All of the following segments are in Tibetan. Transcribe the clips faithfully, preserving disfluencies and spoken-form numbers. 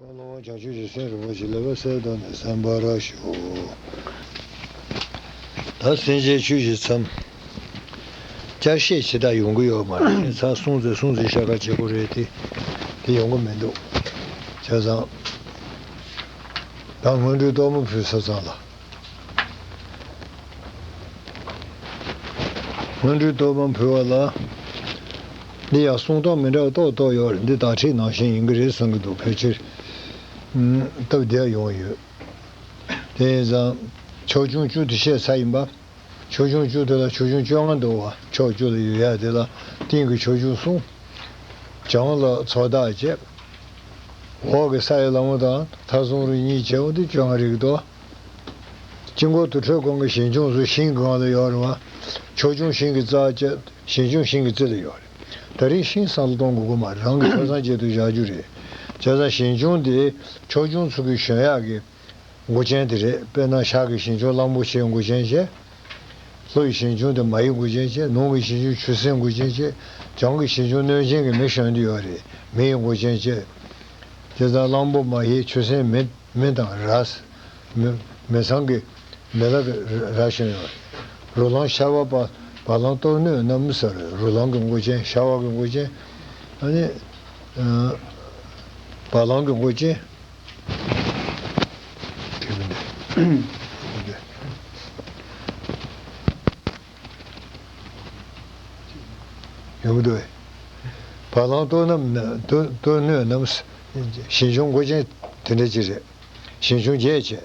ཀུན་སློང་བྱང་ཆུབ་ཀྱི་སེམས་རིན་པོ་ཆེ་ལེགས་པར་གསལ་བཏབ་ནས་གསན་པར་ཞུ། ད་སེམས་ཅན་ཆོས་ཀྱི་མཚམས། བསྐྱར་བཤད་ཇི་ལྟར་ཡོང་གི་ཡོད་མ་རེད། ཚར་གསུམ་ཙམ་གསུམ་ཙམ་ཤ་ཁ་བྱེད་དགོས་རེད་དེ། དེ་ཡོང་གི་མི་འདུག་བྱས་ཙང་། ད་སྔོན་འགྲོའི་གཏོར་མ་ཕུལ་ས་ཙམ་ལ། སྔོན་འགྲོའི་གཏོར་མ་ཕུལ་བ་ལ། འདི་ཡང་གསུང་སྟངས་མི་འདྲ་བ་ཏོག་ཏོག་ཡོད་རེད། འདི་དག་ཁྲིད་ནང་བཞིན་ཡིན་གྱི་རེད་བསམ་གྱི་འདུག་ཕལ་ཆེར། ཨུམ། སྟབས་བདེ་ཡོང་ཡོད། དེ་ཡིན་ཙང་། ཕྱོགས་ཆུང་བཅུ་དེ་བཤད་ཚར་ཡིན་པ། ཕྱོགས་ཆུང་བཅུ་དེ་ལ་ཕྱོགས་ཆུང་བཅོ་ལྔ་འདུག་བ། ཕྱོགས་བཅུ་ལ་ཡོད་ཡ་དེ་ལ་སྟེང་གི་ཕྱོགས་ཆུང་གསུམ། བྱང་ལ་ཚོགས་བདག་བཅས། འོག་གི་ས་ཡི་ལྷ་མོ་དང་མཐའ་བཟུང་རུ་གཉིས་བྱས་འོ་དེ་བཅོ་ལྔ་རིགས་དོ། དཀྱིལ་འཁོར་དུར་ཁྲོད་གོང་གི་ཞིང་སྐྱོང་སོགས་ཞིང་གི་སྒང་ལ་ཡོད་རེད་བ། ཕྱོགས་སྐྱོང་ཞིང་གི་རྩ་བཅས་ཞིང་སྐྱོང་ཞིང་གི་རྩེ་ལ་ཡོད་རེད། ད་རིང་ཤིང་བསམ་བློ་གཏོང་དགོས་ཀྱི་མ་རེད། རང་གི་ཆ་ཚང་བྱེད་དུ་བཞག་རྒྱུ་རེད། བྱས་ཙང་ཞིང་སྐྱོང་དེ་ཕྱོགས་སྐྱོང་ཚུ་གི་གཞོན་ཡག་གི་མགོ་ཅན་དེ་རེད། དཔེར་ན་ཤར་གི་ཞིང་སྐྱོང་གླང་པོ་ཆེའི་མགོ་ཅན་བྱས། ལྷོ་ཡི་ཞིང་སྐྱོང་དེ་མ་ཡི་མགོ་ཅན་བྱས། ནུབ་གི་ཞིང་སྐྱོང་ཆུ་སྲིན་མགོ་ཅན་བྱས། བྱང་གི་ཞིང་སྐྱོང་གནོད་སྦྱིན་གྱི་མེ་ཞོན་དུ་ཡོད་རེད། མེ་ཡི་མགོ་ཅན་བྱས། དེ་ཙང་གླང་པོ་མ་ཡི་ཆུ་སྲིན་མེ། མེ་དང་ར། མེ། མེ་ཚང་གི་མེ་ལ་གི་ར་ཞོན་ཡོད་རེད། རོ་ལངས་ཤ་བ་བ། བ་ལང་གཏོར་སྣོད་རྣམས་ཟེར་རོ་ལངས་ཀྱི་མགོ་ཅན་ཤ་བ་གི་མགོ་ཅན། ཨ་ནི། ཨ། བ་ལང་གི་མགོ་ཅན། དེ་མིན་ཏེ། ཡོང་གི་འདུག་བས། བ་ལང་གཏོར་རྣམས་ན་གཏོར་གཏོར་སྣོད་རྣམས། ཞིང་སྐྱོང་མགོ་ཅན་དེ་འདྲ་ཅིག་རེད། ཞིང་སྐྱོང་བརྒྱད་བྱས།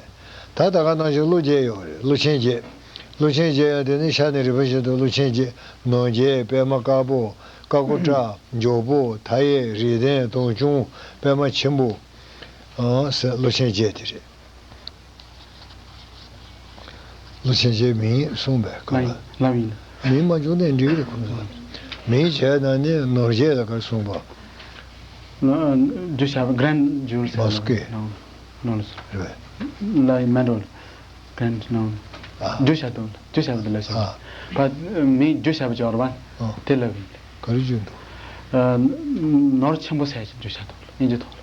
ད་ད་ག་ནང་བཞིན་ཀླུ་བརྒྱད་ཡོད་རེད། ཀླུ་ཆེན་བརྒྱད། ཀླུ་ཆེན་བརྒྱད་ཡང་དེ་ནི་ཤར་ནས་རིམ་པ་བཞིན་དུ་ཀླུ་ཆེན་བརྒྱད། ནོར་བརྒྱད། པདྨ་དཀར་པོ། ཀ་ཀུ་ཊ། འཇོག་པོ། མཐའ་ཡས། རིགས་ལྡན། དུང་སྐྱོང་། པདྨ་ཆེན་པོ། ཨང་ཟེར་ཀླུ་ཆེན་བརྒྱད་དེ་རེད། ཀླུ་ཆེན་བརྒྱད་མིང་གསུངས་པས་ག་ལ། ལབ་ཡིན། མིང་མ་བྱུང་ནས་འགྲིག་རེད་ཁོང་ཚོ། མིང་བྱས་ན་ནི་ནོར་བརྒྱད་ལ་ག་རེ་གསུངས་པ། ན་རྒྱུ་བྱ་བ་གྷ་རན་ཌི་ཇུ་ཨེལ་ཟེར་མ་སྐེ། ནོ་ནོ་ལ་རེད་པས། ལ་ཡི་མེ་ཌལ། གྷ་རན་ཌི་ནོ། ཨ། རྒྱུ་བྱ་དང་རྒྱུ་བྱ་བ་དེ་ལ་བྱ། ཨ། བ་མིང་རྒྱུ་བྱ་བ་སྦྱོར་བ། ཨ། དེ་ལབ་ཡིན། ག་རེ་བརྗོད་འདུག་ཨ། ནོར་ཆེན་པོ་ཟེར་གྱི་རྒྱུ་བྱ་དང་ལ་ཡིན་གྱི་ཐོག་ལ།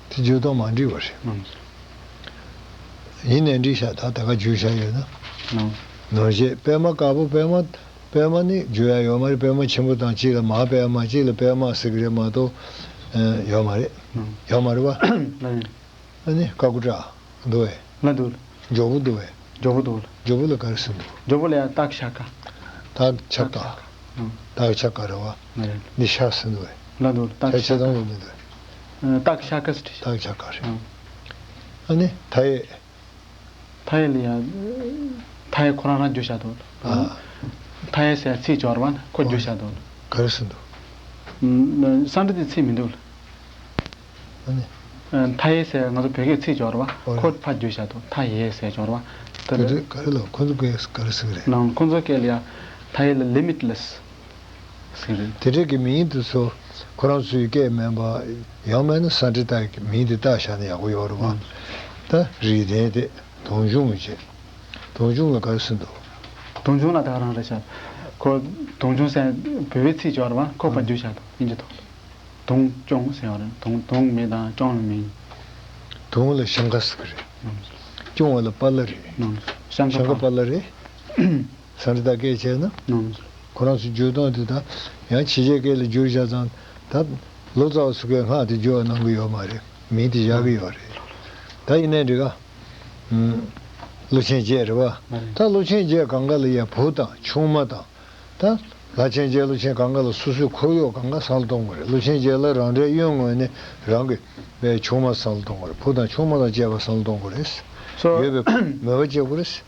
དེ་བརྗོད་སྟངས་མ་འགྲིག་པ་རེད། ཨང་། ཡིན་ནའི་འགྲིག་ཤག་ད་ད་ག་བརྗོད་བྱ་ཡོད་ན། ཨང་། ནོར་བརྒྱད། པདྨ་དཀར་པོ། པདྨ། པདྨ་ནི་བརྗོད་ཡ་ཡོད་མ་རེད། པདྨ་ཆེན་པོ་དང་གཅིག་ལ་མ་པདྨ། གཅིག་ལ་པདྨ་ཟེར་གི་རེད་མ་གཏོགས། ཨ། ཡོད་མ་རེད། ཨང་། ཡོད་མ་རེད་པ། ལ་ཡིན། ཨ་ནི་ཀ་ཀུ་ཊ་འདུག་བས། ལ་འདུག་འཇོག་པོ་འདུག་བས། འཇོག་པོ་འདུག་ལ། འཇོག་པོ་ལ་ག་རེ་ཟེར་འདུག་འཇོག་པོ་ལ་ཡང་སྟག་ཤ་ཀ། སྟག་ཤ་ཀ། སྟག་ཤ་ཀ་རེད་བ། ང་རེད། འདི་ཤ་ཟེར་འདུག་བས། ལ་འདུག་ལ། སྟག་ཤ་ཤ་ཆེ་ཀ། དང་ལ་མི་འདུག་ཨ། སྟག་ཤ་ཀ་ཟེར། སྟག་ཤ་ཀ་རེད། ཨ། ཨ་ནི་མཐའ་ཡས། མཐའ་ཡས་ལ་ཡང་། མཐའ་ཡས་ཁོ་རང་རང་རྒྱུ་བྱ་འདུག་ལ། ཨ། མཐའ་ཡས་ཟེར་ཚིག་སྦྱོར་བ་ན་ཁོ་རྒྱུ་བྱ་འདུག་ལ། ག་རེ་ཟེར་འདུག་ཨ། སཾ་སྐྲྀ་ཏའི་ཚིག་མི་འདུག་ལ། ཨ་ནི། ཨ། མཐའ་ཡས་ཟེར་ང་ཚོ་བོད་སྐད་ཚིག་སྦྱོར་བ། ཨོ། ཁོ་ཕར་བསྒྱུར་བཞག་འདུག་མཐའ་ཡས་ཟེར་སྦྱོར་བ། དེ་དེ་རེད། ག་རེ་ལ་ཁོ་ཚོ་སྐད་ག་རེ་ཟེར་གི་རེད། ནང་ཁོ་ཚོ་སྐད་ལ་ཡ། མཐའ་ཡས་ལ་ལི་མི་ཊི་ལེ་སི་ཟེར་གི་རེད། དེ་འདྲས་ཀྱི་མིང་དེ་ཚོ་ཁོ་རང་ཚོའི་སྐད་མིན་པ། ཡང་མིན་ན་སཾ་སྐྲྀ་ཏ་གི་མིང་དེ་བཏགས་བཞག་ན་ཡག་པོ་ཡོད་རེད་བ། ཨང་། ད་རིགས་ལྡན་དེ་དུང་སྐྱོང་བྱེད། དུང་སྐྱོང་ལ་ག་རེ་ཟེར་འདུག་དུང་སྐྱོང་ལ་ད་ག་རང་རེད་ཤག་ཁོ་དུང་སྐྱོང་ཟེར་བོད་པའི་ཚིག་སྦྱོར་བ་ཁོ་ཕར་བསྒྱུར་བཞག་འདུག་དབྱིན་ཇི་ཐོག་ལ། དུང་སྐྱོང་ཟེར་བ་རེད། དུང་དུང་མེ་དང་སྐྱོང་ལ་མེ། དུང་ལ་ཤང་ཀ་ཟེར་གི་རེད། ནང་། སྐྱོང་བ་ལ་པ་ལ་རེད། ནང་། ཤང་ཀ་ཤང་ཀ་པ་ལ་རེད། སཾ་སྐྲྀ་ཏ་སྐད་བྱས་ན། ནང་། ཁོ་རང་ཚོ་བརྗོད་སྟངས་དེ་དང་ཡང་ཕྱི་རྒྱལ་སྐད་ལ་བསྒྱུར་བཞག་ཙང་ད་ལོ་ཙཱ་བ་ཚོ་སྐད་སྔགས་དེ་བསྒྱུར་བ་གནང་གི་ཡོད་མ་རེད། མིང་དེ་བཞག་གི་ཡོད་རེད། ད་ཡིན་ནའི་འགྲིག་ག་ཀླུ་ཆེན་བརྒྱད་རེད་བ། ད་ཀླུ་ཆེན་བརྒྱད་སྒང་ག་ལ་ཡ་བུ་དང་ཆུང་མ་དང་། ད་ལྷ་ཆེན་བརྒྱད་ཀླུ་ཆེན་སྒང་ག་ལ་སོ་སོའི་ཁོར་ཡུག་སྒང་ག་བསམ་བློ་གཏོང་དགོས་རེད། ཀླུ་ཆེན་བརྒྱད་ལ་རང་འདྲའི་གཡོན་ངོས་ནས་རང་གི་བའི་ཆུང་མ་བསམ་བློ་གཏོང་དགོས་རེད། བུ་དང་ཆུང་མ་དང་བཅས་པ་བསམ་བློ་གཏོང་དགོས་རེད། སོ་ཡོད་པའི་མོས་པ་བྱེད་དགོས་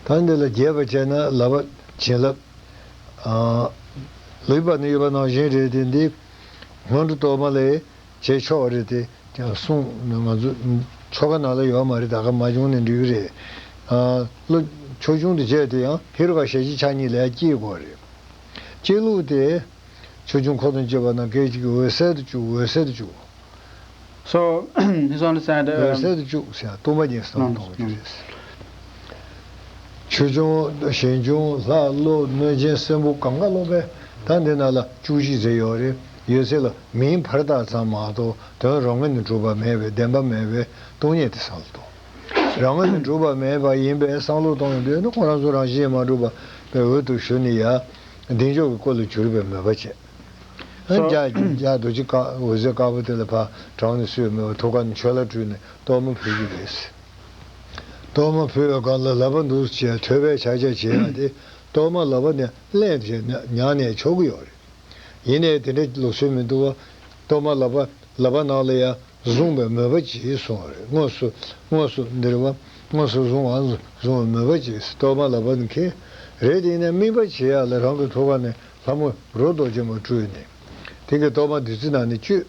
རེད། ད་འདི་ལ་རྒྱས་པ་བྱས་ན་ལག་པ་བྱིན་རླབས། ཨ། ལུས་པ་ནི་ཡོད་པ་ནང་བཞིན་རེད་དེ། འདི་སྔོན་འགྲོ་གཏོར་མ་ལས་བྱེད་ཆོག་རེད་དེ། ཀྱང་གསུངས་ནས་ང་ཚོ་ཆོ་ག་ནང་ལ་ཡོད་མ་རེད། ད་ག་མ་བྱུང་ནས་འགྲིག་གི་རེད། ཨ། ལོ་ཆོས་སྐྱོང་དུ་བྱས་དེ་ཡང་ཧེ་རུ་ཀ་ཞལ་གཅིག་ཕྱག་གཉིས་ལ་སྐྱེ་དགོས་རེད། སྐྱེ་ལུགས་དེ་ཆོས་སྐྱོང་འཁོར་དང་བཅས་པ་རྣམས་སྐད་ཅིག་གིས་འོད་གསལ་དུ་བཅུག་འོད་གསལ་དུ་བཅུག So, his understand, འོད་um, གསལ་དུ་བཅུག་ཟེར་ཡང་སྟོང་པ་ཉིད་བསམ་བློ་གཏོང་རྒྱུ་རེད། ཆོས་སྐྱོང་ཞིང་སྐྱོང་ལྷ་ཀླུ་གནོད་སྦྱིན་སྲིན་པོ་གང་ག་ལོག་པས་ད་འདི་ནང་ལ་བཅུ་བཞི་ཟེར་ཡོད་རེད། ཡོད་ཚད་ལ་མིང་ཕར་བཏགས་ཙམ་མ་གཏོགས་དོན་རང་ངོས་ནས་གྲུབ་པ་མེད་པའི་བདེན་པ་མེད་པའི་སྟོང་ཉིད་དེ་བསམ་བློ་གཏོང་། རང་ངོས་ནས་གྲུབ་པ་མེད་པ་ཡིན་པའི་བསམ་བློ་གཏོང་ཡོང་དུས་ནི་ཁོ་རང་ཚོ་རང་བཞིན་མ་གྲུབ་པ་པའི་འོག་ཏུ་ཞུགས་ནས་ཡ། གདེང་འཇོག་གི་སྐོར་ལ་གྱུར་པའི་མོས་པ་བྱས། ཨ། རྒྱ་རྒྱ་རྡོ་རྗེ་དཀར་འོད་ཟེར་དཀར་པོ་དེ་ལ་ཕར་དྲངས་ནས་སུས་མོས་པ་ཐུགས་ཀ་ནས་ཆོས་ལ་སྤྲུལ་ནས་གཏོར་མ་ཕུལ་གྱི་རེད། གཏོར་མ་ཕུལ་བའི་སྒང་ལ་ལག་པ་འདུག་སེ་བྱས་ཐོད་པའི་ཕྱག་རྒྱ་བྱེད་ཡ་དེ་གཏོར་མ་ལག་པ་ནས་ལེན་བྱས་ཉག་ཉག་ནས་ཆོག་གི་ཡོད་རེད། ཡིན་ནའི་དེ་འདྲ་ལུགས་སྲོལ་མི་འདུག་བ། གཏོར་མ་ལག་པ་ལག་པ་ནང་ལ་ཡ་བཟུང་བའི་མོས་པ་གྱིས་གསུངས་པ་རེད། དངོས་སུ་དངོས་སུ་འདིར་བ་དངོས་སུ་བཟུང་བ་བཟུང་བའི་མོས་པ་གྱིས་གཏོར་མ་ལག་པ་ནི་ཁེ་རེད། དེ་ཡིན་ནའི་དམིགས་པ་བྱེད་ཡ་ལ་རང་གི་ཐུགས་ཀ་ནས་ལྷ་མོ་རོ་རྡོ་རྗེ་མ་སྤྲུལ་ནས་དེ་གི་གཏོར་མ་བདུད་རྩི་ནང་ནས་བཅུད།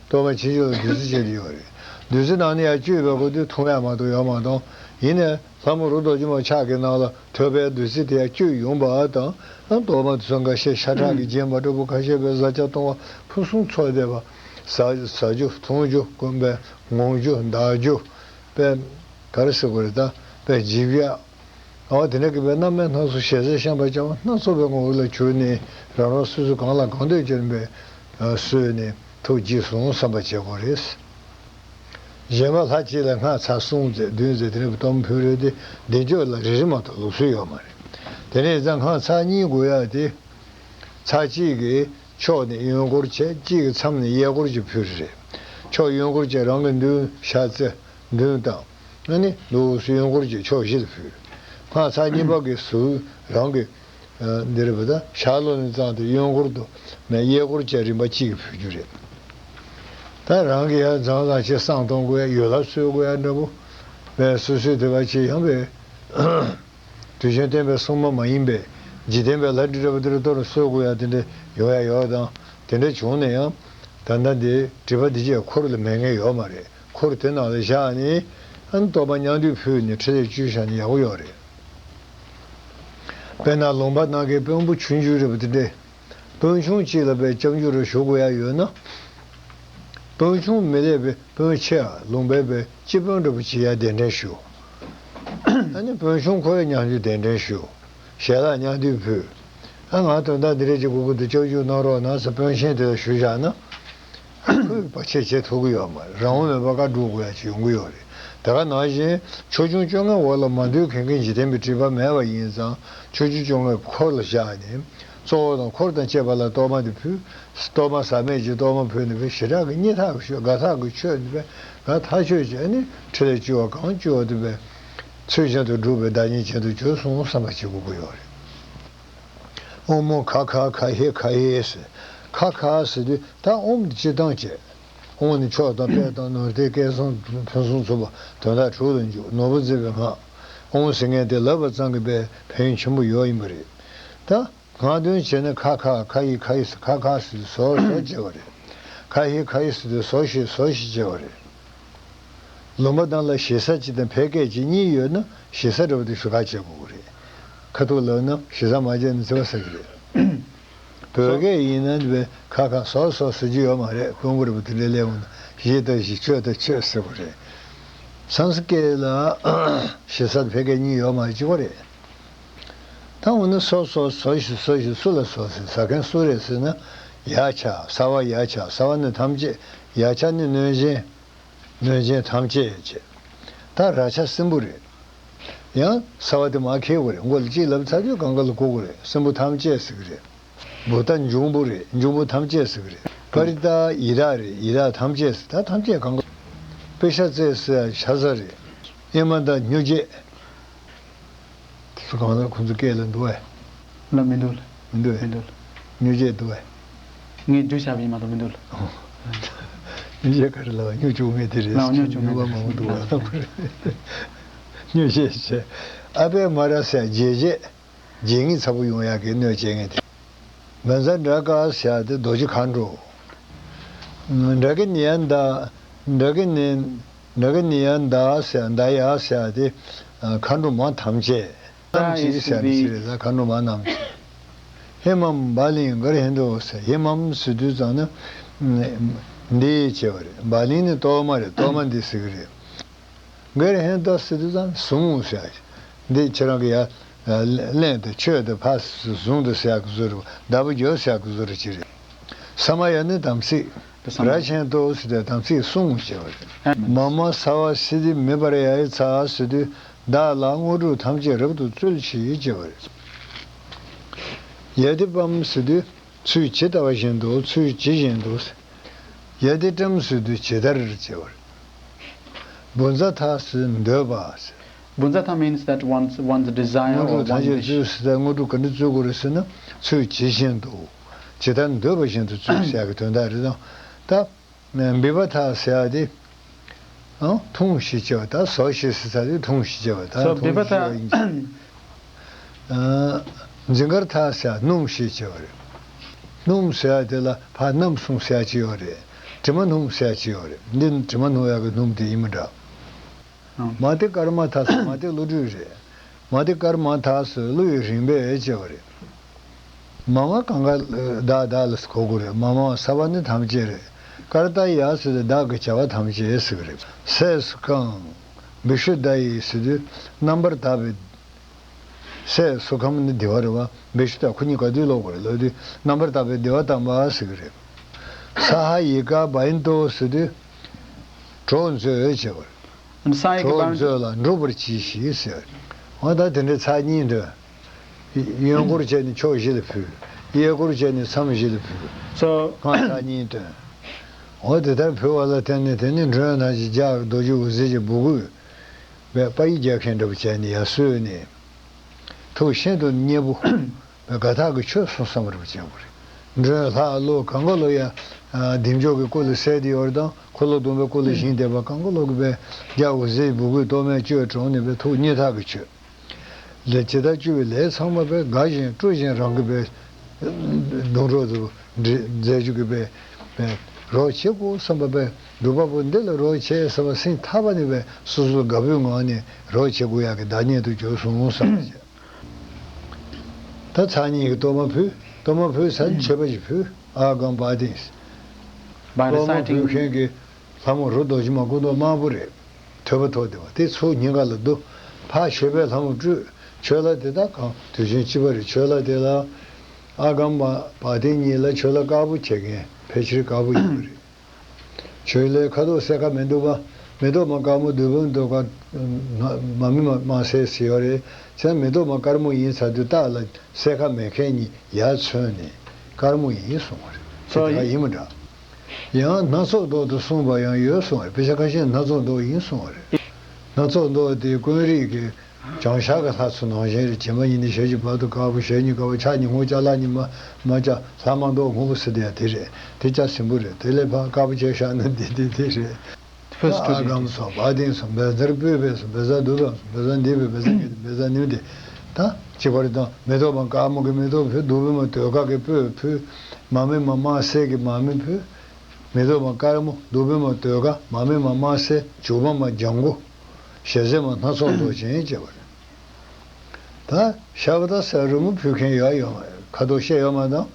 གཏོར་མ་ཕྱི་ཕྱོགས་ལ་བདུད་རྩི་བཅས་ཏེ་ཡོད་རེད། བདུད་རྩི་ནང་ནས་ཡར་བཅུད་པའི་སྒོ་དུས་འཐུང་ཡ་མ་གཏོགས་ཡོད་མ་གཏོགས། ཡིན་ནའི་ལྷ་མོ་རོ་རྡོ་རྗེ་མ་ཕྱག་གི་ནང་ལ་ཐོད་པའི་བདུད་རྩི་དེ་ཡར་བཅུད་ཡོང་བ་དང་། ཨ། གཏོར་མ་དེ་ཚོ་འགའ་ཤས་ཤ་ཁྲག་གི་རྒྱན་མ་འདྲ་པོ་ཁ་ཤས་པའི་བཟའ་བཅའ་གཏོང་བ་ཕུན་སུམ་ཚོགས་བསྡད་པ། ཟ་ཟ་རྒྱུ་འཐུང་རྒྱུ་དགོན་པའི་ངོམ་རྒྱུ་འདག་རྒྱུ། པའི་ག་རེ་ཟེར་དགོས་རེད། ད་པའི་འཇིབ་ཡ། འོ་དེ་འདྲ་གི་བའི་རྣམ་སྨིན་སྣ་ཚོགས་ཞལ་ཟས་བཤམས་པ་བྱ་བ་སྣ་ཚོགས་པའི་ངོ་བོ་ལ་གྱུར་ནས་རང་རང་སོ་སོ་གང་ལ་གང་འདོད་ཀྱི་བའི་གསོལ་ནས་ཐུགས་དགྱེས་སོང་བསམ་པ་བྱེད་དགོས་རེད། གཞན་པ་ལྷ་གཅིག་ལ་སྔགས་ཚར་གསུམ་ཙམ་བདུན་ཙམ་དེ་འདྲ་གི་གཏོར་མ་ཕུལ་རེད་དེ། བདེ་མཆོག་ལ་རེ་རེ་མ་གཏོགས་ལུགས་སྲོལ་ཡོད་མ་རེད། དེ་ནས་ཡང་སྔགས་ཚར་གཉིས་དགོས་ཡ་དེ། ཚར་གཅིག་གི་ཕྱོགས་ནས་གཡོན་སྐོར་བྱས། གཅིག་གི་མཚམས་ནས་གཡས་སྐོར་གྱིས་ཕུལ་རེད། ཕྱོགས་གཡོན་སྐོར་བྱས་རང་གི་མདུན་ཤར་རྩེ་མདུན་དང་། ཨ་ནི་ལུགས་སུ་གཡོན་སྐོར་གྱིས་ཕྱོགས་བཞི་ལ་ཕུལ། སྔགས་ཚར་གཉིས་པ་གི་ཟུར་རང་གི་འདིར་བུ་ད་ཤར་ལྷོ་ནས་བརྩམས་ཏེ་གཡོན་སྐོར་དུ་མས་གཡས་སྐོར་བྱས་རིམ་པ་གཅིག་གིས་ཕུལ་རྒྱུ་རེད། ད་རང་གི་ཡར་མཚམས་ལ་ཆེ་བསང་གཏོང་དགོས་ཡ། ཡོ་ལབ་གསོལ་དགོས་ཡ་འདྲ་པོ་བས་སོ་སོའི་དེ་བ་ཆེ་ཡང་བས། དུས་ཆེན་བསྟན་པའི་སྲུང་མ་མ་ཡིན་པའི་འཇིག་རྟེན་པའི་ལྷ་འདྲེ་འདྲ་པོ་དེ་རུ་གཏོར་གསོལ་དགོས་ཡ་དེ་འདྲ་ཡོང་ཡ་ཡོད་དང་། དེ་འདྲ་བྱུང་ན་ཡང་ད་ལྟ་འདི་སྒྲིབ་པ་འདི་བཅས་འཁོར་ལ་མེད་མཁན་ཡོད་མ་རེད། འཁོར་དེ་ནང་ལ་བཞག་ནས་ཨ་ནི་གཏོར་མ་མཉམ་འདུས་ཕུལ་ནས་ཕྲིན་ལས་བཅོལ་བཞག་ན་ཡག་པོ་ཡོད་རེད། དཔེར་ན་ལུང་པ་ནང་གི་དཔོན་པོ་ཆུང་ཆུང་འདྲ་པོ་དེ་འདྲས། དཔོན་ཆུང་གཅིག་ལ་བས་སྐྱབས་འཇུག་རུ་ཞུ་དགོས་ཡ་ཡོད་ན། དཔོན་ཆུང་མི་སླེབས་པའི་དཔོན་ཆེ་བ་ལུང་པའི་བས་སྤྱི་དཔོན་འདྲ་པོ་བྱེད་ཡ་གདན་འདྲེན་ཞུ། ཨ་ནི་དཔོན་ཆུང་ཁོ་ཡ་མཉམ་འཇུག་གདན་འདྲེན་ཞུ། ཞལ་ལག་མཉམ་འདུས་ཕུལ། ཨ་ང་དོན་དག་འདི་རེད་ཅེས་གུ་གུ་དུ་སྐྱབས་འཇུག་གནང་རོགས་གནང་ཟེར་དཔོན་ཆེན་དེ་ལ་ཞུས་བཞག་ན། ཁོས་བར་ཆད་བྱེད་ཐུབ་ཀྱི་ཡོད་མ་རེད། རང་དབང་མེད་པར་བཀའ་སྒྲུབ་དགོས་ཡ་ཅིག་ཡོང་གི་ཡོད་རེད། དེ་ག་ནང་བཞིན་ཕྱོགས་སྐྱོང་བཅོ་ལྔའི་འོག་ལ་མ་འདུས་མཁན་གྱི་འཇིག་རྟེན་པའི་སྒྲིབ་པ་མེད་པ་ཡིན་ཙང་ཕྱོགས་སྐྱོང་བཅོ་ལྔའི་འཁོར་ལ་བཞག་ནས་གཙོ་བོ་དང་འཁོར་དང་བཅས་པ་ལ་གཏོར་མ་དེ་ཕུལ། གཏོར་མ་ཟག་མེད་ཀྱི་གཏོར་མ་ཕུལ་ནས་བས་ཞེ་དྲག་གི་སྙིང་ཐག་གི་ཆོད། དགའ་ཐག་གི་ཆོད་ནས་བས་དགའ་ཐག་ཆོད་བྱས་ནས་ཕྲིན་ལས་བཅོལ་བ་གང་བཅོལ་བ་དེ་བས་ཚུལ་བཞིན་དུ་འགྲུབ་པའི་བདག་ཉིད་ཅན་དུ་གྱུར་སོང་བསམ་པ་བྱེད་དགོས་ཀྱི་ཡོད་རེད། ཨོཾ་ཁ་ཁ་ཁ་ཧེ་ཁ་ཧེ་ཟེར། ཁ་ཁ་ཟེར་དུས་ད་ཨོཾ་དེ་སྤྱིར་བཏང་བྱས། ཨོཾ་ནི་མཆོག་དང་དཔལ་དང་ནོར་ལྡན་སྐལ་བཟང་ཕུན་སུམ་ཚོགས་པ་དོན་དག་དྲུག་ལ་འཇུག་ནོར་བུ་མཛེས་པའི་སྔགས། ཨོཾ་ཟེར་མཁན་དེ་ལབ་པ་ཙམ་གྱིས་པའི་ཕན་ཡོན་ཆེན་པོ་ཡོད་ཡིན་པ་རེད། ད་སྔགས་འདོན་བྱས་ན་ཁ་ཁ་ཁ་ཡི་ཁ་ཡི་ཁ་ཁ་ཟེར་དུས་ཟོ་ཟོ་བྱེད་པ་རེད། ཁ་ཧེ་ཁ་ཧེ་ཟེར་དུས་ཟོ་ཞེས་ཟོ་ཞེས་བྱེད་པ་རེད། ལུང་པ་དང་ལ་ཞེ་ས་གཅིག་དང་ཕལ་སྐད་ཅིག་གཉིས་ཡོད་ན་ཞེ་ས་འདྲ་བོ་དེ་ཞུ་ཁ་བྱེད་དགོས་ཀྱི་རེད། ཁ་ཐུག་ལབ་ན་ཞེ་ས་མ་བྱས་ན་བརྩི་བ་ཟེར་གྱི་རེད། བོད་སྐད་ཡིན་ན་བས་ཁ་ཁ་སོ་སོ་ཟེར་རྒྱུ་ཡོད་མ་རེད། དཔོན་པོ་འདྲ་བོ་དེ་འདྲ་སླེབས་འོང་ན་ཞེས་དང་ཞེས་ཆོས་དང་ཆོས་ཟེར་དགོས་རེད། སཾ་སྐྲྀ་ཏ་སྐད་ལ་ཞེ་ས་དང་ཕལ་སྐད་གཉིས་ཡོད་མ་རེད། གཅིག་པ་རེད། ད་འོ་ན་སོ་སོ་སོ་ཞིག་སོ་ཞིག་སུ་ལ་སོ་ཟེར་ཟ་མཁན་སུ་རེད་ཟེར་ན། ཡ་ཆ་ས་བ་ཡ་ཆ་ས་བ་ནི་ཐམས་ཅད། ཡ་ཆ་ནི་གནོད་སྦྱིན། གནོད་སྦྱིན་ཐམས་ཅད་ཅེས། ད་ར་ཆ་སྲིན་པོ་རེད། ཡང་ས་བ་དེ་མར་འཁྱེར་དགོས་རེད། མགོ་ལ་གཅིག་ལབ་ཚར་དུས་སྒང་ག་ལ་བཀུག་དགོས་རེད། སྲིན་པོ་ཐམས་ཅད་ཟེར་གི་རེད། བུ་ད་འབྱུང་པོ་རེད། འབྱུང་པོ་ཐམས་ཅད་ཟེར་གི་རེད། པ་རི་ཏ་ཡི་དྭགས་རེད། ཡི་དྭགས་ཐམས་ཅད་ཟེར། ད་ཐམས་ཅད་སྒང་ག། པེ་ཤ་ཙེ་ཟེར་ཤ་ཟ་རེད། ཨེ་མ་ད་སྨྱོ་བྱེད། དེ་ཚོ་གང་ལྟར་ཁོ་ཚོ་སྐད་ལ་འདུག་བས། ལ་མི་འདུག་ལ། མི་འདུག་བས། མི་འདུག་ལ། སྨྱོ་བྱེད་འདུག་བས། ངས་བསྒྱུར་བྱས་པ་ཡིན་མ་གཏོགས་མི་འདུག་ལ། ཨོ། སྨྱོ་བྱེད་ག་རེ་ལབ་པ། སྨྱོ་བཅུག་མཁན་དེ་རེད། ལ་སྨྱོ་བཅུག་མཁན་སྨྱོ་བ་མང་པོ་འདུག་བ། སྨྱོ་བྱེད་བྱས། ཨ་པེ་མ་ར་ཟེར་བྱེད་བྱེད། བྱེད་ངན་ཚ་པོ་ཡོང་ཡག་གི་གནོད་བྱེད་མཁན་དེ། མན་ཛ་དྲ་ཀ་ཟེར་ཡག་དེ་རྡོ་རྗེ་མཁའ་འགྲོ། དྲ་ཀ་ནི་ཡ་མནྡ། དྲ་ཀ་ནི། དྲ་ཀ་ནི་ཡ་མནྡ་ཟེར་ཡག་མནྡ་ཡ་ཟེར་ཡག་དེ་མཁའ་འགྲོ་མ་ཐམས་ཅད། ཐམས་ཅད་ཟེར་ཡག་དེ་ཅི་རེད་ཟེར་ན་མཁའ་འགྲོ་མ་རྣམས་ཀྱི། ཧེ་མམ་བ་ལིང་གར་ཧེ་འདོ་ཟེར། ཧེ་མམ་ཟེར་དུས་ཙམ་ན་འདི་བྱས་པ་རེད། བ་ལིང་ནི་གཏོར་མ་རེད། གཏོར་མ་འདི་ཟེར་གི་རེད། གར་ཧེ་འདོ་ཟེར་དུས་ཙམ་བཟུང་ཟེར་ཡག་འདི་ཁྱེད་རང་གི་ཡ་ལེན་དང་མཆོད་དང་ཕར་བཟུང་དང་ཟེར་ཡག་གི་བཟོ་འདྲ། བདག་པོ་རྒྱོབ་ཟེར་ཡག་གི་བཟོ་འདྲ་ཅིག་རེད། ས་མ་ཡ་ནི་དམ་ཚིག་ར་ཆེན་ཏོ་ཟེར་ཏེ་དམ་ཚིག་བསྲུང་ཞེས་པ་རེད། མ་མ་ས་བ་སི་དྷི་མི་པར་ཡ་ཡི་ཚ་ཟེར་དུས་བདག་ལ་དངོས་གྲུབ་ཐམས་ཅད་རབ་ཏུ་སྩོལ་ཞེས་བྱ་བ་རེད། ཡ་དི་པམ་ཟེར་དུས་ཚུལ་ཇི་ལྟ་བ་བཞིན་དུ་ཚུལ་ཇི་བཞིན་དུ། ཡ་དི་ཏྲམ་ཟེར་དུས་ཇི་ལྟར་བྱ་བ་རེད། བུ་ཛ་ཐ་ཟེར་འདོད་པ་ཟེར། Bhuñjaṭha means that one's, one's desire དངོས་གྲུབ་or one ཐམས་ཅད་wish. སྩོལ་ཟེར་ཏེ་དངོས་གྲུབ་ག་འདྲ་སྩོལ་དགོས་རེད་ཟེར་ན། ཚུལ་ཇི་བཞིན་དུ། ཇི་ལྟར་འདོད་པ་བཞིན་དུ་སྩོལ་ཟེར་ཡག་གི་དོན་དག་རེད་དང་། ད་བི་བྷ་ཐ་ཟེར་ཡག་དེ། ཨང་། འཐུང་ཞེས་བྱ་བ་དང་ཟོ་ཞེས་ཟེར་ཚར་དུས་འཐུང་ཞེས་བྱ་བ་དང་། So འཐུང་ཞེས་བྱ་བ་ཡིན་གྱི། འཛིང་གར་ཐ་ཟེར་སྣུམ་ཞེས་བྱ་བ་རེད། སྣུམ་ཟེར་ཡག་དེ་ལ་ཕར་སྣམ་སྲུང་ཟེར་ཡག་ཅིག་ཡོད་རེད། དྲི་མ་སྣུམ་ཟེར་ཡག་ཅིག་ཡོད་རེད། འདི་དྲི་མ་སྣུམ་ཡག་གི་སྣུམ་དེ་ཡིན་མི་འདྲ། ཨང་། མ་ཏི་ཀརྨ་ཐ་ཟེར་མ་ཏི་བློ་གྲོས་རེད། མ་ཏི་ཀརྨ་ཐ་ཟེར་བློ་ཡི་རིམ་པས་བྱས་པ་རེད། མ་མ་གང་ག་བདག་བདག་ལ་གོ་དགོས་རེད། མ་མ་ས་བ་ནི་ཐམས་ཅད་རེད། ཀར་ཏ་ཡ་ཟེར་དུས་བདག་གི་བྱ་བ་ཐམས་ཅད་ཟེར་གི་རེད། སྲས་སུ་གང་། བི་ཤུ་དྷ་ཡི་ཟེར་དུས་རྣམ་པར་དག་པའི། སྲས་སུ་ཁམ་ནི་བདེ་བ་རེད་བ། བི་ཤུ་དྷ་ཁོ་གཉིས་ག་དུས་ལོག་དགོས་རེད་ལབ་དུས་རྣམ་པར་དག་པའི་བདེ་བ་དམ་པ་ཟེར་གི་རེད། ས་ཧ་ཡི་ཀ་བ་ཡིན་ཏོ་ཟེར་དུས་གྲོགས་མཛོད་བྱེད་པ་རེད། And Sai གྲོགས་Kapan མཛོད་ལ་འགྲུབ་པར་གྱིས་ཤིག་ཟེར། འོ་ད་དེ་འདྲའི་ཚར་གཉིས་འདོན། གཡོན་སྐོར་བྱས་ནས་ཕྱོགས་བཞི་ལ་ཕུལ། གཡས་སྐོར་བྱས་ནས་མཚམས་བཞི་ལ་ཕུལ། So སྔགས་ཚར་གཉིས་འདོན། འོ་དེ་ལྟར་ཕུལ་བ་ལ་བརྟེན་ནས་དེ་ནས་མགྲོན་རྣམས་ཀྱིས་ལྗགས་རྡོ་རྗེ་འོད་ཟེར་གྱི་སྦུ་གུས་པའི་པ་ཡིས་རྒྱག་མཁན་འདྲ་པོ་བྱས་ནས་ཡར་གསོལ་ནས། ཐུགས་ཤིན་ཏུ་མཉེས་པོ། དགའ་ཐག་གི་ཆོས་གསུངས་བསམ་པར་བྱེད་དགོས་རེད། མགྲོན་ལྷ་ཀླུ་གང་ག་ལོ་ཡ། བདེ་མཆོག་གི་སྐུ་ལ་གསལ་ཏེ་ཡོད་རེད་དང་། འཁོར་ལོ་སྡོམ་པའི་སྐུ་ལ་བཞེངས་བསྡད་པ་གང་ག་ལོ་གི་པའི་རྒྱ་འོད་ཟེར་སྦུ་གུའི་སྟོད་སྨད་བསྐྱོད་དྲངས་ནས་པའི་ཐུགས་མཉེས་ཐག་གི་ཆོད། ལས་ཇི་ལྟར་བཅུ་པའི་ལས་ཚང་མ་པའི་དགའ་ཞིང་སྤྲོ་ཞིང་རང་གི་པའི་སྡུག་གྲོགས་སུ་མཛད་རྒྱུ་གི་པའི་པའི་རོགས་བྱེད་དགོས་བསམ་པ་པའི་སྒྲུབ་པ་པོ་འདི་ལ་རོགས་བྱེད་བསམ་པ་སེམས་ཐག་པ་ནས་པའི་སོ་སོ་དགའ་པོའི་ངང་ནས་རོགས་བྱེད་དགོས་ཡག་གི་བདག་ཉིད་དུ་གྱུར་སོང་བསམ་པ་བྱས། ད་ཚར་གཉིས་ཀྱི་གཏོར་མ་ཕུལ། གཏོར་མ་ཕུལ་ཚར་མཆོད་པ་ཞིག་ཕུལ། ཨ་གམ་བ་དིན། By གཏོར་མ་ཕུལ་reciting མཁན་གྱི་ལྷ་མོ་རུ་རྡོ་རྗེ་མ་སྐུ་མདོག་དམར་པོ་རེད། ཐོད་པ་ཐོགས་བསྡད་པ་དེ་ཚུར་སྙིང་ག་ལ་བསྡུ། ཕར་མཆོད་པའི་ལྷ་མོ་སྤྲུལ། མཆོད་ལྷ་དེ་དག་གང་དུས་ཆེན་སྤྱི་པ་རེད། མཆོད་ལྷ་དེ་ལ་ཨ་གམ་བ་དིན་གཉིས་ལ་མཆོད་ལྷ་དཀར་པོ་བྱེད་མཁན་ཕལ་ཆེར་དཀར་པོ་ཡིན་པ་རེད། ཆོས་ལྷའི་ཁ་དོག་སེར་ཁ་མི་འདུག་ག་མེ་ཏོག་མ་དཀར་མོ་བདུད་བུམ་འདུག་ག་མ་མི་མ་མ་སེར་ཟེར་ཡོད་རེད། བྱས་ན་མེ་ཏོག་མ་དཀར་མོ་ཡིན་ཚར་དུས་རྟགས་ལ་སེར་ཁ་མེད་མཁན་གཉིས་ཡར་མཚོན་ནས་དཀར་མོ་ཡིན་གསུངས་པ་རེད། དེ་སོ་དེ་ག་ཡིན་མི་འདྲ། ཡང་སྣ་ཚོགས་མདོག་ཏུ་གསུངས་པ་ཡང་ཡོད་གསུངས་པ་རེད། དཔེ་ཆ་ཁ་ཤས་སྣ་ཚོགས་མདོག་ཡིན་གསུངས་པ་རེད། སྣ་ཚོགས་མདོག་དེ་ཀུན་རིག་གི་བྱང་ཤར་གྱི་ལྷ་ཚོ་ནང་བཞིན་རེད། བྱེ་མ་གཉིས་ནི་ཞལ་གྱི་བར་དུ་དཀར་པོ། ཞལ་གཉིས་དཀར་པོ། ཕྱག་གཉིས་སྔོ་སྐྱ། ལྷག་གཉིས་མ་མ་སྐྱ། ལྷག་མ་མདོག་སྔོན་པོ་ཟེར་དེ་ཡང་དེ་རེད། དེ་སྐྱ་སྲིན་པོ་རེད། དེ་ལས་ཕར་དཀར་པོ་བྱས་བཞག་ན་འདི་འདི་འདི་རེད། ད་ཨ་གམ་སོགས་བ་དན་སོགས་བཛྲ་པུཥྤེ་སོགས་བཛྲ་དྷཱུ་པ་སོགས་བཛྲ་དཱི་པེ་བཛྲ་གྷ་ཏེ་བཛྲ་ནཱི་མ་ཏེ། ད་གཅིག་པ་རེད་དང་། མེ་ཏོག་མ་དཀར་མོ་གི་མེ་ཏོག་ཕུལ། བདུག་སྤོས་མ་ཟློས་གར་གྱི་སྤོས་ཕུལ། མར་མེ་མ་དམར་སེར་གྱི་མར་མེ་ཕུལ། མེ་ཏོག་མ་དཀར་མོ། བདུག་སྤོས་མ་ཟློས་གར། མར་མེ་མ་དམར་སེར། བྱུག་པ་མ་ལྗང་གུ། ཞལ་ཟས་མ་སྣ་ཚོགས་མདོག་ཅན་བཅས་པ་རེད། ད་ཤ་བ་ད་ཟེར་རོལ་མོ་ཕུལ་མཁན་ཡོད་ཡོད་མ་རེད། ཁ་དོག་བཤད་ཡོད་མ་དང་།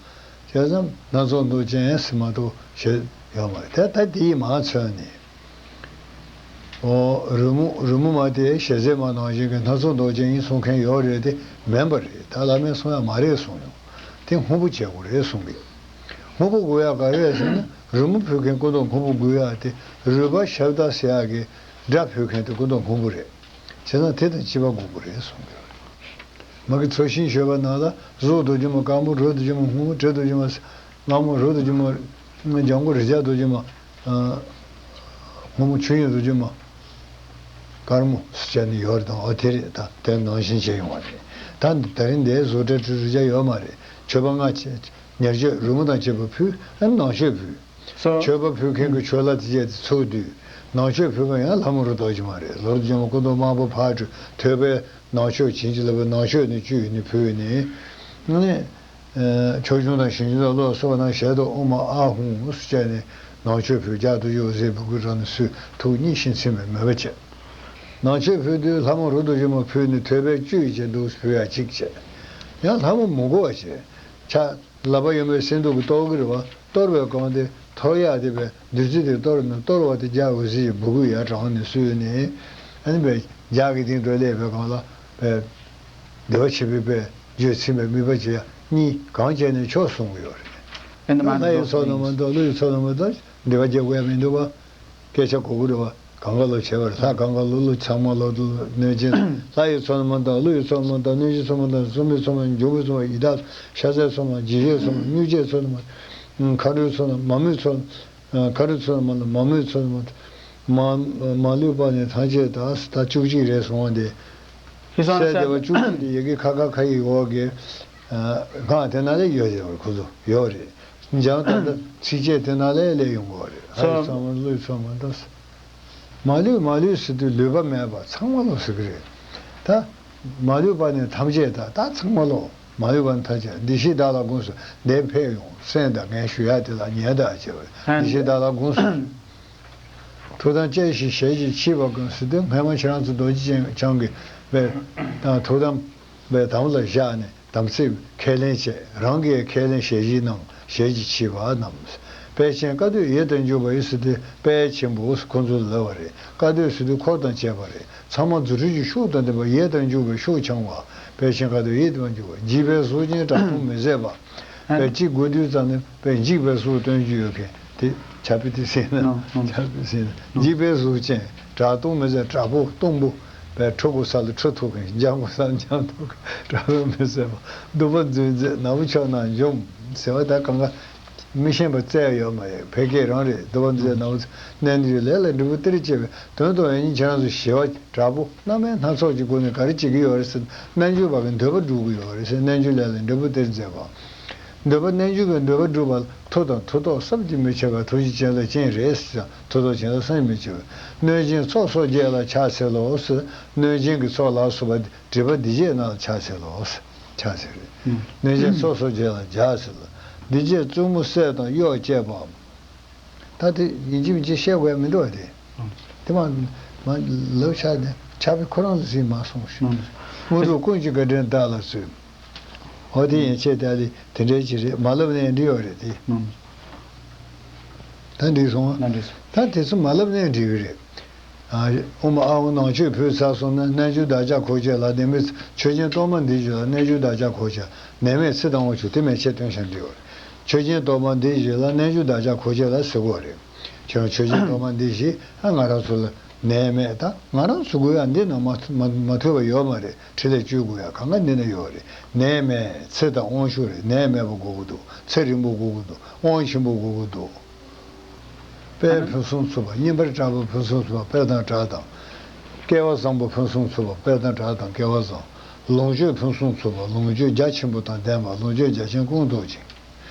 བྱས་ཙང་སྣ་ཚོགས་མདོག་ཅན་ཟེར་མ་གཏོགས་བཤད་ཡོད་མ་རེད། དེ་ད་དེ་ཡིས་མ་མཚོན་ནས། ཨོ་རོལ་མོ་རོལ་མོ་མ་དེ་ཞལ་ཟས་མ་ནང་བཞིན་གྱི་སྣ་ཚོགས་མདོག་ཅན་ཡིན་གསུང་མཁན་ཡོད་རེད་དེ་མིན་པ་རེད། ད་བླ་མས་གསུང་ཡ་མ་རེད་གསུང་ཡོང་། དེ་སྔོན་པོ་བྱེད་དགོས་རེད་གསུང་གི། སྔོན་པོ་དགོས་ཡ་ག་རེ་རེད་ཟེར་ན་རོལ་མོ་ཕུལ་མཁན་སྐུ་མདོག་སྔོན་པོ་དགོས་ཡ་དེ་རོལ་པ་ཤབྡ་ཟེར་ཡ་གི་སྒྲ་ཕུལ་མཁན་དེ་སྐུ་མདོག་སྔོན་པོ་རེད། བྱས་ཙང་དེ་དང་གཅིག་པ་དགོས་ཀྱི་རེད་གསུངས་ཀྱི་ཡོད་རེད། མ་གི་ཚོགས་ཞིང་ཞེས་པ་ནང་ལ་གཟུགས་རྡོ་རྗེ་མ་དཀར་མོ། རོ་རྡོ་རྗེ་མ་སྔོན་མོ། དྲི་རྡོ་རྗེ་མ་དམར་མོ། རོ་རྡོ་རྗེ་མ་ལྗང་གུ། རེག་བྱ་རྡོ་རྗེ་མ་སྔོན་མོ། ཆོས་དབྱིངས་རྡོ་རྗེ་མ་དཀར་མོ་ཟེར་བྱས་ནས་ཡོད་རེད་དང་། ཨོ་དེ་རེད། ད་དེ་ནང་བཞིན་བྱས་ཡོང་བ་རེད། ད་ད་རིང་འདིར་བཟོ་གྲྭ་ཁྲུས་རེག་བྱ་ཡོད་མ་རེད། མཆོད་པ་སྔར་བྱས། ཉེར་སྤྱོད་རོལ་མོ་དང་བཅས་པ་ཕུལ། ཨ་ནི་ནང་མཆོད་ཕུལ། So མཆོད་པ་ཕུལ་མཁན་གྱི་མཆོད་ལྷ་དེ་བཅས་ཏེ་ཚུར་བསྡུས། ནང་མཆོད་ཕུལ་མཁན་ཡང་ལྷ་མོ་རུ་རྡོ་རྗེ་མ་རེད། ལོ་རུ་རྗེ་མ་སྐུ་མདོག་དམར་པོ་ཕར་བྲོས། ཐོད་པའི་ནང་མཆོད་བྱིན་གྱིས་བརླབས་པའི་ནང་མཆོད་ནས་བཅུད་ནས་ཕུལ་ནས། ཨ་ནི་ཕྱོགས་སྐྱོང་དང་ཞིང་སྐྱོང་དང་བློ་གསོག་པ་ན་ཞལ་དུ་ཨོཾ་ཨཱཿཧཱུྃ་ཟེར་བྱས་ནས་ནང་མཆོད་ཕུལ། ལྗགས་རྡོ་རྗེ་འོད་ཟེར་སྦུ་གུ་རང་ནས་བསུས། ཐུགས་མཉེས་ཤིང་ཚིམ་པའི་མོས་པ་བྱས། ནང་མཆོད་ཕུལ་དུས་ལྷ་མོ་རུ་རྡོ་རྗེ་མ་ཕུལ་ནས་ཐོད་པའི་བཅུད་བཅས་འདུག་ཕུལ་ཡ་གཅིག་བྱས། ཡང་ལྷ་མོ་མི་དགོས་པ་བྱས། ཕྱག་ལག་པ་གཡོན་པའི་སེན་ཐུར་གྱིས་གཏོར་གྱི་རེད་བ། གཏོར་བའི་སྒང་དེ་གཏོར་ཡག་དེ་བའི་བདུད་རྩི་དེ་གཏོར་ནས། གཏོར་བ་དེ་ལྗགས་འོད་ཟེར་གྱི་སྦུ་གུ་ཡར་དྲངས་ནས་བསུས་ནས། ཨ་ནི་བའི་ལྗགས་ཀྱི་སྟེང་དུ་སླེབས་པའི་སྒང་ལ་བའི་བདེ་བ་ཆེན་པོའི་བའི་རྒྱུད་ཚིམ་པའི་དམིགས་པ་བྱེད་ཡ་གཉིས་གང་བྱས་ནས་ཆོག་གསུང་གི་ཡོད་རེད། ཨེ་འདི་མ་ལྷ་ཡི་ཚོགས་རྣམས་མ་གཏོགས། ཀླུ་ཡི་ཚོགས་རྣམས་མ་གཏོགས། འདི་བ་རྒྱག་དགོས་ཡ་མི་འདུག་པ། སྐད་ཆ་གོ་གི་རེད་པ། གང་ག་ལོ་བྱེད་པར། ལྷ་གང་ག་ལོ་ལོ་ཚང་མ་ལོ་ལོ་གནོད་སྦྱིན། ལྷ་ཡི་ཚོགས་རྣམས་མ་གཏོགས། ཀླུ་ཡི་ཚོགས་མ་གཏོགས། གནོད་སྦྱིན་ཚོགས་མ་གཏོགས། སྲུང་མའི་ཚོགས་མ་གཏོགས། འབྱུང་པོའི་ཚོགས་མ་གཏོགས། ཡི་དྭགས་ཤ་ཟའི་ཚོགས་མ་གཏོགས། འཇིགས་བྱེད་ཚོགས་མ་གཏོགས། མཁའ་འགྲོའི་ཚོགས་མ་གཏོགས། མ་མོའི་ཚོགས། མཁའ་འགྲོའི་ཚོགས་མ་གཏོགས། མ་མོའི་ཚོགས་མ་གཏོགས། མ་མ་ལུས་པ་ནི་ཐམས་ཅད་དང་། ད་བཅུ་གཅིག་རེད་སོང་བ་འདི། ཧི་སང་གསལ་བདེ་བ་བཅུ་གཅིག་དེ་ཡི་གེ་ཁ་ཁ་ཁ་ཡི་འོག་གི། ཨ། གང་དེ་ན་ལས་ཡོད་ཡོད་ཁོ་ཚོ་ཡོད་རེད། འཇམ་ད་ལྟ་ཚིགས་བཅད་དེ་ན་ལས་ལས་ཡོང་གི་རེད། ཨ་ཡི་ཚང་མ་ལུས་ཚང་མ་འདུག། མ་ལུས་མ་ལུས་ཟེར་དུས་ལུས་པ་མེད་པ་ཚང་མ་ལོ་ཟེར་གི་རེད། ད་མ་ལུས་པ་ནི་ཐམས་ཅད་དང་། ད་ཚང་མ་ལོ། མ་ལུས་པ་ནི་ཐམས་ཅད། འདི་ཞེས་བདག་ལ་དགོངས་སུ། འདི་ཕེབས་ཡོང་སེམས་དང་ངས་ཞུ་ཡ་དེ་ལ་ཉན་དང་བྱེད་པ། འདི་ཞེས་བདག་ལ་དགོངས་སུ། ཐུགས་དམ་བཅའ་ཞིང་ཞལ་གྱིས་ཕྱིས་པ་ཀུན་ཟེར་དུས། སྔས་མ་ཁྱེད་རང་ཚོ་རྡོ་རྗེ་འཆང་གི་པའི་ཐུགས་དམ་པའི་དམ་ལ་བཞག་ནས། དམ་ཚིག་ཁས་ལེན་བྱས། རང་གིས་ཁས་ལེན་ཞལ་བཞེས་གནང་། ཞལ་གྱིས་ཕྱིས་པ་རྣམས། དཔལ་ཆེན་བཀའ་སྡོད་ཡིད་དུ་འཇུག་པ་ཡི་ཟེར་དུས། དཔལ་ཆེན་པོ་ཁོ་ཚོ་ལབ་པ་རེད། བཀའ་སྡོད་ཟེར་དུས་འཁོར་དང་བཅས་པ་རེད། ཚང་མ་རྫུ་འཕྲུལ་གྱི་ཤུགས་དང་ལྡན་པ། ཡིད་དུ་འཇུག་པའི་ཤུགས་འཆང་བ། དཔལ་ཆེན་བཀའ་སྡོད་ཡིད་དུ་འཇུག་པ། འཇིགས་པའི་གཟུགས་ཅན་དགྲ་སྟོང་མི་བཟད་པ། ཨ་པའི་གཅིག་དགུ་དུས་ཙམ་ནས་པའི་འཇིགས་པའི་གཟུགས་སྟོན་རྒྱུ་ཡོད་མཁན་དེ། ཆ་པི་ཏི་ཟེར་ན། ཨ་ཨ་ཆ་པི་ཟེར་ན། ཨ་འཇིགས་པའི་གཟུགས་ཅན་དགྲ་སྟོང་མི་བཟད། དགྲ་བོ་སྟོང་པོ་པའི། ཁྲོ་དགུ་ས་ལ་ཁྲོ་ཐུབ་མཁན། འཇམ་དགུ་ས་ལ་འཇམ་ཐུབ་མཁན། དགྲ་སྟོང་མི་བཟད་པ། གདུག་པ་འཛིན་མཛད་ནག་པོ་ཕྱོགས་རྣམས་འཇོམས་ཟེར་བ། ད་གང་ག་མི་ཤེས་པ་བཙལ་ཡོད་མ་རེད། ཕལ་སྐད་རང་རེད། གདུག་པ་འཛིན་མཛད་ནག་པོ། རྣལ་འབྱོར་ལས་ལ་འབྲས་བུ་སྟེར་བྱེད་པའི་དོན་དུ་ཡང་སྙིང་ཁྱེད་རང་ཚོ་ཞི་བ། དྲག་པོ་རྣམ་དབྱེ་སྣ་ཚོགས་ཀྱི་སྒོ་ནས་ག་རེ་བྱེད་ཀྱི་ཡོད་རེད་ཟེར། རྣལ་འབྱོར་པ་གི་འདོད་པ་སྒྲུབ་ཀྱི་ཡོད་རེད་ཟེར། རྣལ་འབྱོར་ལས་ལ་འབྲས་བུ་སྟེར་མཛད་པ། འདོད་པ། རྣལ་འབྱོར་པའི་འདོད་པ་སྒྲུབ་པ་ལ། མཐུ་དང་མཐུ་སྟོབས་བསམ་གྱིས་མི་ཁྱབ་པ། ཐུགས་རྗེ་བྱིན་རླབས་ཅན་རེད་ཟེར། མཐུ་སྟོབས་བྱིན་རླབས་བསམ་གྱིས་མི་ཁྱབ་པ། གནོད་སྦྱིན་ཚོགས་སོགས་བརྒྱད་ལ་ཕྱག་འཚལ་ལོ་ཟེར། གནོད་སྦྱིན་གྱི་ཚོགས་ལ་སོགས་པ་སྒྲིབ་པ་སྡིག་བྱེད་རྣམས་ལ་ཕྱག་འཚལ་ལོ་ཟེར། ཕྱག་འཚལ་རེད། གནོད་སྦྱིན་ཚོགས་སོགས་བརྒྱད་ལ་ཕྱག་འཚལ་ལོ། སྡིག་བྱེད་བཙུན་མོ་སྲས་དང་གཡོག་བཅས་པ། ད་དེ་ཡིན་གཅིག་མིན་གཅིག་བཤད་དགོས་ཡ་མི་འདུག་བ་དེ། ཨང་། དེ་མ་མ་ལབ་ཆགས་ནས་ཆགས་པའི་ཁོ་རང་ལ་ཟིན་མ་སོང་ཞུ། ཨང་། དངོས་གྲུབ་ཀུན་གྱི་དགའ་སྤྲོའི་བདག་ལ་བརྩོན། འོ་དེ་ཡན་ཆད་ད་ལི་དེ་འདྲའི་ཅིག་རེད། མ་ལབ་ནའི་འགྲིག་ཡོད་རེད་དེ། ཨང་། ད་འགྲིག་སོང་ང་། ད་འགྲིག་སོང་། ད་དེ་ཚོ་མ་ལབ་ནའི་འགྲིག་གི་རེད། ཨ། ཨོཾ་ཨཱཿཧཱུྃ་ནང་མཆོད་ཕུལ་ཚར་སོང་ན། རྣལ་འབྱོར་བདག་ཅག་འཁོར་བཅས་ལ། ནད་མེད་ཚེ། མཆོད་སྦྱིན་གཏོར་མ་འདི་བཞེས་ལ། རྣལ་འབྱོར་བདག་ཅག་འཁོར་བཅས་ལ། ནད་མེད་ཚེ་དང་དབང་ཕྱུག། དེ་མན་ཆད་སྟོན་བྱ་འདི་ཡོད་རེད། མཆོད་སྦྱིན་གཏོར་མ་འདི་བཞེས་ལ། རྣལ་འབྱོར་བདག་ཅག་འཁོར་བཅས་ལ་ཟེར་དགོས་རེད། ཁྱོད་མཆོད་སྦྱིན་གཏོར་མ་འདི་བཞེས། ཨ། ང་རང་ཚོ་ལ་ནད་མེད། ད་ང་རང་ཚོ་དགོས་ཡ་འདི་ན་མ་མ་མ་ཐུབ་པ་ཡོད་མ་རེད། ཕྲིན་ལས་བཅོལ་དགོས་ཡ་གང་ག་འདི་ན་ཡོད་རེད། ནད་མེད་ཚེ་དང་དབང་ཕྱུག་རེད། ནད་མེད་པ་དགོས་ཀྱི་འདུག། ཚེ་རིང་པོ་དགོས་ཀྱི་འདུག། དབང་ཆེན་པོ་དགོས་ཀྱི་འདུག། དཔལ་ཕུན་སུམ་ཚོགས་པ། སྙན་པར་གྲགས་པ་ཕུན་སུམ་ཚོགས་པ་དཔལ་དང་གྲགས་དང་། སྐལ་བ་བཟང་པོ་ཕུན་སུམ་ཚོགས་པ་དཔལ་དང་གྲགས་དང་སྐལ་བ་བཟང་། ལོངས་སྤྱོད་ཕུན་སུམ་ཚོགས་པ། ལོངས་སྤྱོད་རྒྱ་ཆེན་པོ་དང་ལྡན་པ། ལོངས་སྤྱོད་རྒྱ་ཆེན་ཀུན་ཐོབ་ཅིང་།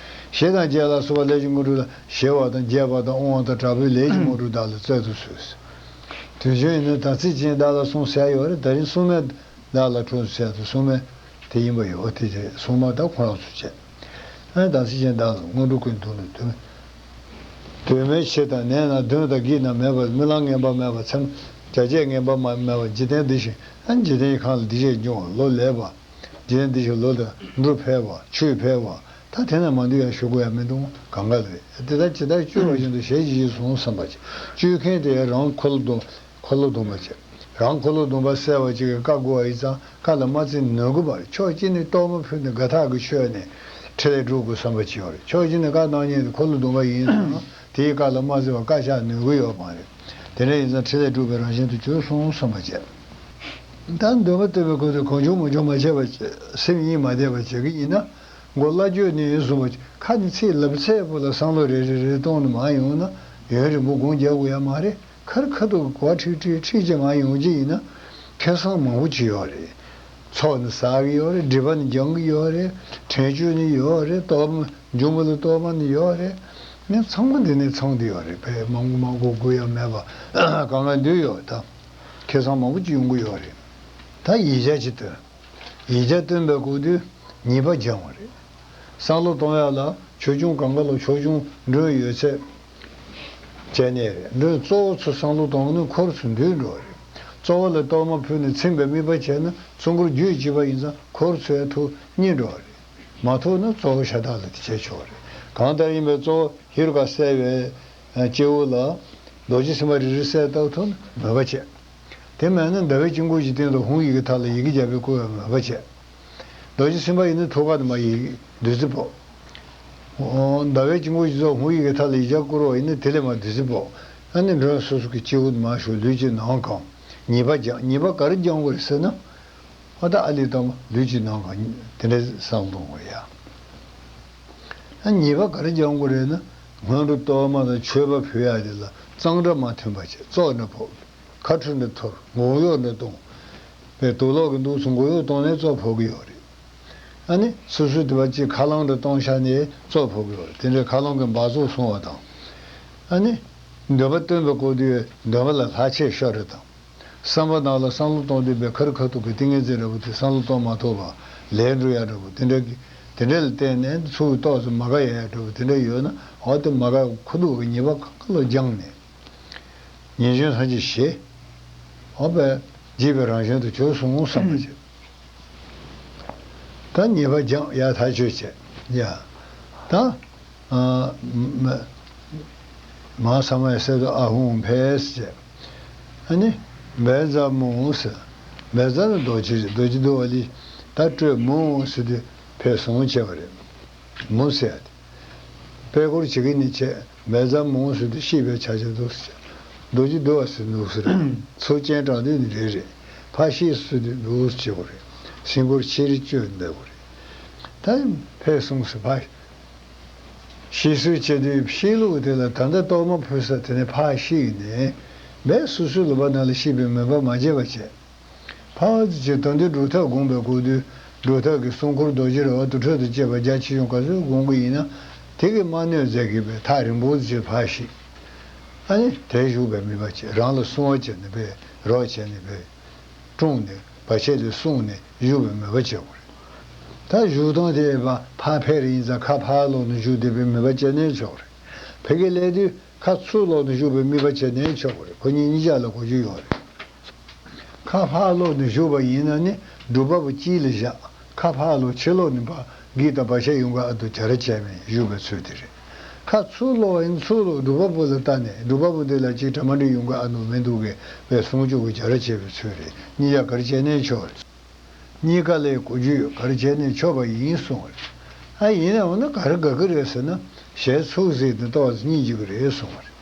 ཞེས་དང་རྗེས་ལ་སོགས་པ་ལས་ཀྱི་དངོས་གྲུབ་ལ། ཞེས་པ་དང་རྗེས་པ་དང་དབང་དང་དྲག་པོའི་ལས་ཀྱི་དངོས་གྲུབ་བདག་ལ་སྩལ་དུ་གསོལ། དུས་ཆེན་ཡིན་ན་དམ་ཚིག་ཅན་བདག་ལ་སྲུངས་ཟེར་ཡོད་རེད། ད་རིང་སྲུང་མས་བདག་ལ་སྲུངས་ཟེར་དུས་སྲུང་མས་དེ་ཡིན་པ་ཡོད། དེ་རེད། སྲུང་མ་ད་ཁོ་རང་ཚོ་བྱས། ཨ། དམ་ཚིག་ཅན་བདག་ལ་དངོས་གྲུབ་ཀུན་འདུག་ལ་འདུག། དོན་མེད་ཕྱི་དང་ནད་ན་གདོན་དང་བགེགས་རྣམས་མེད་པ། རྨི་ལམ་ངན་པ་མེད་པ། མཚམས་བྱ་བྱེད་ངན་པ་མ་མེད་པ། འཇིག་རྟེན་འདི་བཞིན། ཨ། འཇིག་རྟེན་གྱི་ཁམས་ལ་སྡིག་བྱས་འབྱུང་བ་ལོ་ལེགས་པ། འཇིག་རྟེན་འདི་བཞིན་ལོ་ལ་འབྲུ་འཕེལ་བ། ཆོས་འཕེལ་བ། ད་དེ་ན་མ་འདུས་ཡ་ཞུ་དགོས་ཡ་མི་འདུག། གང་ག་ལ་རེད། དེ་ལྟར་ཇི་ལྟར་བཅོལ་བ་བཞིན་དུ་ཞལ་གྱིས་བཞེས་སོ་བསམ་པ་བྱེད། བཅོལ་མཁན་དེ་རང་འཁོར་ལོ་སྡོམ། འཁོར་ལོ་སྡོམ་པ་བྱེད། རང་འཁོར་ལོ་སྡོམ་པ་གསལ་བ་ཅིག་གིས་བཀའ་བསྒོ་བ་ཡིན་ཙང་། བཀའ་ལ་མ་བརྩི་ནོར་གི་མ་རེད། ཕྱོགས་གཅིག་ནས་གཏོར་མ་ཕུལ་ནས་དགའ་ཐག་གིས་མཆོད་ནས་ཕྲིན་ལས་སྒྲུབ་དགོས་བསམ་པ་ཅིག་ཡོད་རེད། ཕྱོགས་གཅིག་ནས་བཀའ་གནང་མཁན་དེ་འཁོར་ལོ་སྡོམ་པ་ཡིན་ཙང་། དེའི་བཀའ་ལ་མ་བརྩི་བར་བཀའ་བཞག་ནུས་ཀྱི་ཡོད་མ་རེད། དེ་འདྲ་ཡིན་ཙང་ཕྲིན་ལས་སྒྲུབ་པའི་རང་བཞིན་དུ་གྱུར་སོང་བསམ་པ་བྱེད། ད་འདོད་པ་སྟོན་པའི་སྐབས་སུ་གང་བྱུང་མང་བྱུང་མ་བྱས་པ་བྱས། སེམས་གཉིས་མ་བསྡད་པ་བྱེད་ཀྱི་ཡིན་ན། མགོ་བླ་བརྗོད་ནས་བཟུང་བ་ཁ་ནས་ཚིག་ལབ་ཚད་པོ་ལ་བསམ་བློ་རེ་རེ་རེ་གཏོང་ནས་མ་ཡོང་ན། ཡུན་རིང་པོ་སྒོམ་རྒྱག་དགོས་ཡ་མ་རེད། ཁར་ཁ་ཐུག་གོ་བ་ཁྲིག་ཁྲིག་ཁྲིག་ཅིག་མ་ཡོང་གི་ཡིན་ན། ཁེ་བཟང་མང་པོ་ཅིག་ཡོད་རེད། ཚོགས་ནི་བསགས་ཀྱི་ཡོད་རེད། སྒྲིབ་པ་ནི་སྦྱང་གི་ཡོད་རེད། དྲན་སྤྱོད་ནི་ཡོད་རེད། གཏོར་མ་འབྱུང་པོ་ལ་གཏོར་མ་ནི་ཡོད་རེད། ནི་ཚང་མ་འདི་ནས་ཚང་གི་ཡོད་རེད། ཕལ་མང་པོ་མང་པོ་དགོས་ཡ་མེད་པ་གང་ག་འདུས་ཡོད་ད། ཁེ་བཟང་མང་པོ་ཅིག་ཡོང་གི་ཡོད་རེད། ད་ཡིག་ཆ་ཅིག་སྟོན། ཡིག་ཆ་སྟོན་པའི་སྐབས་དུས་ཉེས་པ་སྦྱང་བ་རེད། བསམ་བློ་གཏོང་ཡ་ལ་ཆོས་སྐྱོང་གང་ག་ལ་ཆོས་སྐྱོང་མགྲོན་ཡོད་ཚད་བྱས་ནས་རེད། མགྲོན་གཙོ་བོ་ཚོ་བསམ་བློ་གཏོང་ནས་འཁོར་ཚོ་འདུས་འགྲོ་བ་རེད། གཙོ་བོ་ལ་གཏོར་མ་ཕུལ་ནས་ཚིམ་པའི་དམིགས་པ་བྱས་ན་གཙོ་འཁོར་རྒྱུད་གཅིག་པ་ཡིན་ཙང་འཁོར་ཚོའི་ཐུགས་མཉེས་འགྲོ་བ་རེད། མ་ཐུག་ན་གཙོ་བོ་ཤ་སྟག་ལ་དེ་བྱས་ཆོག་རེད། གང་ལྟར་ཡིན་པའི་གཙོ་བོ་ཧེ་རུ་ཀ་གསལ་བའི་སྐྱེ་བོ་ལ་རྡོ་རྗེ་སེམས་དཔའ་རེ་རེ་གསལ་བཏབ་ཐུབ་ན་མོས་པ་བྱས། དེ་མེད་ན་ཟླ་བའི་དཀྱིལ་འཁོར་གྱི་སྟེང་དུ་ཧཱུྃ་ཡི་གེ་མཐའ་ལ་ཡི་གེ་བརྒྱ་པའི་བསྐོར་བའི་མོས་པ་བྱས། རྡོ་རྗེ་སེམས་དཔའ་ཡིན་ན་ཐུགས་ཀ་ནས་མར་ཡི་གེ་བདུད་རྩི་ཕོག། ཟླ་བའི་དཀྱིལ་འཁོར་གྱི་ཚོགས་ཧཱུྃ་ཡི་གེ་མཐའ་ལ་ཡིག་བརྒྱ་བསྐུར་བ་ཡིན་ན། དེ་ལས་མར་བདུད་རྩི་ཕོག་ཨ་ནི་མགྲོན་སོ་སོ་གི་སྤྱི་བོ་དུ་མར་ཞུགས། ལུས་ཀྱི་ནང་གང་། ཉེས་པ་སྦྱང་། ཉེས་པ་ག་རེ་སྦྱང་དགོས་རེད་ཟེར་ན། ཨ་ད་ཨ་ལི་ཏོ་མ་ལུས་ཀྱི་ནང་གང་དེ་འདྲའི་བསམ་བློ་གཏོང་དགོས་ཡ། ཨ་ཉེས་པ་ག་རེ་སྦྱང་དགོས་རེད་ན། སྔོན་འགྲོ་གཏོར་མ་དང་མཆོད་པ་ཕུལ་ཡ་དེ་ལ་གཙང་སྦྲ་མ་མཐུན་པ་བྱས། བཙོག་འདྲ་ཕོག་ཁ་ཁྲུ་འདྲ་ཐོར། མགོ་གཡོག་འདྲ་གཏོང་། པའི་དུག་ལོག་གི་འདུག་སུ་མགོ་གཡོག་གཏོང་ནས་བཙོག་ཕོག་གི་ཡོད་རེད། ཨ་ནི་སོ་སོའི་དུ་བ་གཅིག་ཁ་རླངས་འདྲ་གཏོང་ཤ་ནས་བཙོག་ཕོག་གི་ཡོད་རེད། དེ་འདྲའི་ཁ་རླངས་ཀྱི་འབག་བཙོག་སོང་བ་དང་། ཨ་ནི་འདོད་པ་སྟོན་པའི་སྐོར་དུ་འདོད་པ་ལ་ལྷག་ཆད་ཤོར་རེད་དང་། བསམ་པ་ནང་ལ་བསམ་བློ་གཏོང་དུས་པའི་ཁ་རི་ཁ་ཐུག་གི་ཏིང་ངེ་འཛིན་འདྲ་བོ་དེ་བསམ་བློ་གཏོང་མ་ཐུབ་པ། ལས་འགྲོ་ཡ་འདྲ་བོ་དེ་འདྲ་གི་དེ་འདྲ་ལ་བརྟེན་ནས་ཚུར་ཏོག་ཙམ་མ་དགའ་ཡ་འདྲ་བོ་དེ་འདྲ་ཡོད་ན། འོ་དེ་མ་དགའ་ཁུ་ཐུག་གི་ཉེས་པ་གང་ག་ལ་སྦྱངས་ནས། ཉེས་སྐྱོན་ཐམས་ཅད་ཞི། འོ་བས་བགྱིས་པའི་རང་བཞིན་དུ་གྱུར་སོང་བསམ་པ་བྱེད། ད་ཉེས་པ་སྦྱངས་ཡ་ཐག་ཆོད་བྱས་ཡ། ད་ཨ་མ་མ་ས་མ་ཡ་སེ་དོ་ཨ་ཧུང་ཕེས་བྱས། ཨ་ནི་བཛྲ་མུ་ཟེར། བཛྲ་ནི་རྡོ་རྗེ་རེད། རྡོ་རྗེ་འདུལ་བ་ལས་ད་སྤྲོས་མུ་ཟེར་དུས་ཕེབས་སོང་བྱས་པ་རེད། མུ་ཟེར་ཡ་དེ། པད་སྐོར་བྱེད་ཀྱི་ནི་བྱས། བཛྲ་མུ་ཟེར་དུས་ཤེས་པའི་ཕྱག་རྒྱ་འདུག་ཟེར། རྡོ་རྗེ་འདུལ་བ་ཟེར་འདུག་ཟེར། ཚུར་སྤྱན་དྲངས་དུས་ནི་རེད་རེད། ཕར་ཤེས་ཟེར་དུས་འདུག་ཟེར་གྱི་རེད། སེམས་སྐོར་ཕྱིར་བཅོས་འདེབས་དགོས་རེད། ད་ཕེབས་སོང་ཟེར་ཕར། ཤེས་ཟེར་བྱེད་དུས་ཤེས་ལུགས་དེ་ལ་ད་ལྟ་གཏོར་མ་ཕུལ་ས་དེ་ནས་ཕར་ཤེས་ནས་མེད་སོ་སོའི་ལུས་པ་ནང་ལ་ཤེས་པའི་མོས་པ་མ་བྱས་པ་བྱས། ཕར་ཅིག་ད་དུང་སྒྲུབ་ཐབས་སྒོམ་པའི་སྐོར་དུས་སྒྲུབ་ཐབས་ཀྱི་སྲུང་འཁོར་རྡོ་རྗེ་ར་བ་དུར་ཁྲོད་དང་བཅས་པ་རྒྱ་ཆེ་ཆུང་ག་ཚོད་སྒོམ་གྱི་ཡིན་ན། དེ་གིས་མ་གནོད་མཛད་ཀྱི་པའི་ཐག་རིང་པོ་ཅིག་ཕར་ཤེས། ཨ་ནི་དེར་བཞུགས་པའི་མོས་པ་བྱས། རང་ལ་བསྲུང་བ་བྱས་ནས་པའི་རོགས་བྱས་ནས་པའི་དཀྲུགས་ནས་བར་ཆད་དེ་བསྲུངས་ནས་བཞུགས་པའི་མོས་པ་བྱེད་དགོས་རེད། ད་བཞུགས་སྟངས་དེ་ཕར་ཕེབས་རེ་ཡིན་ཙང་ཁ་ཕར་ལོག་ནས་བཞུགས་བསྡད་པའི་མོས་པ་བྱས་ནས་ཆོག་རེད། ཕ་གིར་སླེབས་དུས་ཁ་ཚུར་ལོག་ནས་བཞུགས་པའི་མོས་པ་བྱས་ནས་ཆོག་གི་རེད། ཁོ་གཉིས་གཉིས་ཆ་ལ་གོ་རྒྱུ་ཡོད་རེད། ཁ་ཕར་ལོག་ནས་བཞུགས་པ་ཡིན་ན་ནི་སྒྲུབ་པ་པོ་དཀྱིལ་ལ་བཞག་ཁ་ཕར་ལོག་ཕྱི་ལོག་ནས་ཕར་གི་དང་བར་ཆད་ཡོང་ག་ཨ་དུ་བྱ་ར་བྱས་མེད་བཞུགས་པའི་ཚུལ་དེ་རེད། ཁ་ཚུར་ལོག་ཡིན་ཚུར་ལོག་སྒྲུབ་པ་པོ་ལ་ལྟ་ནས་སྒྲུབ་པ་པོ་འདི་ལ་ཅིག་གྲ་མ་འགྲིག་ཡོང་ག་ཨ་དུ་མི་འདུག་གས་པའི་སྲུང་སྐྱོབ་ཀྱི་བྱ་ར་བྱས་པའི་ཚུལ་རེད། གཉིས་ཆ་ག་རེ་བྱས་ནས་ཆོག་རེད། གཉིས་ཀ་ལས་གོ་རྒྱུ་ཡོད། ག་རེ་བྱས་ནས་ཆོག་པ་ཡིན་གསུངས་པ་རེད། ཨ་ཡིན་ནའང་ན་ག་རེ་དགའ་གི་རེད་ཟེར་ན། ཞལ་ཚུགས་ཟེར་དུས་ཏོག་ཙམ་སྙིང་རྗེ་གི་རེད་གསུངས་པ་རེད།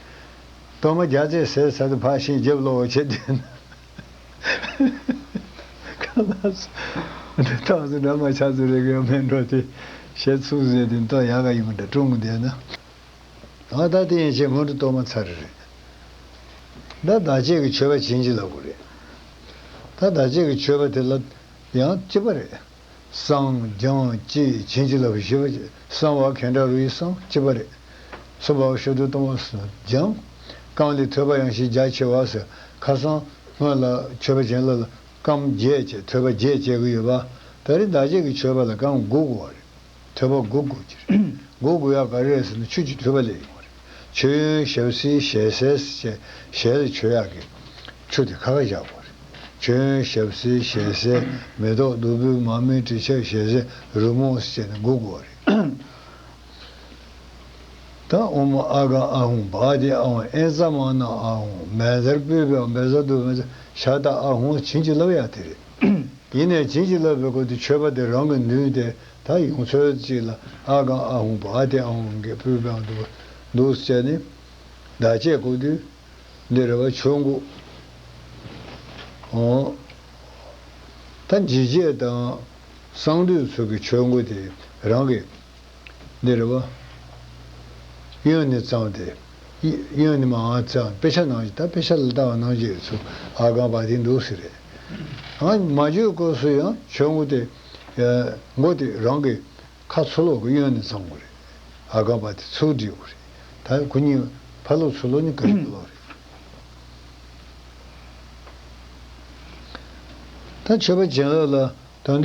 གཏོར་མ་རྒྱ་ཚད་ཟས་ཚར་དུས་ཕར་ཕྱིན་རྒྱབ་ལོག་བྱེད་དུས་ན། ཁ་ལགས་སོ། ཏོག་ཙམ་འདྲ་མ་ཆགས་ཚུལ་རེ་གི་མེད་འགྲོ་དེ། ཞལ་ཚུགས་ཟེར་དུས་ཏོག་ཡག་ག་ཡིན་པ་འདྲ་དཀྲུགས་བསྡད་ན། ད་ལྟ་དེ་ཡན་ཆད་སྔོན་འགྲོ་གཏོར་མ་ཚར་རེད། ད་བདག་བསྐྱེད་ཀྱི་མཆོད་པ་བྱིན་གྱིས་བརླབ་དགོས་རེད། ད་བདག་བསྐྱེད་ཀྱི་མཆོད་པ་དེ་ལ་ཡང་གཅིག་པ་རེད། བསང་སྦྱང་བཅས་བྱིན་གྱིས་བརླབ་བཞི་པ་བྱས། བསང་བ་གན་ཊ་རུ་ཡི་བསང་གཅིག་པ་རེད། སུ་བ་བ་ཤོ་དུ་གཏོང་བ་སུ་སྦྱང་། རྐང་ལས་ཐོད་པ་ཡང་ཞིང་རྒྱ་ཆེ་བ་ཟེར། ཁ་སང་སྔོན་ལ་མཆོད་པ་བྱིན་རླབས་ལ་རྐང་བརྒྱད་བཅས་ཐོད་པ་བརྒྱད་བཅས་ཀྱི་ཡོད་པ། ད་རེས་བདག་བསྐྱེད་ཀྱི་མཆོད་པ་ལ་རྐང་དགུ་དགོས་པ་རེད། ཐོད་པ་དགུ་དགོས་ཀྱི་རེད། དགུ་དགོས་ཡག་ག་རེ་རེད་ཟེར་ན་ཆུ་གཅིག་ཐོད་པ་ལས་ཡོང་བ་རེད། མཆོད་ཡོན་ཞབས་བསིལ་ཞལ་ཟས་ཟེར་བྱས་ཞལ་ལ་མཆོད་ཡག་གི་ཆུ་དེ་ཁ་ཁ་བཞག་དགོས་རེད། མཆོད་ཡོན་ཞབས་བསིལ་ཞལ་ཟས་མེ་ཏོག་བདུག་སྤོས་མར་མེ་དྲི་ཆབ་ཞལ་ཟས་རོལ་མོ་ཟེར་བྱས་ནས་དགུ་དགོས་རེད། ད་ཨོཾ་ཨཱ་ག་ཨཱཿཧཱུྃ་བཛྲ་ཨཱཿཧཱུྃ་ཨེ་ཛ་མ་ན་ཨཱཿཧཱུྃ་མེ་ཛར་པུཥྤེ་བཛྲ་དྷཱུ་མེ་ཛ་ཤ་ཏ་ཨཱཿཧཱུྃ་བྱིན་གྱིས་བརླབས་ཡག་དེ་རེད། ཡིན་ནའི་བྱིན་གྱིས་བརླབས་པའི་སྐོར་དུ་མཆོད་པ་དེ་རང་གི་མདུན་དེ་ད་ཡོངས་ཚོད་ཅིག་ལ་ཨཱཿཧཱུྃ་བཛྲ་ཨཱཿཧཱུྃ་གི་པུཥྤེ་འདུག་འདུག་བྱས་ནས་བདག་བསྐྱེད་སྐོར་དུ་འདི་རེད་བ། ཆོས་འགོད། འོ། ད་འཇིགས་བྱེད་དང་གསང་འདུས་ཚོ་གི་ཆོས་འགོད་དེ་རང་གི་འདི་རེད་བ། གཡོན་ནས་བརྩམས་ཏེ། གཡོན་ནས་མར་བརྩམས། དཔེ་ཆ་ནང་བཞིན། ད་དཔེ་ཆ་ལ་ལྟ་བ་ནང་བཞིན་ཚུར་ཨཱཿཧཱུྃ་བཛྲ་དེ་འདུག་ཟེར་རེད། ཨ་མ་བརྗོད་སྐབས་སུ་ཡང་ཆོས་འགོད་དེ། འགོད་དེ་རང་གི་ཁ་ཚུར་ལོག་གི་གཡོན་ནས་བརྩམ་དགོས་རེད། ཨཱཿཧཱུྃ་བཛྲ་དེ་ཚུར་སྒྲིལ་དགོས་རེད། ད་ཁོ་གཉིས་ཕར་ལོག་ཚུར་ལོག་ནི་ག་རེ་ཕར་ལོག་རེད། ད་མཆོད་པ་བྱིན་རླབས་ལ་ད་དུང་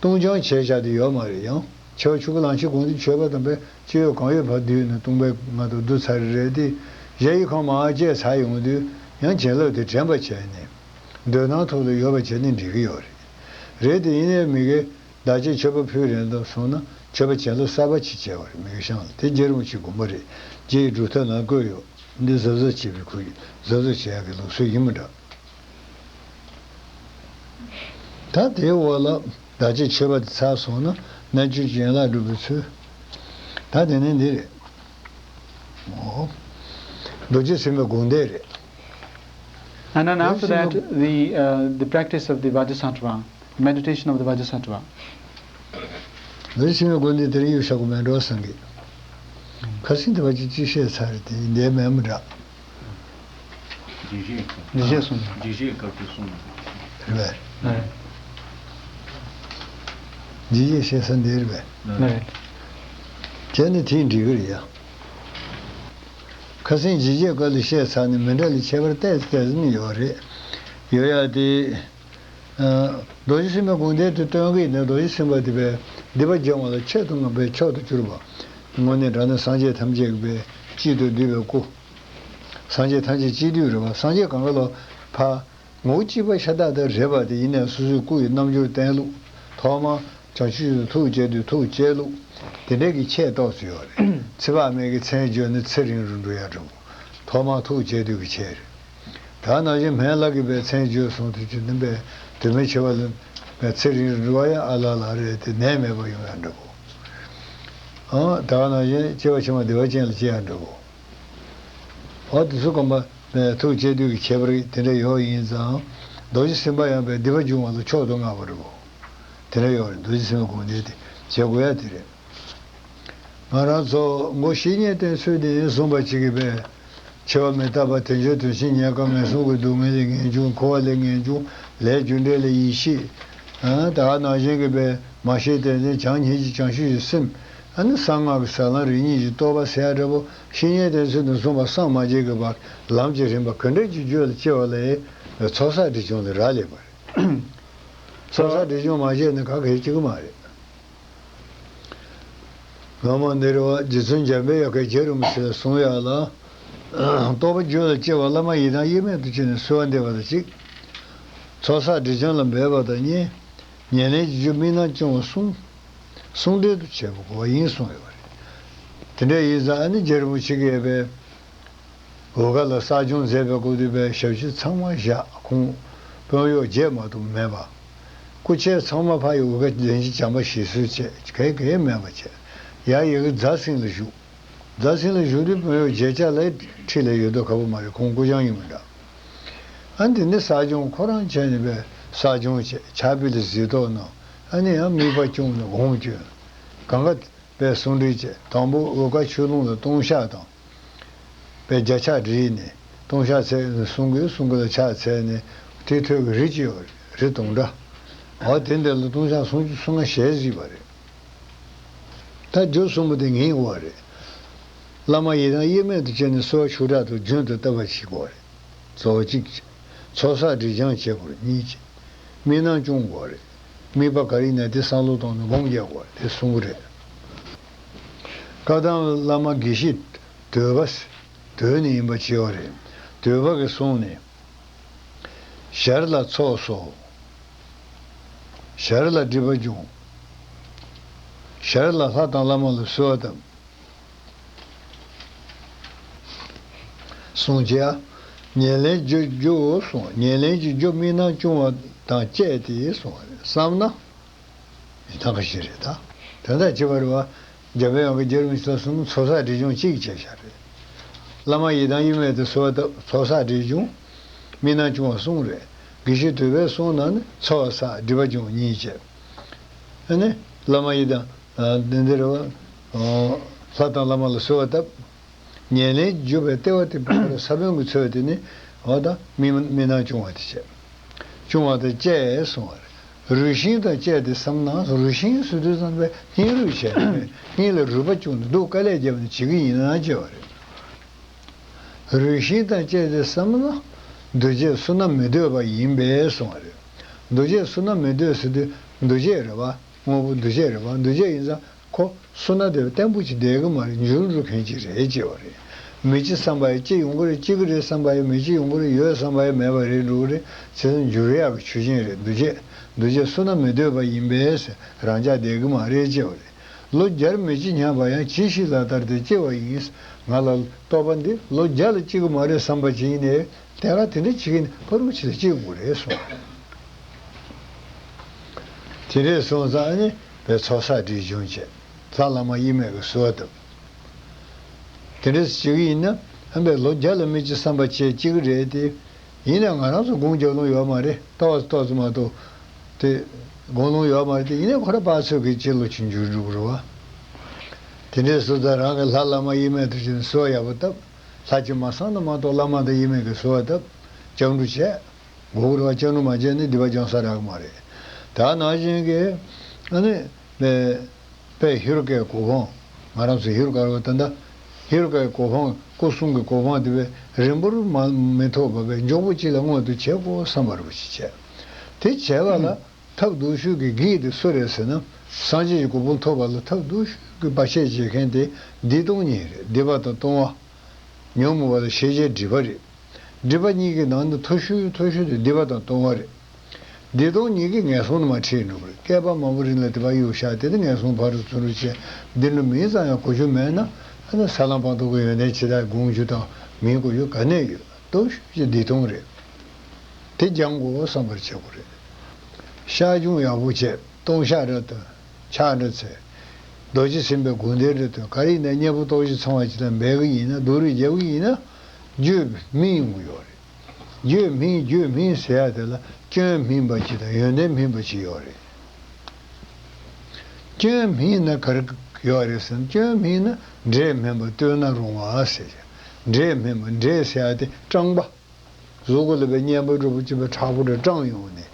བཏུང་སྦྱང་བྱས་བཞག་དེ་ཡོད་མ་རེད། ཡང་ཆེ་བ་ཆོ་ག་ལང་ཆེ་གོང་དུ་མཆོད་པ་དང་པའི་ཅི་ཡོད་གང་ཡོད་ཕར་བསྡུས་ནས་བཏུང་པའི་ང་ཚོ་བསྡུ་ཚར་རེད་དེ། གཞལ་ཡས་ཁང་མར་བཅད་ཚར་ཡོང་དུས་ཡང་བྱིན་རླབས་དེ་དྲན་པ་བྱས་ནས་འདོད་སྣང་ཐོག་ལ་ཡོད་པ་བྱས་ནས་འགྲིག་གི་ཡོད་རེད། རེད་དེ་ཡིན་ནའི་མི་དགེ་བདག་བསྐྱེད་མཆོད་པ་ཕུལ་རན་དུ་སོང་ན་མཆོད་པ་བྱིན་རླབས་གསར་པ་ཅིག་བྱས་པ་རེད། མི་དགེ་ཤང་ལ་དེ་རྗེ་རིན་པོ་ཆེའི་དགོངས་པ་རེད། རྗེ་ཡི་སྒྲུབ་ཐབས་ནང་བཀོད་ཡོད། འདི་གཟབ་གཟབ་བྱེད་པའི་ཁུལ་གྱི་གཟབ་གཟབ་བྱེད་ཡག་གི་ལུགས་སྲོལ་ཡིན་པ་འདྲ། ད་དེའི་འོག་ལ་བདག་བསྐྱེད་མཆོད་པ་དེ་ཚར་སོང་ན་རྣལ་འབྱོར་གྱི་ཡན་ལག་སྒྲུབ་པའི་ཚུལ། ད་དེ་ནས་འདི་རེད། ཨོ། རྡོ་རྗེ་སེམས་དཔའི་དགོངས་གཏེར་རེད། And then after that, the, uh, the practice of the Vajrasattva, meditation of the Vajrasattva. རྡོ་རྗེ་སེམས་དཔའི་དགོངས་གཏེར་དེར་གཡུག་བཞག་གི་མེད་འགྲོ་བསམ་གི། ཁ་སང་དེ་བ་ཅིག་ཅིག་བཤད་ཚར་རེད་དེ་འདས་མེད་མི་འདྲ། འཇིགས་བྱེད་སྐབས། འཇིགས་བྱེད་གསུངས། འཇིགས་བྱེད་སྐབས་དེ་གསུངས། རེད་པས། ལགས་རེད། འཇིགས་བྱེད་བཤད་ས་འདི་རེད་པས། ལགས་རེད། བྱས་ནས་དེས་འགྲིག་གི་རེད་ཡ། ཁ་སང་འཇིགས་བྱེད་སྐབས་ལ་བཤད་ཚར་ནས་མི་འདྲ་ལ་ཁྱད་པར་ཏོག་ཙམ་ཏོག་ཙམ་ཡོད་རེད། ཡོད་ཡ་དེ། ཨ། རྡོ་རྗེ་སེམས་དཔའི་དགོངས་གཏེར་དུ་སྟོན་གྱི་ཡིན་ན་རྡོ་རྗེ་སེམས་དཔའ་དེ་པས་སྡིག་པ་སྦྱང་བ་ལ་ཆེད་དུ་མངགས་པའི་མཆོག་ཏུ་གྱུར་པ། དངོས་གནས་དྲང་གནས་སངས་རྒྱས་ཐམས་ཅད་ཀྱི་པས་གཅིག་ཏུ་བསྡུས་པའི་སྐུ། སངས་རྒྱས་ཐམས་ཅད་གཅིག་བསྡུས་རེད་པ། སངས་རྒྱས་གང་ག་ལ་ཕ། ངོ་བོ་གཅིག་པ་ཤ་སྟག་དེ་རེད་པ། དེ་ཡིན་ནའི་སོ་སོའི་སྐུ་ཡི་རྣམ་འགྱུར་བསྟན་ལུགས། ཐོག་མར་བྱང་ཆུབ་ཏུ་ཐུགས་བསྐྱེད་དུས་ཐུགས་བསྐྱེད་ལུགས། དེ་འདྲའི་གི་ཁྱད་ཏོག་ཙམ་ཡོད་རེད། ཚེ་དཔག་མེད་ཀྱི་མཚན་བརྗོད་ནི་ཚེ་རིང་རུ་འགྲོ་ཡ་འདྲ་པོ། ཐོག་མར་ཐུགས་བསྐྱེད་དུས་ཀྱི་ཁྱད་རེད། ད་ནང་བཞིན་སྨན་བླ་གིས་པའི་མཚན་བརྗོད་སོང་དུས་ཀྱི་ནི་པའི་དུས་མིན་འཆི་བ་ལ་པའི་ཚེ་རིང་རུ་འགྲོ་བ་ཡང་ཨ་ལ་ལ་རེད་དེ་ནད་མེད་པ་ཡོང་ཡ་འདྲ་པོ། ཨང་། ད་ནང་བཞིན་སྐྱེ་བ་ཕྱི་མ་བདེ་བ་ཅན་ལ་སྐྱེ་ཡ་འདྲ་པོ། འོ་དེ་ཚོ་གོམས་པ་ཐུགས་བསྐྱེད་དུས་ཀྱི་ཁྱད་པར་དེ་འདྲ་ཡོད་ཡིན་ཙང་། རྡོ་རྗེ་སེམས་དཔའ་ཡང་པའི་སྡིག་པ་སྦྱོང་བ་ལ་མཆོག་ཏུ་མངགས་པ་རེད་པོ། དེ་འདྲ་ཡོད་རེད། རྡོ་རྗེ་སེམས་དཔའི་དགོངས་གཏེར་དེ་བྱེད་དགོས་ཡ་དེ་རེད། ང་རང་ཚོ་མགོ་བཤེས་གཉེན་བསྟེན་ཚུལ་དེ་གསུངས་པ་གཅིག་གིས་པས། འཆི་བ་མི་རྟག་པ། དལ་འབྱོར་དོན་ཆེན་རྙེད་དཀའ། ངན་སོང་གི་སྡུག་བསྔལ་ལས་ངེས་འབྱུང་། འཁོར་བ་ལས་ངེས་འབྱུང་། ལས་རྒྱུ་འབྲས་ལས་ཡིད་ཆེས། ཨ། ད་ག་ནང་བཞིན་གྱི་པའི་མ་ཤེས་ཏེ་ནི་བྱམས་སྙིང་རྗེ་བྱང་ཆུབ་ཀྱི་སེམས། ཨ་ནི་གསང་སྔགས་ཀྱི་ཟབ་ལམ་རིམ་གཉིས་ཀྱི་རྟོགས་པ་ཟེར་ཡ་འདྲ་པོ། བཤེས་གཉེན་བསྟེན་ཚུལ་དུ་གསུངས་པ་བསམ་མ་བྱས་ཀྱི་བར་ལམ་གྱི་རིམ་པ་ག་འདྲ་ཅིག་བརྗོད་ལ་སྐྱེ་བ་ལས་ཚོགས་བསགས་སྒྲིབ་སྦྱོང་ལས་རག་ལས་པ་རེད། ཚོགས་བསགས་སྒྲིབ་སྦྱོང་མ་བྱས་ན་ག་གེ་སྐྱེ་གི་མ་རེད། སྔ་མ་འདིར་བ་རྗེ་བཙུན་འཇམ་པའི་དབྱངས་ཀྱིས་རྒྱལ་རིན་པོ་ཆེ་ལ་གསུངས་ཡག་ལ། རྟོགས་པ་རྒྱུད་ལ་སྐྱེ་བ་བླ་མ་ཡི་དམ་དབྱེར་མེད་དུ་བྱས་ནས་གསོལ་བ་འདེབས་པ་དང་གཅིག། ཚོགས་བསགས་སྒྲིབ་སྦྱོང་ལ་འབད་པ་དང་གཉིས། ཉེར་ལེན་གྱི་རྒྱུ་དམིགས་རྣམ་སྐྱོང་བ་གསུམ། ཟུང་འབྲེལ་དུ་བྱེད་པ་དགོས་པ་ཡིན་གསུངས་ཡོད་པ་རེད། དེ་འདྲ་ཡིན་ཙང་ཨ་ནི་རྒྱལ་རིན་པོ་ཆེ་གིས་པའི། འོལ་ཁ་ལ་བསགས་སྦྱོང་མཛད་པའི་སྐབས་དུས་པའི་ཞབས་ཕྱི་ཚང་མ་བཞག་ཁོང་དཔོན་གཡོག་བརྗེ་མ་ཐུབ་མེད་པ། སྐུ་མཆེད་ཚང་མ་ཕ་ཡི་འོལ་ཁ་བདེན་བཞི་བྱམས་པ་ཞིག་གསོས་བྱས་གས་གས་མེད་པ་བྱས། ཡ་ཡི་གེ་རྫ་སེང་ལ་བཞུགས། རྫ་སེང་ལ་བཞུགས་དུས་དཔོན་གཡོག་བརྗེ་བྱ་ལ་ཁྲིད་ལ་ཡོད་དོ་ཁ་པོ་མ་རེད། ཁོང་སྐུ་བྱང་ཡིན་མི་འདྲ། ཨ་འདི་ནི་བསགས་སྦྱོང་ཁོ་རང་བྱས་ནས་པའི་བསགས་སྦྱོང་བྱས་ཕྱག་དཔེ་ལ་གཟིགས་རྟོག་གནང་། ཨ་ནི་ཡང་དམིགས་པ་བསྐྱུངས་ནས་སྒོམ་བསྐྱོན། གང་ག་པའི་གསུང་འདྲི་བྱས། དང་པོ་འོལ་ཁ་ཆོས་ལུང་ལ་ལྟུང་བཤགས་དང་། པའི་བརྒྱ་ཕྱག་བྲིས་ནས་ལྟུང་བཤགས་འཚལ་ནས་གསུང་གི་གསུང་གི་ལ་ཕྱག་འཚལ་ནས་དེ་ཐོས་ཀྱི་རི་གཅིག་ཡོད་རེད། རི་དུང་འདྲ། འོ་དེ་འདི་ལ་ལྟུང་བཤགས་སུམ་ཅུ་སོ་ལྔ་ཞལ་གཟིགས་པ་རེད། ད་རྒྱུ་གསུམ་པོ་དེ་ངེས་དགོས་པ་རེད། བླ་མ་ཡི་དམ་དབྱེར་མེད་དུ་བྱས་ནས་གསོལ་བ་ཤུགས་དྲག་ཏུ་རྒྱུན་དུ་བཏབ་པ་ཞིག་དགོས་རེད། གཙོ་བོ་གཅིག། ཚོགས་བསགས་སྒྲིབ་སྦྱང་བྱེད་དགོས་རེད། གཉིས་བྱས། དམིགས་རྣམ་སྐྱོང་དགོས་རེད། དམིགས་པ་ག་རེ་ཡིན་ན་དེ་བསམ་བློ་བཏང་ནས་སྒོམ་རྒྱག་དགོས་རེད། དེ་གསུམ་པོ་རེད། བཀའ་གདམས་བླ་མ་དགེ་བཤེས་དོལ་པ། དོལ་ནས་ཡིན་པ་བྱས་པ་རེད། དོལ་པ་གི་གསུང་ནས། ཞར་ལ་ཚོགས་གསོག། ཞར་ལ་སྒྲིབ་པ་སྦྱོང་། ཞར་ལ་ལྷ་དང་བླ་མ་ལ་གསོལ་བ་བཏབ། གསུངས་བྱས། ཉེར་ལེན་རྒྱུ་རྒྱུ་གསུངས། ཉེར་ལེན་གྱི་རྒྱུ་དམིགས་རྣམ་སྐྱོང་བ་དང་བཅས་ཏེ་གསུངས་པ་རེད། བསམ་ན། ཐང་ཁ་ཤས་རེད་ད། དོན་དག་ཅི་བར་བ། འཇམ་པའི་དབྱངས་ཀྱིས་རྒྱལ་བའི་ཞལ་གསུང་ཚོགས་བསགས་སྒྲིབ་སྦྱོང་གཅིག་བྱས་བཞག་རེད། བླ་མ་ཡི་དམ་དབྱེར་མེད་དུ་གསོལ་བ་བཏབ། ཚོགས་བསགས་སྒྲིབ་སྦྱོང་། དམིགས་རྣམ་སྐྱོང་བ་གསུམ་རེད། དགེ་བཤེས་དོལ་པའི་གསུང་ནང་ནི་ཚོགས་བསགས་སྒྲིབ་པ་སྦྱོང་གཉིས་བྱས། ཨ་ནི། བླ་མ་ཡི་དམ། འདི་འདི་རེད་བ། ལྷ་དང་བླ་མ་ལ་གསོལ་བ་བཏབ། ཉེར་ལེན་བརྗོད་པའི་ལྟེ་བ་དེ་བོད་ས་བོན་གྱི་ཚོད་དེ་ནི་འོ་ད་མི་མི་སྣང་སྐྱོང་བ་དེ་བྱས། སྐྱོང་བ་དང་བཅས་གསུང་བ་རེད། རུས་ཤིང་དང་བཅས་ཏེ་བསམ་ན་རུས་ཤིང་ཟེར་དུས་ཙམ་པའི་སྙིང་རུས་བྱས་ནས་སྙིང་ལ་རུས་པ་བཅུག་ནས་སྡུག་དཀའ་ལས་བརྒྱབ་ནས་བྱེད་ཀྱི་ཡིན་ན་བྱས་པ་རེད། རུས་ཤིང་དང་བཅས་ཏེ་བསམ་ན་འདུ་བྱེད་བསོད་ནམས་མི་འདོད་པ་ཡིན་པས་གསུང་བ་རེད། འདུ་བྱེད་བསོད་ནམས་མི་འདོད་ཟེར་དུས་འདུ་བྱེད་རེད་བ། དངོས་པོ་འདུ་བྱེད་རེད་བ། འདུ་བྱེད་ཡིན་ཙང་། ཁོ་བསོད་ནམས་དེ་བརྟན་པོ་ཅིག་བསྡད་ཀྱི་མ་རེད། འགྱུར་འགྲོ་མཁན་ཅིག་རེད་ཅེས་པ་རེད། མི་སྐྱིད་བསམ་པ་ཡི་སྐྱིད་ཡོང་གི་རེད། སྐྱིད་ཀྱི་རེད་བསམ་པ་ཡི་མི་སྐྱིད་ཡོང་གི་རེད། ཡོད་བསམ་པ་ཡི་མེད་པ་རེད་འགྲོ་གི་རེད། བྱས་ཙང་འགྱུར་ཡག་གི་ཆོས་ཅན་རེད། འདུ་བྱེད། འདུ་བྱེད་བསོད་ནམས་མི་འདོད་པ་ཡིན་པས་རང་འཇགས་བསྡད་ཀྱི་མ་རེད་ཅེས་པ་རེད། ལོ་བརྒྱར་མི་སྐྱིད་སྙམ་པ་ཡང་ཇི་ཞིག་ལ་ལྟར་ཏེ་སྐྱེ་བ་ཡིན། ང་ལ་རྟོགས་པ་འདི་ལོ་བརྒྱ་ལ་སྐྱེ་གི་མ་རེད་བསམ་པ་ཅིག་ཡིན་ནའི་དེ་ག་དེ་འདྲ་བྱེད་ཀྱི་ནི་ཕ་རུ་ཆེ་ལ་སྐྱེ་དགོས་རེད་གསུངས། དེ་འདྲས་སོང་ཙང་ཨ་ནི་བའི་ཚོགས་བསགས་སྒྲིབ་སྦྱོང་བྱས། ལྷ་བླ་མ་དབྱེར་མེད་ཀྱི་གསོལ་བ་བཏབ། དེ་འདྲས་བྱེད་ཀྱི་ཡིན་ན་ཨ་མས་ལོ་བརྒྱ་ལ་མི་གཅིག་བསམ་པ་བྱེད་ཀྱི་རེད་དེ། ཡིན་ནའང་ང་རང་ཚོ་དགུང་རྒྱབ་ལོང་ཡོད་མ་རེད། ཏོག་ཙམ་ཏོག་ཙམ་མ་གཏོགས་དེ་དགུང་ལོང་ཡོད་མ་རེད་དེ། ཡིན་ནའང་ཁོ་རང་ཕར་ཚུར་གྱི་སྤྱི་ལོ་ཆུང་ཆུང་འགྲོ་གི་རེད་བ། དེ་འདྲས་སོང་ཙང་རང་གི་ལྷ་བླ་མ་ཡིན་མིན་དུ་བྱས་ནས་གསོལ་བ་ཡག་པོ་བཏབ། ལྷ་གཅིག་མ་སངས་ན་མ་གཏོགས་བླ་མ་དང་ཡིན་མིན་གྱི་གསོལ་བ་བཏབ། སྐྱབས་འགྲོ་བྱས། དགོས་རེད་བ། སྐྱབས་འགྲོ་མ་བྱས་ན་སྡིག་པ་སྦྱང་ས་རག་གི་མ་རེད། ད་ནང་བཞིན་གྱི་ཨ་ནི་དཔེ་ཧེ་རུ་ཀའི་གོ་འཕང་། ང་རང་ཚོ་ཧེ་རུ་ཀ་རེད་བ། ད་ལྟ་ཧེ་རུ་ཀའི་གོ་འཕང་། སྐུ་གསུམ་གྱི་གོ་འཕང་དེ་བས་རིང་པོར་མ་མི་ཐོགས་པ་བས་མགྱོགས་པོ་གཅིག་ལ་མངོན་དུ་བྱེད་དགོས་བསམ་པ་རེད་བ། ཅི་བྱས་དེ་བྱས་པ་ལ། ཐབས་སྡུག་ཤོས་ཀྱི་བགེགས་དེ་སུ་རེད་ཟེར་ན། སངས་རྒྱས་ཀྱི་གོ་འཕང་ཐོབ་པ་ལ་ཐབས་སྡུག་ཤོས་ཀྱི་བར་ཆད་བྱེད་མཁན་དེ་སྡིག་ལྟུང་གཉིས་རེད། སྡིག་པ་དང་ལྟུང་བ། ཉོན་མོངས་པ་དང་ཤེས་བྱའི་སྒྲིབ་པ་རེད། སྒྲིབ་པ་གཉིས་ཀྱི་ནང་ནས་མཐོ་ཤོས་མཐོ་ཤོས་དེ་སྡིག་པ་དང་ལྟུང་བ་རེད། སྡིག་ལྟུང་གཉིས་ཀྱིས་ངན་སོང་ནང་མར་ཁྲིད་འགྲོ་གི་རེད། བསྐལ་པ་མང་པོ་རིང་ལ་སྡིག་པ་གཡུག་བཞག་དེ་ནི་ངན་སོང་ཕར་ཚུར་བྱས། སྡིག་སྒྲིབ་མིང་ཙམ་ཡང་གོ་རྒྱུ་མེད་ན། ཨ་ནི་ས་བླ་བར་དོ་གི་ཡོན་ཏན་ཇི་ལྟར་སྒོམ་རྒྱུ་དང་མིང་གོ་རྒྱུ་ག་ནས་ཡོད། སྡུག་ཤོས་ཀྱི་སྡིག་ལྟུང་རེད། དེ་སྦྱང་དགོས་བསམ་པར་བྱེད་དགོས་རེད། ཤ་ཆུང་ཡག་པོ་བྱས། ལྟུང་བཤགས་རེ་ཐོན། ཕྱག་རེ་འཚལ། རྡོ་རྗེ་སེམས་དཔའི་དགོངས་གཏེར་རེ་ཐོན། ག་རེ་ཡིན་ན་མཉེས་པོ་སྟོབས་བཞི་ཚང་བ་ཅིག་ལ་འབད་གི་ཡིན་ན། སྡུག་རུས་རྒྱག་གི་ཡིན་ན། རྒྱུད་སྨིན་ཡོང་གི་ཡོད་རེད། རྒྱུད་སྨིན། རྒྱུད་སྨིན་ཟེར་ཡ་དེ་ལ་སྐྱོན་སྨིན་པ་ཅིག་དང་ཡོན་ཏན་སྨིན་པ་ཅིག་ཡོད་རེད། སྐྱོན་སྨིན་ན་ག་རེ་ཡོད་རེད་ཟེར་ན། སྐྱོན་སྨིན་ན་འབྲས་སྨིན་པ། བཏོན་ན་རུང་བ་ཟེར། འབྲས་སྨིན་པ། འབྲས་ཟེར་ཡ་དེ་སྐྲངས་པ། གཟུགས་པོ་ལ་བའི་མཉེན་པ་འདྲ་པོ་ཅིག་བའི་ཁྲག་པོ་འདྲ་སྐྲངས་ཡོང་ནས།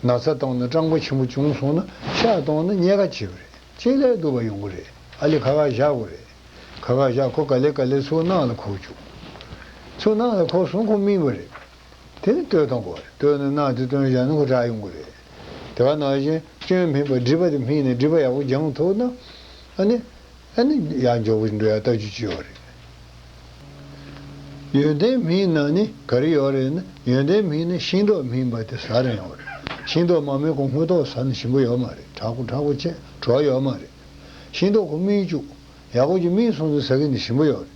ན་ཚ་བཏང་ན་སྐྲངས་པ་ཆེན་པོ་བྱུང་སོང་ན། ཤ་བཏང་ན་མཉེན་ཁ་བྱེད་པ་རེད། ཅིག་ལས་སྡུག་པ་ཡོང་གི་རེད། ཨ་ལས་ཁ་ཁ་བཞག་དགོས་རེད། ཁ་ཁ་བཞག་ཁོ་ག་ལེ་ག་ལེ་ཚུར་ནང་ལ་ཁུག་བཅུག་ཚུར་ནང་ལ་ཁུག་སོང་ཁོ་སྨིན་པ་རེད། དེ་ནི་བཏོན་གཏོང་དགོས་རེད། བཏོན་ནས་ནང་དེ་བཏོན་བཞག་ན་ཁོ་དྲག་ཡོང་གི་རེད། དེ་ག་ནང་བཞིན་སྐྱོན་སྨིན་པ། སྒྲིབ་པ་དེ་སྨིན་ནས་སྒྲིབ་པ་ཡག་པོ་སྦྱང་ཐུབ་ན། ཨ་ནི། ཨ་ནི་ཡང་མགྱོགས་པོ་འགྲོ་ཡ་ལྟ་རྒྱུ་ཅི་ཡོད་རེད། ཡོན་ཏན་སྨིན་ན་ནི་ག་རེ་ཡོད་རེད་ན། ཡོན་ཏན་སྨིན་ན་ཤིང་ཏོག་སྨིན་པ་དེ་ཟ་རན་ཡོད་རེད། ཤིང་ཏོག་མ་སྨིན་གོང་སྔོན་ཏོག་ཟ་ན་ཞིམ་པོ་ཡོད་མ་རེད། དྲག་པོ་དྲག་པོ་བྱས་བྲོ་བ་ཡོད་མ་རེད། ཤིང་ཏོག་ཁོ་སྨིན་བཅུག་ཡག་པོ་ཅིག་སྨིན་སོང་ཚེ་ཟ་གི་ནི་ཞིམ་པོ་ཡོད་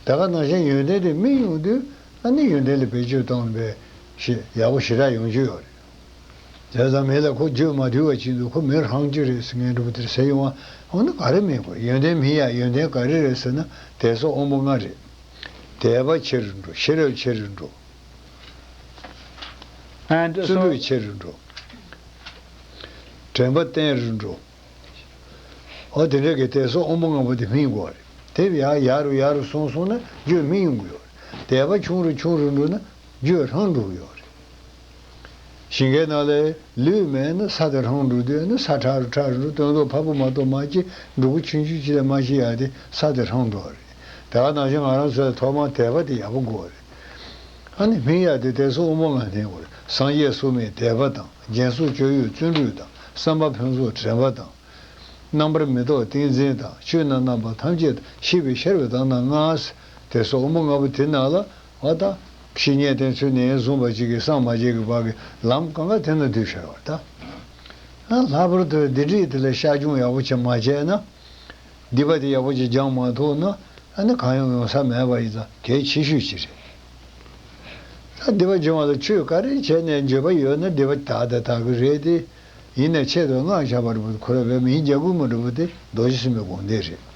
རེད། དེ་ག་ནང་བཞིན་ཡོན་ཏན་དེ་སྨིན་ཡོང་དུས། ཨ་ནི་ཡོན་ཏན་ལ་བེད་སྤྱོད་གཏོང་བའི་ཞེ་ཡག་པོ་ཞེ་དྲག་ཡོང་རྒྱུ་ཡོད་རེད། བྱས་ཙང་མི་ལ་ཁོ་རྒྱུད་མ་དུལ་བ་ཅིག་འདུག་ཁོ་མི་རང་རྒྱུད་རེད་ཟེར་མཁན་འདྲ་པོ་དེར་ཟེར་ཡོང་བ། འོ་ན་ག་རེ་སྨིན་དགོས། ཡོན་ཏན་སྨིན་ཡ་ཡོན་ཏན་ག་རེ་རེད་ཟེར་ན། དད་སོགས་དབང་པོ་ལྔ་རེད། དད་པ་ཆེ་རུ་འགྲོ། ཤེས་རབ་ཆེ་རུ་འགྲོ། And བརྩོན་so འགྲུས་ཆེ་རུ་འགྲོ། དྲན་པ་བརྟན་རུ་འགྲོ། འོ་དེ་འདྲ་གི་དད་སོགས་དབང་པོ་ལྔ་པོ་དེ་སྨིན་དགོས་རེད། དེ་ཡར་ཡར་རུ་ཡར་རུ་སོང་སོང་ན་རྒྱུད་སྨིན་ཡོང་གི་ཡོད་རེད། དད་པ་ཆུང་རུ་ཆུང་རུ་འགྲོ་ན་རྒྱུད་རང་འགྲོ་གི་ཡོད་རེད། ཞིང་ཁའི་ནང་ལ་ལུད་མེད་ན་ས་དེ་རང་འགྲོ་དུས་ན། ས་ཕྲ་རུ་ཕྲ་རུ་འགྲོ། སྟོན་ཐོག་ཕ་བུ་མ་གཏོགས་མ་སྐྱེས། འབྲུ་གུ་ཆུང་ཆུང་ཅིག་ལས་མ་སྐྱེས་ཡ་དེ་ས་དེ་རང་འགྲོ་བ་རེད། དེ་ག་ནང་བཞིན་ང་རང་ཚོའི་ཐོག་མར་དད་པ་དེ་ཡག་པོ་དགོས་རེད། ཨ་ནི་སྨིན་ཡ་དེ་དད་སོགས་དབང་པོ་ལྔ་ལྡན་དགོས་རེད། སངས་རྒྱས་སུ་སྨིན་དད་པ་དང་། སྦྱིན་སོགས་སྤྱོད་ཡུལ་བརྩོན་འགྲུས་དང་། བསམ་པ་ཕུན་ཚོགས་དྲན་པ་དང་། རྣམ་པར་མི་རྟོག་ཏིང་འཛིན་དང་། ཆོས་རྣམས་རྣམ་པར་ཐམས་ཅད་དང་། ཤེས་པའི་ཤེས་རབ་དང་ནི་ལྔ། དེ་སོགས་དབང་པོ་ལྔ་པོ་དེ་ནང་ལ་འོ་ད་བཤེས་གཉེན་བསྟེན་ཚུལ་ནས་བཟུང་བ་ཅིག་གིས་སངས་མ་རྒྱས་ཀྱི་བར་གྱི་ལམ་གང་ག་དེ་ན་འདུས་ཤར་བ་ད། ལྷག་པར་དུ་སྡིག་སྒྲིབ་དེ་ལ་བཤགས་སྦྱོང་ཡག་པོ་ཅིག་མ་བྱས་ན། སྡིག་པ་དེ་ཡག་པོ་ཅིག་སྦྱང་མ་ཐུབ་ན། ཨ་ནི་གང་ཡང་ཡོང་ས་མེད་པ་ཡིན་ཙང་གལ་ཆེ་ཤོས་ཅིག་རེད། ད་སྡིག་པ་སྦྱོང་བ་ལ་ཆོས་ག་རེ་བྱས་ནས་འགྱོད་པ་ཡོད་ན་སྡིག་པ་དག་དང་དག་གི་རེད་དེ། ཡིན་ནའི་ཆེད་དུ་སྔགས་བྱ་བ་རུ་ཁོ་ར་བའི་མིང་རྒྱག་དགོས་མི་འགྲོ་བ་དེ་རྡོ་རྗེ་སེམས་དཔའི་དགོངས་གཏེར་རེད།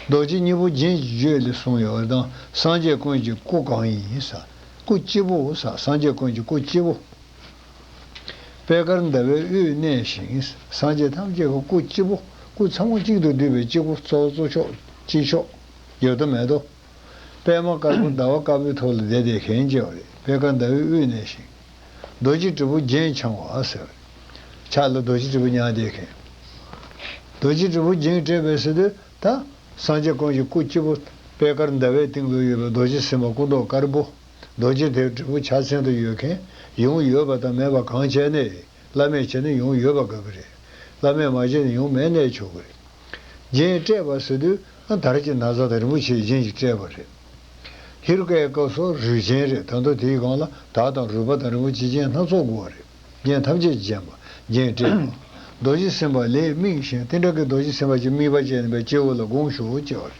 རྡོ་རྗེ་སྙིང་པོ་རྒྱན་གྱི་བརྗོད་ལས་གསུངས་ཡོད་པ་དང་། སངས་རྒྱས་ཀུན་གྱི་སྐུ་གང་ཡིན་ཟེར། སྐུ་སྤྱི་བོ་ཟེར། སངས་རྒྱས་ཀུན་གྱི་སྐུ་སྤྱི་བོ། པད་དཀར་ཟླ་བའི་དབུས་གནས་ཤིང་། སངས་རྒྱས་ཐམས་ཅད་ཀྱི་སྐུ་སྤྱི་བོ། སྐུ་ཚང་མ་གཅིག་ཏུ་བསྡུས་པའི་སྤྱི་བོ། གཙོ་བོ་གཙོ་མཆོག་དཀྱིལ་ཆོག་ཡོད་དོ་མེད་དོ། པདྨ་དཀར་པོ་ཟླ་བ་དཀར་པོའི་ཐོག་ལ་བསྡད་བསྡད་མཁན་ཅིག་ཡོད་རེད། པད་དཀར་ཟླ་བའི་དབུས་གནས་ཤིང་། རྡོ་རྗེ་དྲིལ་བུ་རྒྱན་འཆང་བ་ཟེར། ཕྱག་ལ་རྡོ་རྗེ་དྲིལ་བུ་མྱང་བསྡད་མཁན། རྡོ་རྗེ་དྲིལ་བུ་རྒྱན་སྤྲས་པའི་ཟེར་དུས་ད། སངས་རྒྱས་ཀུན་གྱི་སྐུ་སྤྱི་བོ། པད་དཀར་ཟླ་བའི་སྟེང་དུ་ཡོད་པའི་རྡོ་རྗེ་སེམས་དཔའ་སྐུ་མདོག་དཀར་པོ། རྡོ་རྗེ་དེའི་དྲིལ་བུ་ཕྱག་མཚན་དུ་ཡོད་མཁན། ཡོང་ཡོད་པ་དང་མེད་པ་གང་བྱས་ནས། བླ་མས་བྱས་ན་ཡོང་ཡོད་པ་དགོས་ཀྱི་རེད། བླ་མས་མ་བྱས་ན་ཡོང་མེད་ནས་ཆོག་གི་རེད། རྒྱན་སྤྲས་པ་ཟེར་དུས་ཨ་དར་གྱི་ན་བཟའ་དང་རིན་པོ་ཆེའི་རྒྱན་གྱིས་སྤྲས་པ་རེད། ཧེ་རུ་ཀའི་སྐབས་སུ་རུས་རྒྱན་རེད། ད་དུང་དེའི་སྒང་ལ་དར་དང་རུས་པ་དང་རིན་པོ་ཆེའི་རྒྱན་སྣ་ཚོགས་དགོས་པ་རེད། རྒྱན་ཐམས་ཅད་ཀྱིས་བརྒྱན་པ། རྒྱན་སྤྲས་པ། རྡོ་རྗེ་སེམས་དཔའ་ལས་དམིགས་ཤིང་། དེ་འདྲ་གི་རྡོ་རྗེ་སེམས་དཔའ་ཅིག་དམིགས་པ་བྱས་ནས་པའི་སྤྱི་བོ་ལ་དགོངས་ཞུ་ཅེས་པ་རེད།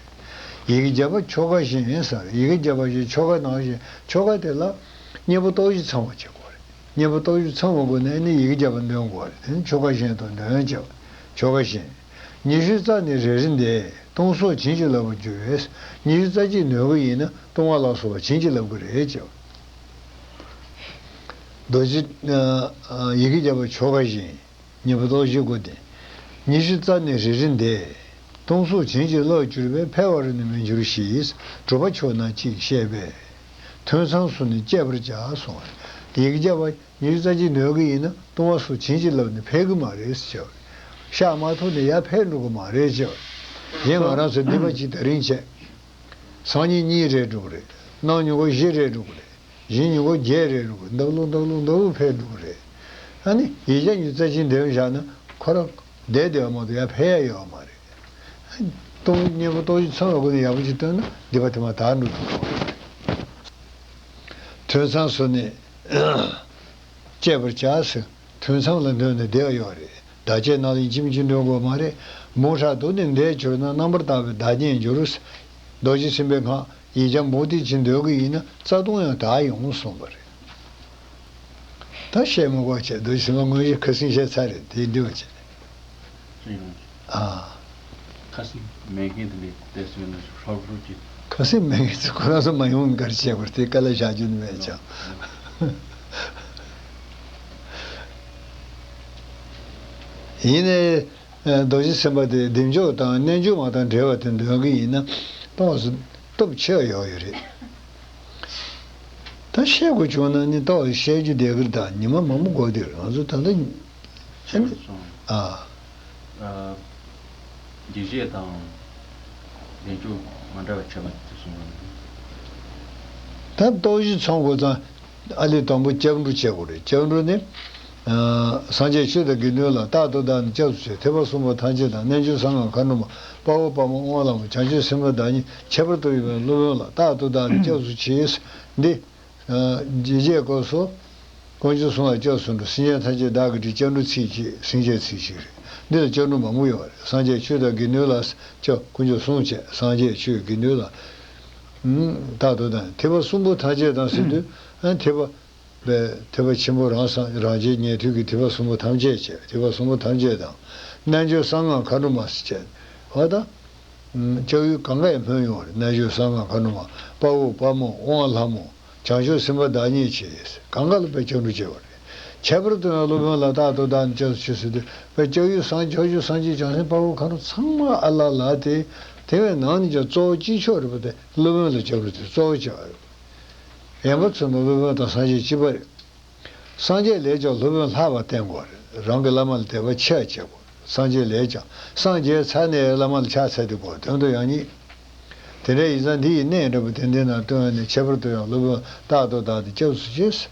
ཡི་གེ་བརྒྱ་པ་ཆོ་ག་བཞིན་ཟེར། ཡི་གེ་བརྒྱ་པ་བཞིན་ཆོ་ག་ནང་བཞིན། ཆོ་ག་དེ་ལ་གཉེན་པོ་སྟོབས་བཞི་ཚང་བ་བྱེད་དགོས་རེད། གཉེན་པོ་སྟོབས་བཞི་ཚང་བའི་སྒོ་ནས་ནི་ཡི་གེ་བརྒྱ་པ་འདོན་དགོས་རེད། དེ་ནི་ཆོ་ག་བཞིན་དུ་འདོན་བྱ་བ། ཆོ་ག་བཞིན། ཉི་ཤུ་རྩ་ནི་རེ་རེ་འདས། སྟོང་གསུམ་བྱིན་གྱིས་བརླབ་པར་འགྱུར་བས། ཉི་ཤུ་རྩ་གཅིག་ནོད་ཀྱི་ཡིན་ན་ལྟུང་བ་ལ་སོགས་པ་བྱིན་གྱིས་བརླབ་ཀྱི་རེད་ཅེས། རྡོ་རྗེ་ཡི་གེ་བརྒྱ་པ་ཆོ་ག་བཞིན། ཉན་པ་སྟོབས་བཞི་སྒོ་བསྟེན། ཉི་ཤུ་རྩ་ནི་རེ་རེ་འདས། སྟོང་གསུམ་བྱིན་གྱིས་བརླབ་གྱུར་པས། འཕེལ་བར་ནི་མི་འགྱུར་ཞེས། གྲུབ་པ་ཆོས་རྣམས་ཅིག་བཤད་པས། ཐུན་མཚམས་སུ་ནི་བཅད་པར་བྱ་གསུངས། ཡི་གེ་བརྒྱ་པ་ཉི་ཤུ་རྩ་གཅིག་ནོད་ཀྱི་ཡིན་ན་ལྟུང་བ་སོགས་བྱིན་གྱིས་བརླབས་ནས་འཕེལ་གྱི་མ་རེད་ཟེར་བ། བཤགས་མ་ཐུབ་ནས་ཡར་འཕེལ་འགྲོ་གི་མ་རེད་ཟེར་བ། གཞན་ང་རང་ཚོ་སྡིག་པ་གཅིག་ད་རིང་བྱས། སང་ཉིན་གཉིས་རེད་འགྲོ་གི་རེད། གནངས་ཉིན་ཀོ་བཞི་རེད་འགྲོ་གི་རེད། གཞེས་ཉིན་ཀོ་བརྒྱད་རེད་འགྲོ་གི་རེད། འདབ་ལོ་འདབ་ལོ་འདབ་ལོ་འཕེལ་འགྲོ་གི་རེད། ཨ་ནི་ཡིག་བརྒྱ་ཉི་ཤུ་རྩ་གཅིག་འདེམས་བཞག་ན་ཁོ་རང་བསྡད་བསྡད་པ་མ་གཏོགས་ཡར་འཕེལ་ཡ་ཡོད་མ་རེད། སྟོང་གཉེན་པོ་སྟོང་གཞི་ཚང་བའི་སྒོ་ནས་ཡག་པོ་ཅིག་བཏོན་ན་སྡིག་པ་དེ་མར་དག་འགྲོ་ཐུབ་པ་རེད། ཐུན་མཚམས་སུ་ནི་བཅད་པར་བྱ་ཟེར། ཐུན་མཚམས་ལ་འདོན་ནས་བསྡད་ཡོད་རེད། བདག་བསྐྱེད་རྣམས་ལ་ཡིན་གཅིག་མིན་གཅིག་འདོན་དགོས་མ་རེད། མོ་ཧྲ་འདུག་ནས་བསྡད་གྱུར་ན་རྣམ་པར་དག་པའི་བདག་ཉིད་འགྱུར། རྡོ་རྗེ་སེམས་དཔའི་སྔགས་ཡིག་བརྒྱ་མུ་སྟེགས་ཀྱིས་འདོན་གྱི་ཡིན་ན་རྩ་ལྟུང་ཡང་དག་ཡོང་གསུངས་པ་རེད། ད་བཤད་མ་དགོས་བྱས་རྡོ་རྗེ་སེམས་དཔའ་དངོས་གཞི་ཁ་སེང་བཤད་ཚར་རེད། དེ་འདྲི་བ་བྱས། ཨ། ཁ་སེང་མེད་མཁན་དེ་འདྲའི་བལྟས་སོང་ན་ཧྲོབ་ཧྲོབ་ཀྱི། ཁ་སེང་མེད་མཁན་ཚོ་ཁོ་རང་ཚོ་མ་ཡོང་གར་བྱས་པར་དེ་དཀའ་ལས་བཞག་རྒྱུ་མེད་ཀྱང་། ཡིན་ནའི་རྡོ་རྗེ་སེམས་དཔའ་དེ་བདེ་མཆོག་དང་རྣལ་འབྱོར་མ་དང་འབྲེལ་བ་དེ་འདོན་གྱི་ཡིན་ན་ཏོག་ཙམ་སྟོབས་ཆེ་བ་ཡོད་ཡོད་རེད། ད་བཤད་དགོས་བྱུང་ན་ནི་ཏོག་ཙམ་བཤད་རྒྱུ་བསྡད་ཀྱི་རེད། ད་ཉི་མ་མང་པོ་འགོར་དེ་རེད། ང་ཚོ་ད་ལྟ་ཨ་ནི་སོང་། ཨ། ཨ། འཇིགས་བྱེད་དང་བདེ་མཆོག་མ་འདྲ་བ་བྱས་པ་དེ་གསུངས་པ་རེད། ད་སྟོབས་བཞི་ཚང་དགོས་ཙང་ཨ་ལས་དང་པོ་སྐྱབས་འགྲོ་བྱེད་དགོས་རེད། སྐྱབས་འགྲོ་ནི། ཨ། སངས་རྒྱས་ཆོས་དང་དགེ་འདུན་ལ་རྟག་ཏུ་བདག་ནི་སྐྱབས་སུ་མཆི། ཐེག་པ་གསུམ་པོ་ཐམས་ཅད་དང་། རྣལ་འབྱོར་གསང་སྔགས་མཁའ་འགྲོ་མ། དཔའ་བོ་དཔའ་མོ་དབང་ལྷ་མོ། བྱང་ཆུབ་སེམས་དཔའ་བདག་ཉིད། ཁྱད་པར་དུ་ཡོད་པའི་སློབ་དཔོན་ལ་རྟག་ཏུ་བདག་ནི་སྐྱབས་སུ་མཆི། འདི། ཨ། འཇིགས་བྱེད་སྐབས་སུ། དཀོན་མཆོག་གསུམ་ལ་སྐྱབས་སུ་འགྲོ། སེམས་ཅན་ཐམས་ཅད་བདག་གིས་བསྒྲལ། སྐྱབས་འགྲོ་ཚིག་གཅིག་སེམས་ཅན་ཚིག་གཅིག་རེད། འདི་ལ་སྐྱབས་འགྲོ་མང་པོ་ཡོད་རེད། སངས་རྒྱས་ཆོས་དང་དགེ་འདུན་ལ་སྐྱབས། དཀོན་མཆོག་གསུམ་བྱས། སངས་རྒྱས་ཆོས་དགེ་འདུན་ལ། ཨུམ། རྟག་ཏུ་བདག་ནི། ཐེག་པ་གསུམ་པོ་ཐམས་ཅད་དང་ཟེར་དུས། ཨ། ཐེག་པ། པའི་ཐེག་པ་ཆེན་པོ་རང་སངས་རང་རྒྱས་ཉན་ཐོས་ཀྱི་ཐེག་པ་གསུམ་པོ་ཐམས་ཅད་བྱས། ཐེག་པ་གསུམ་པོ་ཐམས་ཅད་དང་། རྣལ་འབྱོར་གསང་སྔགས་མཁའ་འགྲོ་མ་ཟེར་བྱས། འོ་ད། ཨུམ། སྐྱབས་ཡུལ་གང་ག་ཡང་སྨོན་ཡོང་བ་རེད། རྣལ་འབྱོར་གསང་སྔགས་མཁའ་འགྲོ་མ། དཔའ་བོ་དཔའ་མོ་དབང་ལྷ་མོ། བྱང་ཆུབ་སེམས་དཔའ་བདག་ཉིད་ཆེ། གང་ག་ལ་དཔེ་སྐྱབས་འགྲོ་བྱེད་པ་རེད། ཁྱད་པར་དུ་ཡང་སློབ་དཔོན་ལ་རྟག་ཏུ་བདག་ནི་སྐྱབས་སུ་མཆི་ཟེར་དུས་དཔེ་སྐྱབས་ཡུལ་སངས་བྱང་ཆུབ་སངས་རྒྱས་བྱང་སེམས་དཔའ་བོ་མཁའ་འགྲོ་ཚང་མ་ཨ་ལ་ལ་སྟེ། དེ་བས་ནང་ནས་ཀྱང་གཙོ་བོ་གཅིག་ཆོག་རེད་པ། དེ་སློབ་དཔོན་ལ་སྐྱབས་འགྲོ་དེ་གཙོ་བོ་བྱེད་པ་རེད། ཡན་པ་ཚོ་ནི་སློབ་དཔོན་དང་སངས་རྒྱས་གཅིག་པ་རེད། སངས་རྒྱས་ལས་ཀྱང་སློབ་དཔོན་ལྷག་པར་བསྟེན་དགོས་རེད། རང་གི་བླ་མ་ལ་དད་པ་ཆེ་བ་བྱེད་དགོས། སངས་རྒྱས་ལས་ཀྱང་སངས་རྒྱས་ཚར་ནས་བླ་མ་ལ་ཕྱག་འཚལ་ཏེ་དགོས། དོན་དུ་ཡང་སྙིང་། དེ་འདྲ་ཡིན་ཙང་འདི་ཡི་གནད་འདྲ་པོ་དེ་འདི་ན་སྟོན་ནས། ཁྱད་པར་དུ་ཡང་སློབ་དཔོན་རྟག་ཏུ་བདག་ནི་སྐྱབས་སུ་མཆི།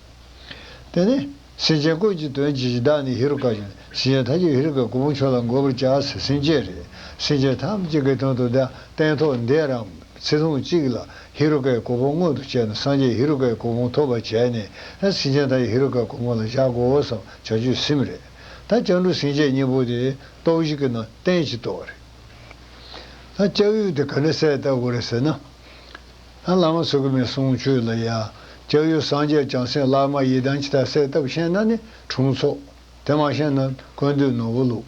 དེ་ནས་སེམས་ཅན་ཀུན་གྱི་དོན་བྱེད་ཅིང་། བདག་ནི་ཧེ་རུ་ཀ་ཡིན། སེམས་ཅན་ཐམས་ཅད་ཧེ་རུ་ཀའི་གོ་འཕང་མཆོག་ལ་འགོད་པར་བྱ་ཟེར། སེམས་ཅན་རེད། སེམས་ཅན་ཐམས་ཅད་ཀྱི་དོན་དུ་བདག་སྟན་ཐོག་འདིར་རམ། ཚེ་ཐུང་གཅིག་ལ་ཧེ་རུ་ཀའི་གོ་འཕང་མངོན་དུ་བྱས་ནས། སངས་རྒྱས་ཧེ་རུ་ཀའི་གོ་འཕང་ཐོབ་པར་བྱས་ནས། ཨ། སེམས་ཅན་དག་ཧེ་རུ་ཀའི་གོ་འཕང་ལ་བཞག་དགོས་བསམ། བྱང་ཆུབ་སེམས་རེད། ད་སྐྱབས་འགྲོ་སེམས་བསྐྱེད་གཉིས་པོ་དེ་སྟོབས་བཞི་གི་ནང་རྟེན་གཅིག་ཏུ་རེད། ད་སྐྱབས་ཡུལ་དེ་ག་འདྲ་གསལ་བཏབ་དགོས་རེད་ཟེར་ན། ད་བླ་མ་ཚོ་གི་མི་གསུང་ཆོས་ལ་ཡ། སྐྱབས་ཡུལ་སངས་རྒྱས་བྱང་སེམས་བླ་མ་ཡི་དམ་ཇི་ལྟར་གསལ་བཏབ་ཤེས་ན་ནི་དྲུང་འཚོ། དེ་མ་ཤེས་ན་ཀུན་འདུས་ནོར་བུ་བླུགས།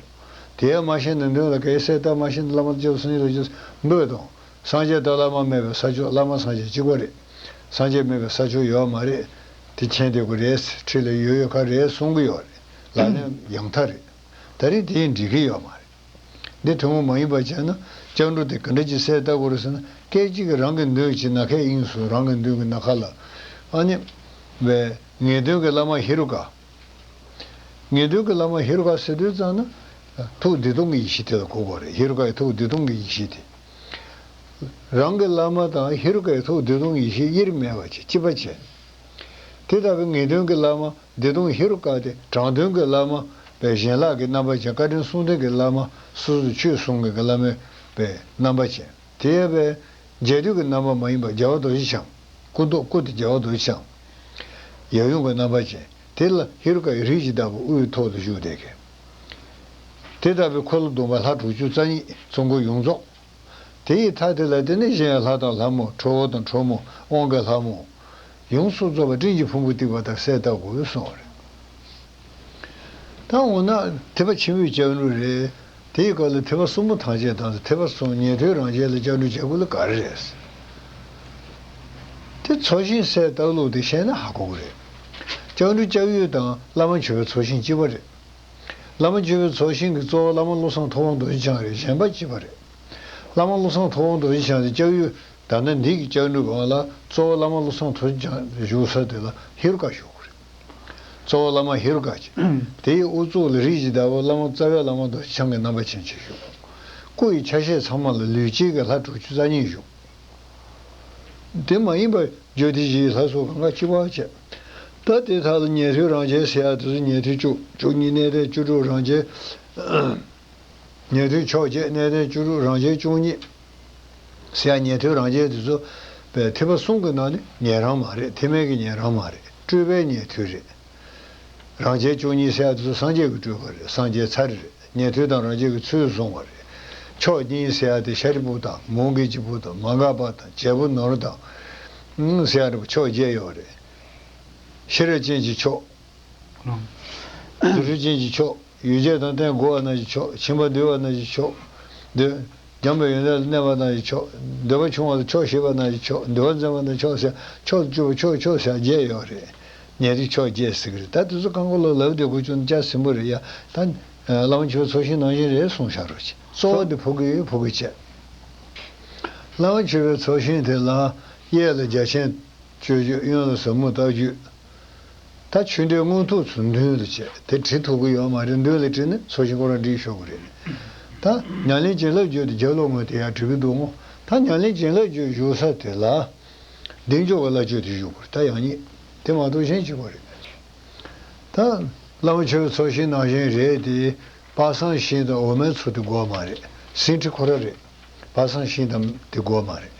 དེ་མ་ཤེས་ན་མདུན་ལ་གལ་གསལ་བཏབ་མ་ཤེས་ན་བླ་མ་སྐྱབས་སུ་མཆི་ལ་སྐྱབས་སུ་འབོད་དང་། སངས་རྒྱས་དང་བླ་མ་མེད་པའི་ས་ཕྱོགས། བླ་མ་སངས་རྒྱས་གཅིག་པ་རེད། སངས་རྒྱས་མེད་པའི་ས་ཕྱོགས་ཡོད་མ་རེད། དེ་མཁྱེན་བསྡད་དགོས་རེད། ཁྲིད་ལ་ཡོད་ཡོད་ཁ་རེད་གསུང་གི་ཡོད་རེད། ལག་ལེན་ཡང་དག་རེད། ད་རེས་དེ་ཡིས་འགྲིག་གི་ཡོད་མ་རེད། འདི་ཐུན་མོང་མ་ཡིན་པ་བྱས་ན་སྐྱབས་འགྲོ་དེ་ག་འདྲ་ཅིག་གསལ་བཏབ་དགོས་རེད་ཟེར་ན། སྐད་ཅིག་གིས་རང་གི་མདུན་གྱི་ནམ་མཁའི་དབྱིངས་སུ། རང་གི་མདུན་གྱི་ནམ་མཁའ་ལ། ཨ་ནི། བའི་ངེས་དོན་གྱི་བླ་མ་ཧེ་རུ་ཀ། ངེས་དོན་གྱི་བླ་མ་ཧེ་རུ་ཀ་ཟེར་དུས་ཙམ་ན། ཐུགས་བདེ་སྟོང་གི་ཡེ་ཤེས་དེ་ལ་གོ་དགོས་རེད། ཧེ་རུ་ཀའི་ཐུགས་བདེ་སྟོང་གི་ཡེ་ཤེས་དེ། རང་གི་བླ་མ་དང་ཧེ་རུ་ཀའི་ཐུགས་བདེ་སྟོང་གི་ཡེ་ཤེས་དབྱེར་མེད་པ་བྱས། གཅིག་པ་བྱས། དེ་ལྟ་བུའི་ངེས་དོན་གྱི་བླ་མ་བདེ་སྟོང་ཧེ་རུ་ཀ་དེ། དྲང་དོན་གྱི་བླ་མ་པའི་གཞན་ལག་གི་རྣམ་པ་ཅན། བཀའ་དྲིན་གསུམ་ལྡན་གྱི་བླ་མ། སོ་སོར་ཆོས་གསུང་མཁན་གྱི་བླ་མའི་པའི་རྣམ་པ་ཅན། དེ་ཡང་བའི་མཇལ་དུས་ཀྱི་རྣམ་པ་མ་ཡིན་པ་རྒྱལ་བ་རྡོ་རྗེ་འཆང་། སྐུ་མདོག་སྐུ་དེ་རྒྱལ་བ་རྡོ་རྗེ་འཆང་། ཡབ་ཡུམ་གྱི་རྣམ་པ་ཅན། དེ་ལ་ཧེ་རུ་ཀ་ཡི་རིགས་ཀྱི་བདག་པོ་དབུའི་ཐོག་ཏུ་བཞུགས་བསྡད་མཁན། དེ་ལྟ་བུའི་འཁོར་ལོ་སྡོམ་པ་ལྷ་དྲུག་ཅུ་རྩ་གཉིས་ཙོང་ཁུ་ཡོངས་རྫོགས། དེ་ཡི་མཐའ་དེ་ལ་དེ་ནས་གཞན་ཡང་ལྷ་དང་ལྷ་མོ། ཁྲོ་བོ་དང་ཁྲོ་མོ། དབང་གི་ལྷ་མོ། ཡོངས་སུ་རྫོགས་པ་སྤྲིན་གྱི་ཕུང་པོ་གཏིབས་པ་ལྟར་གསལ་བཏབ་དགོས་གསུངས་པ་རེད། ད་འོ་ན་ཐེག་པ་ཆེན་པོའི་སྐྱབས་འགྲོ་རེད། དེའི་སྐབས་ལ་ཐེག་པ་གསུམ་པོ་ཐམས་ཅད་དང་ཐེག་པ་གསུམ་ཉན་ཐོས་རང་རྒྱལ་ལ་སྐྱབས་འགྲོ་བྱེད་དགོས་ལ་ག་རེ་རེད། དེ་ཚོགས་ཞིང་སའི་ལྟ་ལུགས་དེ་ཤེས་ན་ཧ་གོ་གི་རེད། སྐྱབས་འགྲོ་སྐྱབས་ཡུལ་དང་བླ་མ་མཆོད་པའི་ཚོགས་ཞིང་གཅིག་པ་རེད། བླ་མ་མཆོད་པའི་ཚོགས་ཞིང་གི་གཙོ་བོ་བླ་མ་བློ་བཟང་ཐུབ་དབང་རྡོ་རྗེ་འཆང་རེད། གཞན་པ་གཅིག་པ་རེད། བླ་མ་བློ་བཟང་ཐུབ་དབང་རྡོ་རྗེ་འཆང་དེ་སྐྱབས་ཡུལ། ད་ལྟ་འདི་གི་སྐྱབས་འགྲོ་གང་ལ་གཙོ་བོ་བླ་མ་བློ་བཟང་ཐུབ་རྗེ་འཆང་བཞུགས་ས་དེ་ལ་ཧེ་རུ་ཀ་ཞུ་དགོས་རེད། གཙོ་བོ་བླ་མ་ཧེ་རུ་ཀ་ཅིག་དེའི་དབུ་གཙུག་ལ་རིགས་ཀྱི་བདག་པོ་བླ་མ་རྩ་བའི་བླ་མ་རྡོ་རྗེ་འཆང་གི་རྣམ་པ་ཅན་ཅིག་བཞུགས། སྐུ་ཡི་ཆ་ཤས་ཚང་མ་ལ་ལུས་དཀྱིལ་གྱི་ལྷ་དྲུག་ཅུ་རྩ་གཉིས་བཞུགས། དེ་མ་ཡིན་པར་བརྗོད་བདེ་བཞིའི་ལྷ་སོགས་གང་ག་གཅིག་པ་བྱས། ད་དེ་དག་ལ་ཉན་ཐོས་རང་རྒྱལ་ཟེར་ཡ་དེ་ཚོ་ཉན་ཐོས་བཅུ་བཅུ་གཉིས་གནས་བརྟན་བཅུ་དྲུག་རང་རྒྱལ། ཉན་ཐོས་ཕྱོགས་བརྒྱད་གནས་བརྟན་བཅུ་དྲུག་རང་རྒྱལ་བཅུ་གཉིས། ཟེར་ཡ་ཉན་ཐོས་རང་རྒྱལ་དེ་ཚོ་པའི་ཐེག་པ་གསུམ་གྱི་ནང་ནས་ཉན་རང་མ་རེད། ཐེག་དམན་གྱི་ཉན་རང་མ་རེད། སྤྲོས་པའི་ཉན་ཐོས་རེད། རང་རྒྱལ་བཅུ་གཉིས་ཟེར་ཡ་དེ་ཚོ་སངས་རྒྱས་ཀྱི་སྤྲོས་པ་རེད། སངས་རྒྱས་ཚར་རེད། ཉན་ཐོས་དང་རང་རྒྱལ་གྱི་ཚུལ་བཟུང་བ་རེད། ཕྱོགས་གཉིས་ཟེར་ཡ་དེ་ཤཱ་རིའི་བུ་དང་མོའུ་འགལ་གྱི་བུ་དང་མ་འགགས་པ་དང་རྒྱལ་པོ་ནོར་དང་། ཨང་ཟེར་ཡ་རེད་པ། ཕྱོགས་བརྒྱད་ཡོད་རེད། ཤེས་རབ་ཅན་གྱི་ཕྱོགས། རྫུ་འཕྲུལ་ཅན་གྱི་ཕྱོགས། ཡུལ་ཅན་དང་རྟེན་བསྒོར་བ་རྣམས་ཀྱི་ཕྱོགས། ཁྱིམ་པ་འདུལ་བ་རྣམས་ཀྱི་ཕྱོགས། འདོད། འཇམ་པའི་ཡོན་ཏན་ལ་གནས་པ་རྣམས་ཀྱི་ཕྱོགས། འདོད་པ་ཆུང་བ་ལ་ཕྱོགས་ཞེས་པ་རྣམས་ཀྱི་ཕྱོགས། འདུལ་བ་འཛིན་པ་རྣམས་ཕྱོགས་ཟེར་ཕྱོགས་བཅུ་པོ་ཕྱོགས་ཕྱོགས་ཟེར་བརྒྱད་ཡོད་རེད། ཉན་རིགས་ཕྱོགས་བརྒྱད་ཟེར་གི་རེད། ད་དེ་ཚོ་གང་ག་ལོ་ལབ་བསྡད་དགོས་བྱུང་ན་ལྕགས་ཟིན་པོ་རེད་ཡ། ད་བླ་མ་མཆོད་པའི་ཚོགས་ཞིང་ནང་བཞིན་རེད་གསུངས་བཞག་རོགས་གྱིས། གཙོ་བོ་དེ་ཕུག་གི་ཡོད་ཕུག་གི་བྱས། བླ་མ་མཆོད་པའི་ཚོགས་ཞིང་དེ་ལ་གཡས་ལ་རྒྱ་ཆེན་སྤྱོད་རྒྱུད། གཡོན་ལ་ཟབ་མོ་ལྟ་རྒྱུད། ད་ཆོས་འབྲེལ་མངོན་མཐོ་ཚུར་མདུན་ལ་བྱས། དེ་བྲི་ཐུབ་ཀྱི་ཡོད་མ་རེད། མདུན་ལ་བྲིས་ན་ཚོགས་ཞིང་ཁོ་རང་བྲིས་ཆོག་གི་རེད། ད་ཉམས་ལེན་བྱིན་རླབས་རྒྱུད་དེ་རྒྱབ་ལོགས་ངོས་དེ་ཡར་བྲི་གི་འདུག་ངོ་། ད་ཉམས་ལེན་བྱིན་རླབས་རྒྱུད་བཞུགས་ས་དེ་ལ་གདེང་འཇོག་གི་བླ་མཆོད་དེ་བཞུགས་པ་རེད། ད་ཡང་ཉིད་དེ་མ་གཏོགས་གཞན་གཅིག་པ་རེད། ད་བླ་མ་མཆོད་པའི་ཚོགས་ཞིང་ནང་བཞིན་རེད་དེ། དཔག་བསམ་ཤིང་དང་འོ་མའི་ཚོགས་དེ་དགོས་མ་རེད། ཟིན་བྲིས་ཁོ་ར་རེད། དཔག་བསམ་ཤིང་དང་དེ་དགོས་མ་རེད།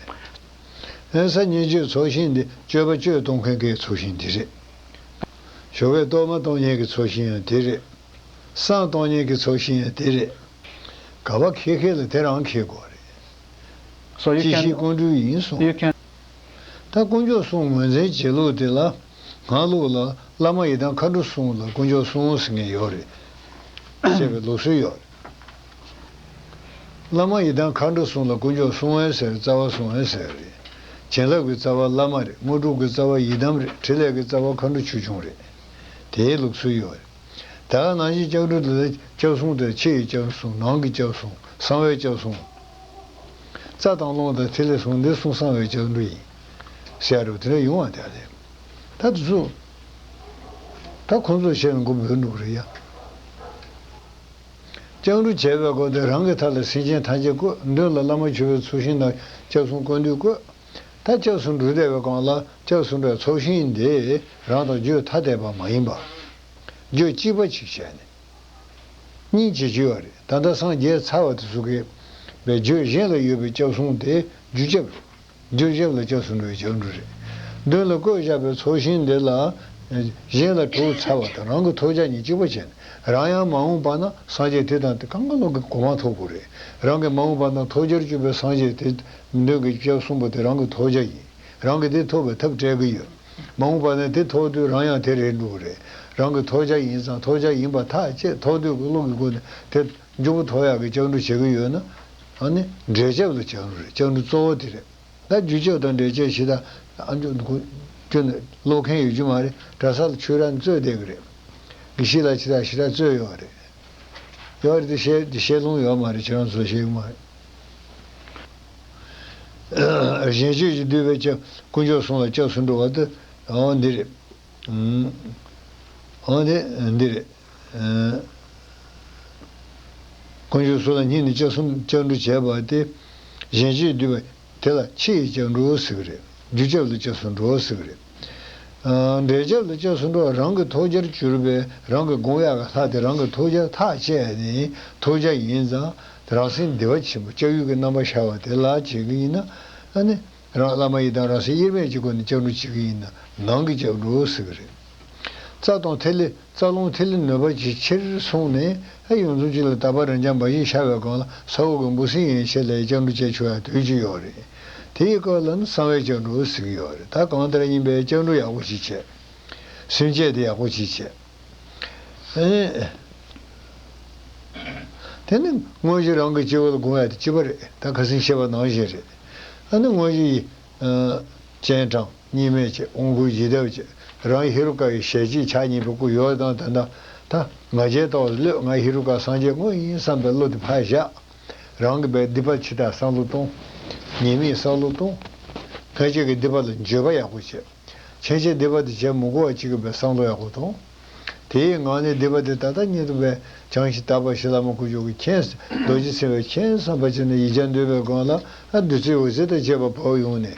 ཨེ་ས་ཉིན་བཅུའི་ཚོགས་ཞིང་འདི་སྤྱོད་པ་སྤྱོད་གཏོང་མཁན་གྱི་ཚོགས་ཞིང་འདི་རེད། ཞོགས་ཀས་གཏོར་མ་གཏོང་མཁན་གྱི་ཚོགས་ཞིང་ཡང་དེ་རེད། བསང་གཏོང་མཁན་གྱི་ཚོགས་ཞིང་ཡང་དེ་རེད། ག་པ་འཁྱེར་མཁན་ལ་དེ་རང་འཁྱེར་དགོས་རེད། So you ཅི་ཞིག་can ཀོང་སྤྲུལ་ཡིན་གསུངས། You can ད་དཀོན་མཆོག་གསུམ་ངོས་འཛིན་བྱེད་ལུགས་དེ་ལ། སྔགས་ལུགས་ལ་བླ་མ་ཡི་དམ་མཁའ་འགྲོ་གསུམ་ལ་དཀོན་མཆོག་གསུམ་ཟེར་མཁན་ཡོད་རེད། ཅེས་པའི་ལུགས་སྲོལ་ཡོད་རེད། བླ་མ་ཡི་དམ་མཁའ་འགྲོ་གསུམ་ལ་དཀོན་མཆོག་གསུམ་ཟེར། རྩ་བ་གསུམ་ཟེར་རེད། བྱིན་རླབས་ཀྱི་རྩ་བ་བླ་མ་རེད། དངོས་གྲུབ་ཀྱི་རྩ་བ་ཡི་དམ་རེད། ཕྲིན་ལས་ཀྱི་རྩ་བ་མཁའ་འགྲོ་ཆོས་སྐྱོང་རེད། དེའི་ལུགས་སྲོལ་ཡོད་རེད། ད་ག་ནང་བཞིན་སྐྱབས་འགྲོ་དེ་ལ་སྐྱབས་གསུམ་དེ་ཕྱི་ཡི་སྐྱབས་གསུམ། ནང་གི་སྐྱབས་གསུམ། གསང་བའི་སྐྱབས་གསུམ། རྩ་དང་རླུང་དང་ཐིག་ལེ་གསུམ། འདི་གསུམ་གསང་བའི་སྐྱབས་འགྲོ་ཡིན་ཟེར་རུ་དེ་འདྲ་ཡོང་བ་དེ་རེད། ད་དེ་ཚོ་ད་ཁོང་ཚོ་བྱས་ནས་མགོ་འབུལ་འགྲོ་གི་རེད་ཡ། སྐྱབས་འགྲོ་བྱས་པའི་སྒོ་དེ་རང་གི་མཐའ་ལ་སེམས་ཅན་ཐམས་ཅད་བཀོད། མདུན་ལ་བླ་མ་མཆོད་པའི་ཚོགས་ཞིང་ནང་སྐྱབས་གསུམ་བཀོད་འདོད་བཀོད། ད་སྐྱབས་སུ་འགྲོ་བསྡད་པའི་སྒང་ལ་སྐྱབས་སུ་འགྲོ་བའི་ཚོགས་ཞིང་འདི་རང་དང་རྒྱུད་ཐ་དད་པ་མ་ཡིན་པ། རྒྱུད་གཅིག་པ་གཅིག་བྱས་ནས། སྙིང་རྗེ་རྒྱུད་པ་རེད། ད་ལྟ་སངས་རྒྱས་ཚར་བ་དེ་ཚོ་གི་བའི་རྒྱུད་གཞན་ལ་ཡོད་པའི་སྐྱབས་གསུམ་དེ་རྒྱུད་སྐྱབས་རེད། རྒྱུད་སྐྱབས་ལ་སྐྱབས་སུ་འགྲོ་བའི་སྐྱབས་འགྲོ་རེད། མདུན་ལ་བཀོད་བཞག་པའི་ཚོགས་ཞིང་འདི་ལ་གཞན་ལ་གྲོགས་ཚར་བ་དང་རང་གི་ཐོབ་བྱ་གཉིས་གཅིག་པ་བྱས་ནས། རང་ཡང་མ་འོངས་པ་ན་སངས་རྒྱས་དེ་དང་དེ་གང་ག་ལོ་གི་གོ་འཕང་ཐོབ་དགོས་རེད། རང་གི་མ་འོངས་པ་ན་ཐོབ་བྱར་གྱུར་པའི་སངས་རྒྱས་དེ་མདུན་གྱི་སྐྱབས་གསུམ་པོ་དེ་རང་གི་ཐོབ་བྱ་ཡིན། རང་གི་དེ་ཐོབ་པའི་ཐབས་སྤྲད་གི་ཡོད། མ་འོངས་པ་ན་དེ་ཐོབ་དུས་རང་ཡང་དེ་རེད་འགྲོ་གི་རེད། རང་གི་ཐོབ་བྱ་ཡིན་ཙང་ཐོབ་བྱ་ཡིན་པ་ཐག་བཅད། ཐོབ་འདོད་ཀྱི་བློ་གི་སྒོ་ནས་དེ་མགྱོགས་པོ་ཐོབ་ཡག་གི་སྐྱབས་འགྲོ་བྱེད་གི་ཡོད་ན། ཨ་ནི་འབྲས་སྐྱབས་ལ་སྐྱབས་འགྲོ་རེད། སྐྱབས་འགྲོ་གཙོ་བོ་དེ་རེད། ད་རྒྱུ་སྐྱབས་དང་འབྲས་སྐྱབས་ཞེ་དྲག་ཨ་མཆོག་ཁྱོད་ནི་ཀློག་མཁན་ཡོད་རྒྱུ་མ་རེད། གྲྭ་ས་ལ་ཆོས་ར་རྩོད་བསྡད་གི་རེད། དགེ་བཤེས་ལ་ཞེ་དྲག་ཞེ་དྲག་རྩོད་ཡོད་རེད། ཡོད་རེད་དེ་བཤད་དེ་བཤད་ལུང་ཡོད་མ་རེད། ཁྱེད་རང་ཚོ་ཤེས་གི་མ་རེད། གཞན་སྤྱོད་ཀྱིས་བསྡུས་པའི་སྐྱབས། དཀོན་མཆོག་གསུམ་ལ་སྐྱབས་སུ་འགྲོ་བ་དེ། འོ་འདི་རེད། འོ་དེ་འདི་རེད། དཀོན་མཆོག་གསུམ་ལ་སྙིང་ནས་སྐྱབས་སུ་སྐྱབས་འགྲོ་བྱས་པ་དེ། གཞན་སྤྱོད་བསྡུས་པ་དེ་ལ་ཕྱི་ཡི་སྐྱབས་འགྲོ་ཟེར་གི་རེད། རྒྱུ་སྐྱབས་ལ་སྐྱབས་སུ་འགྲོ་ཟེར་གི་རེད། ཨ། འབྲས་སྐྱབས་ལ་སྐྱབས་སུ་འགྲོ་བ་རང་གི་ཐོབ་བྱར་གྱུར་པའི་རང་གི་སྒོམ་ཡག་གི་ལྷ་དེ་རང་གི་ཐོབ་བྱ་ཐག་བཅད་ནས་ཐོབ་བྱ་ཡིན་ཙང་། རང་སེམས་བདེ་བ་ཆེན་པོ་སྐྱབས་ཡུལ་གྱི་རྣམ་པ་ཤར་བ་དེ་ལ་བྱེད་ཀྱི་ཡིན་ན། ཨ་ནི་རང་བླ་མ་ཡི་དམ་རང་སེམས་དབྱེར་མེད་ཀྱི་སྒོ་ནས་སྐྱབས་འགྲོ་བྱེད་ཀྱི་ཡིན་ན་ནང་གི་སྐྱབས་འགྲོ་ཟེར་གི་རེད། རྩ་དང་ཐིག་ལེ། རྩ་རླུང་ཐིག་ལེ་ནུས་པ་ཇེ་ཆེར་སོང་ནས། ཨ། ཡོངས་རྫོགས་གཅིག་ལ་དག་པ་རབ་འབྱམས་འབའ་ཞིག་ཤར་བའི་སྒང་ལ་ས་འོག་གི་འབུ་སྲིན་ཡན་ཆད་ལ་སྐྱབས་འགྲོ་བྱེད་ཆོག་ཡ་དུས་གཅིག་ཡོད་རེད། དེའི་སྐབས་ལ་ནི་གསང་བའི་སྐྱབས་འགྲོ་ཟེར་གྱི་ཡོད་རེད། ད་གང་ལྟར་ཡིན་པའི་སྐྱབས་འགྲོ་ཡག་པོ་ཞིག་བྱས། སེམས་བསྐྱེད་དེ་ཡག་པོ་ཞིག་བྱས། ཨེ། དེ་ནི་དངོས་གཞི་རང་གི་སྤྱི་བོ་ལ་སྒོམ་ཡ་དེ་གཅིག་པ་རེད། ད་ཁ་སང་བཤད་པ་ནང་བཞིན་རེད། ཨ་ནི་དངོས་གཞི་ཡི་སྤྱན་དྲངས། གཉིས་མེད་བྱས། དབང་བསྐུར་ཡི་དམ་བྱས། རང་ཧེ་རུ་ཀ་ཡི་ཞལ་གཅིག་ཕྱག་གཉིས་པའི་སྐུ་ཡོད་དང་། དེ་འདྲ་ད་ང་རྒྱལ་ཐོག་ལ་ལྷོད། ང་ཧེ་རུ་ཀ་སངས་རྒྱས་དངོས་ཡིན་བསམ་པའི་བློ་དེ་ཕར་བཞག། རང་གི་བའི་སྡིག་པ་ཇི་ལྟར་བསམ་བློ་གཏོང་། ཉེས་དམིགས་བསམ་བློ་གཏོང་། སྔ་ཕྱི་གི་སྡིག་པ་ལ་འགྱོད་པ་ཡག་པོ་བྱས། ཕྱིན་ཆད་སྡིག་པ་དེ་བྱེད་མི་དགོས་པ་ཅིག་གི་བའི་བསམ་བློ་ཡག་པོ་གཏོང་། དེའི་ངང་ནས་སྡིག་པ་དེ་ད་ལྟ་ཉིད་དུ་བའི་བྱང་ཞིང་དག་པ་ཞིག་ལ་མ་ཁུ་ཅོག་གི་མཁྱེན། རྡོ་རྗེ་སེམས་དཔའི་མཁྱེན་བསམ་པ་བྱས་ནས་ཡིད་ཀྱང་འདོད་པའི་སྒང་ལ། ཨ་བདུད་རྩི་འོད་ཟེར་དང་བཅས་པ་བབས་ཡོང་ནས།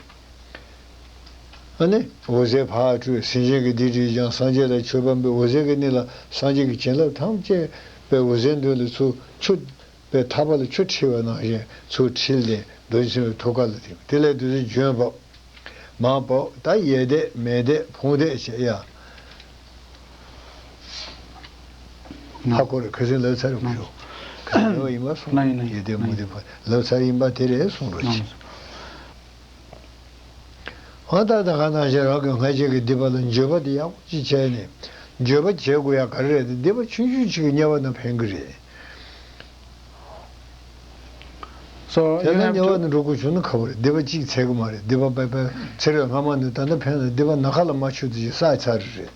ཨ་ནི་འོད་ཟེར་ཕར་འཕྲོས། སེམས་ཅན་གྱི་སྡིག་སྒྲིབ་སྦྱངས། སངས་རྒྱས་ལ་མཆོད་པ་འབུལ། འོད་ཟེར་གྱི་གནས་ལ་སངས་རྒྱས་ཀྱི་བྱིན་རླབས་ཐམས་ཅད་པའི་འོད་ཟེར་མདུན་ལ་ཚུར་ཆུ་པའི་ཐག་པ་ལ་ཆུ་འཁྲིལ་བ་ནང་བཞིན་ཚུར་འཁྲིལ་ཏེ་རྡོ་རྗེ་སེམས་དཔའི་ཐུགས་ཀ་ལ་ཐིམ། དེ་ལས་བདུད་རྩི་ལྗོན་བབས། མར་བབས། ད་ཡས་བཟླས་མས་བཟླས་ཕུང་བཟླས་བྱས་ཡ། ཧ་གོ་རེད། ཁ་སང་ལབ་ཚར་རེད་ཤོག་ཁ་སང་ལབ་པ་ཡིན་པ་གསུང་། ཡས་བཟླས་མུ་བཟླས་ཕུང་ལབ་ཚར་ཡིན་པ་དེ་རེད་གསུང་རོགས་གྱིས། འོ་ད་ད་ག་ནང་བཞིན་རང་གི་སྔ་རྗེས་ཀྱི་སྡིག་པ་ལ་འགྱོད་པ་དེ་ཡག་པོ་ཅིག་བྱས་ནས། འགྱོད་པ་བྱེད་དགོས་ཡ་ག་རེ་རེད་དེ། སྡིག་པ་ཆུང་ཆུང་ཅིག་གིས་དམྱལ་བ་ནང་ཕན་གི་རེད། So དེ་you ན་have དམྱལ་བ to ནང་འགྲོ་དགོས་བྱུང་ན་ཁག་པོ་རེད། སྡིག་པ་གཅིག་ཚད་གི་མ་རེད། སྡིག་པ་པའི་པའི་ཚེ་རབས་སྔ་མ་ནས་ད་ལྟ་ཕན་ལ་སྡིག་པ་ན་ཁ་ལ་མ་ཆུད་དེ་ཅིག་བསགས་ཚར་རེད།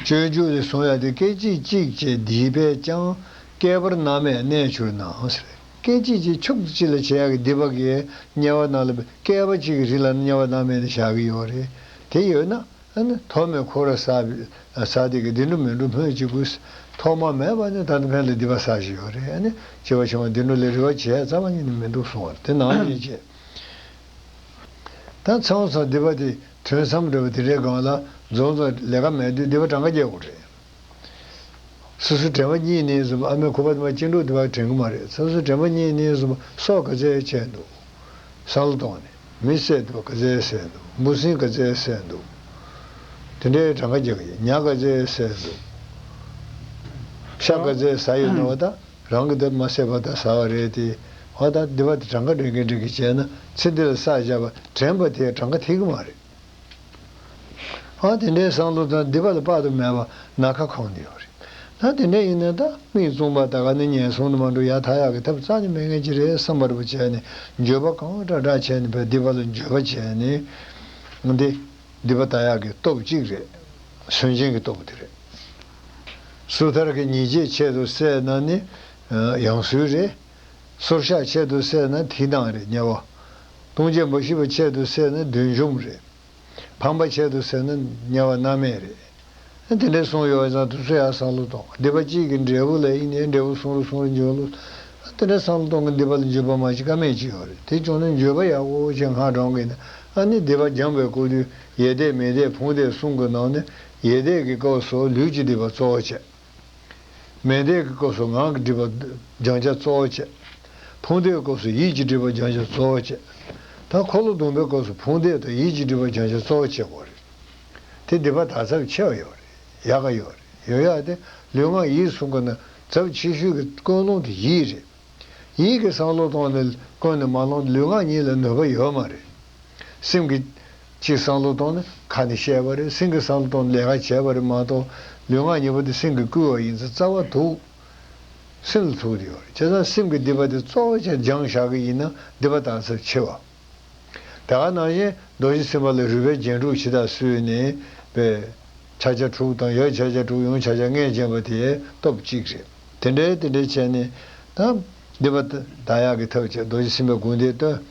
སྤྱོད་འཇུག་ལས་གསུང་ཡ་དེ། སྐད་ཅིག་གཅིག་བྱས་སྡིག་པས་ཀྱང་། བསྐལ་པར་མནར་མེད་གནས་གྱུར་ན་ཟེར། སྐད་ཅིག་གཅིག་ཕྱོགས་གཅིག་ལ་བྱེད་ཡག་གི་སྡིག་པ་གིས་དམྱལ་བ་ནང་ལ་བསྐལ་པ་གཅིག་གི་རིང་ལ་དམྱལ་བ་མནར་མེད་ནས་བཞག་གི་ཡོད་རེད། དེ་ཡོད་ན་ཨ་ནི་ཐོག་མའི་འཁོར་བ་བསགས་པའི་བསགས་དེ་གི་བདེ་འགྲོ་མི་འགྲོ་སྨོས་ཅི་དགོས། ཐོག་མ་མེད་པ་ནི་ད་ལྟ་ཕན་ལ་སྡིག་པ་བསགས་བཞིན་ཡོད་རེད། ཨ་ནི་སྐྱེ་བ་ཕྱི་མ་བདེ་འགྲོ་ལ་རེ་བ་བྱས་རྩ་བ་ཉིད་ནས་མི་འདུག་གསུང་བ་རེད། དེ་ནང་བཞིན་བྱས། ད་མཚམས་མཚམས་སྡིག་པ་དེ་ཐུན་མཚམས་འདྲ་བ་དེ་འདྲའི་སྒང་ལ་འཛོམས་འཛོམས་ལས་ཀ་མེད་དུས་སྡིག་པ་གྲངས་ཀ་རྒྱག་དགོས་རེད། སོ་སོ་དྲན་པ་གཉིས་གནས་བཟུང་བ། ཨ་མའི་ཁུ་པ་དེ་མ་གཅིན་འགྲོ་དེ་བ་དྲན་གི་མ་རེད། སོ་སོ་དྲན་པ་གཉིས་གནས་བཟུང་བ། སྲོག་ག་ཚད་བཅད་འདུག་བསམ་བློ་གཏོང་ནས། མི་བསད་འདུག་ག་ཚད་བསད་འདུག་འབུ་སྲིན་ག་ཚད་བསད་འདུག་དེ་འདྲའི་གྲངས་ཀ་རྒྱག་གི་ཡིན། ཉ་ག་ཚད་བསད་འདུག་ཤ་ག་ཚད་ཟ་ཡོད་ན་བ་ད། རང་གི་དེ་མ་བསད་པ་ད་ཟ་བ་རེད་དེ། འོ་ད་སྡིག་པ་དེ་གྲངས་ཀ་འདྲེན་གྱིན་འདྲེན་གྱིན་བྱས་ན། ཚེ་འདི་ལ་བསགས་བཞག་པ་དྲན་པ་དེ་གྲངས་ཀ་ཐིག་གི་མ་རེད། ཨ་དེ་འདྲའི་བསམ་བློ་དང་སྡིག་པ་ལ་དཔག་ཏུ་མེད་པ་སྣ་ཁ་གང་ནས་ཡོད་རེད། ད་དེ་འདྲ་ཡིན་ན་ད་མིག་བཙུམ་པ་ད་ག་ནས་ངན་སོང་དུ་མ་འགྲོ་ཡ་ཐར་ཡག་གི་ཐབས་རྩ་ནས་མེད་མཁན་ཅིག་རེད་བསམ་པ་རེ་བྱས་ནས། འགྱོད་པ་གང་དྲག་དྲག་བྱས་ནས་བས་སྡིག་པ་ལ་འགྱོད་པ་བྱས་ནས། འདི་སྡིག་པ་དག་ཡག་གི་སྟོབས་གཅིག་རེད། སུན་འབྱིན་གྱི་སྟོབས་དེ་རེད། སོ་ཐར་གྱི་ཉེས་བྱས་ཆེད་དུ་བསད་ན་ནི་ཡང་སོས་རེད། སོར་བཤགས་ཆེད་དུ་བསད་ན་ཐིག་དང་རེད། དམྱལ་བ། ལྟུང་བྱེད་འབའ་ཞིག་པ་ཆེད་དུ་བསད་ན་བདུད་འཇོམས་རེད། ཕམ་པ་ཆེད་དུ་བསད་ན་དམྱལ་བ་མནར་མེད་རེད། དེ་འདྲའི་གསུངས་ཡོད་པ་ཙང་དུས་ཚོད་ཡར་བསམ་བློ་གཏོང་། སྡིག་པ་གཅིག་གི་འབྲས་བུ་ལ་ཡིན་ནའི་འབྲས་བུ་གསུང་རུ་གསུང་རུ་འཇོག་ལུགས། དེ་འདྲའི་བསམ་བློ་གཏོང་གི། སྡིག་པ་ལ་འགྱོད་པ་མ་བྱེད་ཀ་མེད་ཅིག་ཡོད་རེད། དེ་བྱུང་ན་འགྱོད་པ་ཡག་པོ་བྱས་སྔགས་བགྲང་གི་ཡིན་ན། ཨ་ནི་སྡིག་པ་སྦྱངས་པའི་སྐུ་དུས་ཡས་བཟླས་མས་བཟླས་ཕུང་བཟླས་གསུམ་གྱི་ནང་ནས། ཡས་བཟླས་ཀྱི་སྐབས་སུ་ལུས་ཀྱི་སྡིག་པ་གཙོ་བོ་བྱས། མས་བཟླས་ཀྱི་སྐབས་སུ་ངག་གི་སྒྲིབ་པ་སྦྱང་བྱ་གཙོ་བོ་བྱས། ཕུང་བཟླས་ཀྱི་སྐབས་སུ་ཡིད་ཀྱི་སྒྲིབ་པ་སྦྱང་བྱ་གཙོ་བོ་བྱས། ད་འཁོར་ལོ་སྡོམ་པའི་སྐབས་སུ་ཕུང་བཟླས་དང་ཡིད་ཀྱི་སྒྲིབ་པ་སྦྱང་བྱ་གཙོ་བོ་བྱེད་དགོས་རེད། དེ་སྡིག་པ་དག་ཚབས་ཆེ་བ་ཡོད་རེད། ཡག་ག་ཡོད་རེད། ཡོད་ཡག་དེ་ལུས་ངག་ཡིད་གསུམ་ཀ་ནས་ཚབས་ཆེ་ཤོས་ཀྱི་ཀུན་སློང་དེ་ཡིད་རེད། ཡིད་ཀྱི་བསམ་བློ་གཏོང་ནས་ཀུན་ནས་མ་བསླངས་ལུས་ངག་གཉིས་ལ་ནུས་པ་ཡོད་མ་རེད། སེམས་ཀྱི་ཅིག་བསམ་བློ་གཏོང་ན་ཁ་ནས་བཤད་པ་རེད། སེམས་ཀྱི་བསམ་བློ་གཏོང་ན་ལས་ཀ་བྱས་པ་རེད་མ་གཏོགས། ལུས་ངག་གཉིས་པོ་དེ་སེམས་ཀྱིས་བསྐུལ་བ་ཡིན་ཙང་རྩ་བ་ཐུག་སེམས་ལ་ཐུག་དེ་ཡོད་རེད། བྱས་ཙང་སེམས་ཀྱི་སྡིག་པ་དེ་གཙོ་བོ་བྱས་སྦྱངས་བཞག་གི་ཡིན་ན་སྡིག་པ་དག་ཚབས་ཆེ་བ། དེ་ག་ནང་བཞིན་རྡོ་རྗེ་སེམས་དཔའ་ལ་རུས་པའི་རྒྱན་དྲུག་ཇི་ལྟར་གསོས་ནས་པའི་ཕྱག་རྒྱ་དྲུག་དང་ཡང་ཕྱག་རྒྱ་དྲུག་ཡང་ཕྱག་རྒྱ་ལྔས་བརྒྱན་པ་དེའི་སྟོབས་གཅིག་རེད། དེ་འདྲའི་དེ་འདྲའི་བྱས་ནས་ད་སྡིག་པ་དག་ཡག་གི་ཐབས་བྱས། རྡོ་རྗེ་སེམས་དཔའི་དགོངས་དོན་སྟོན།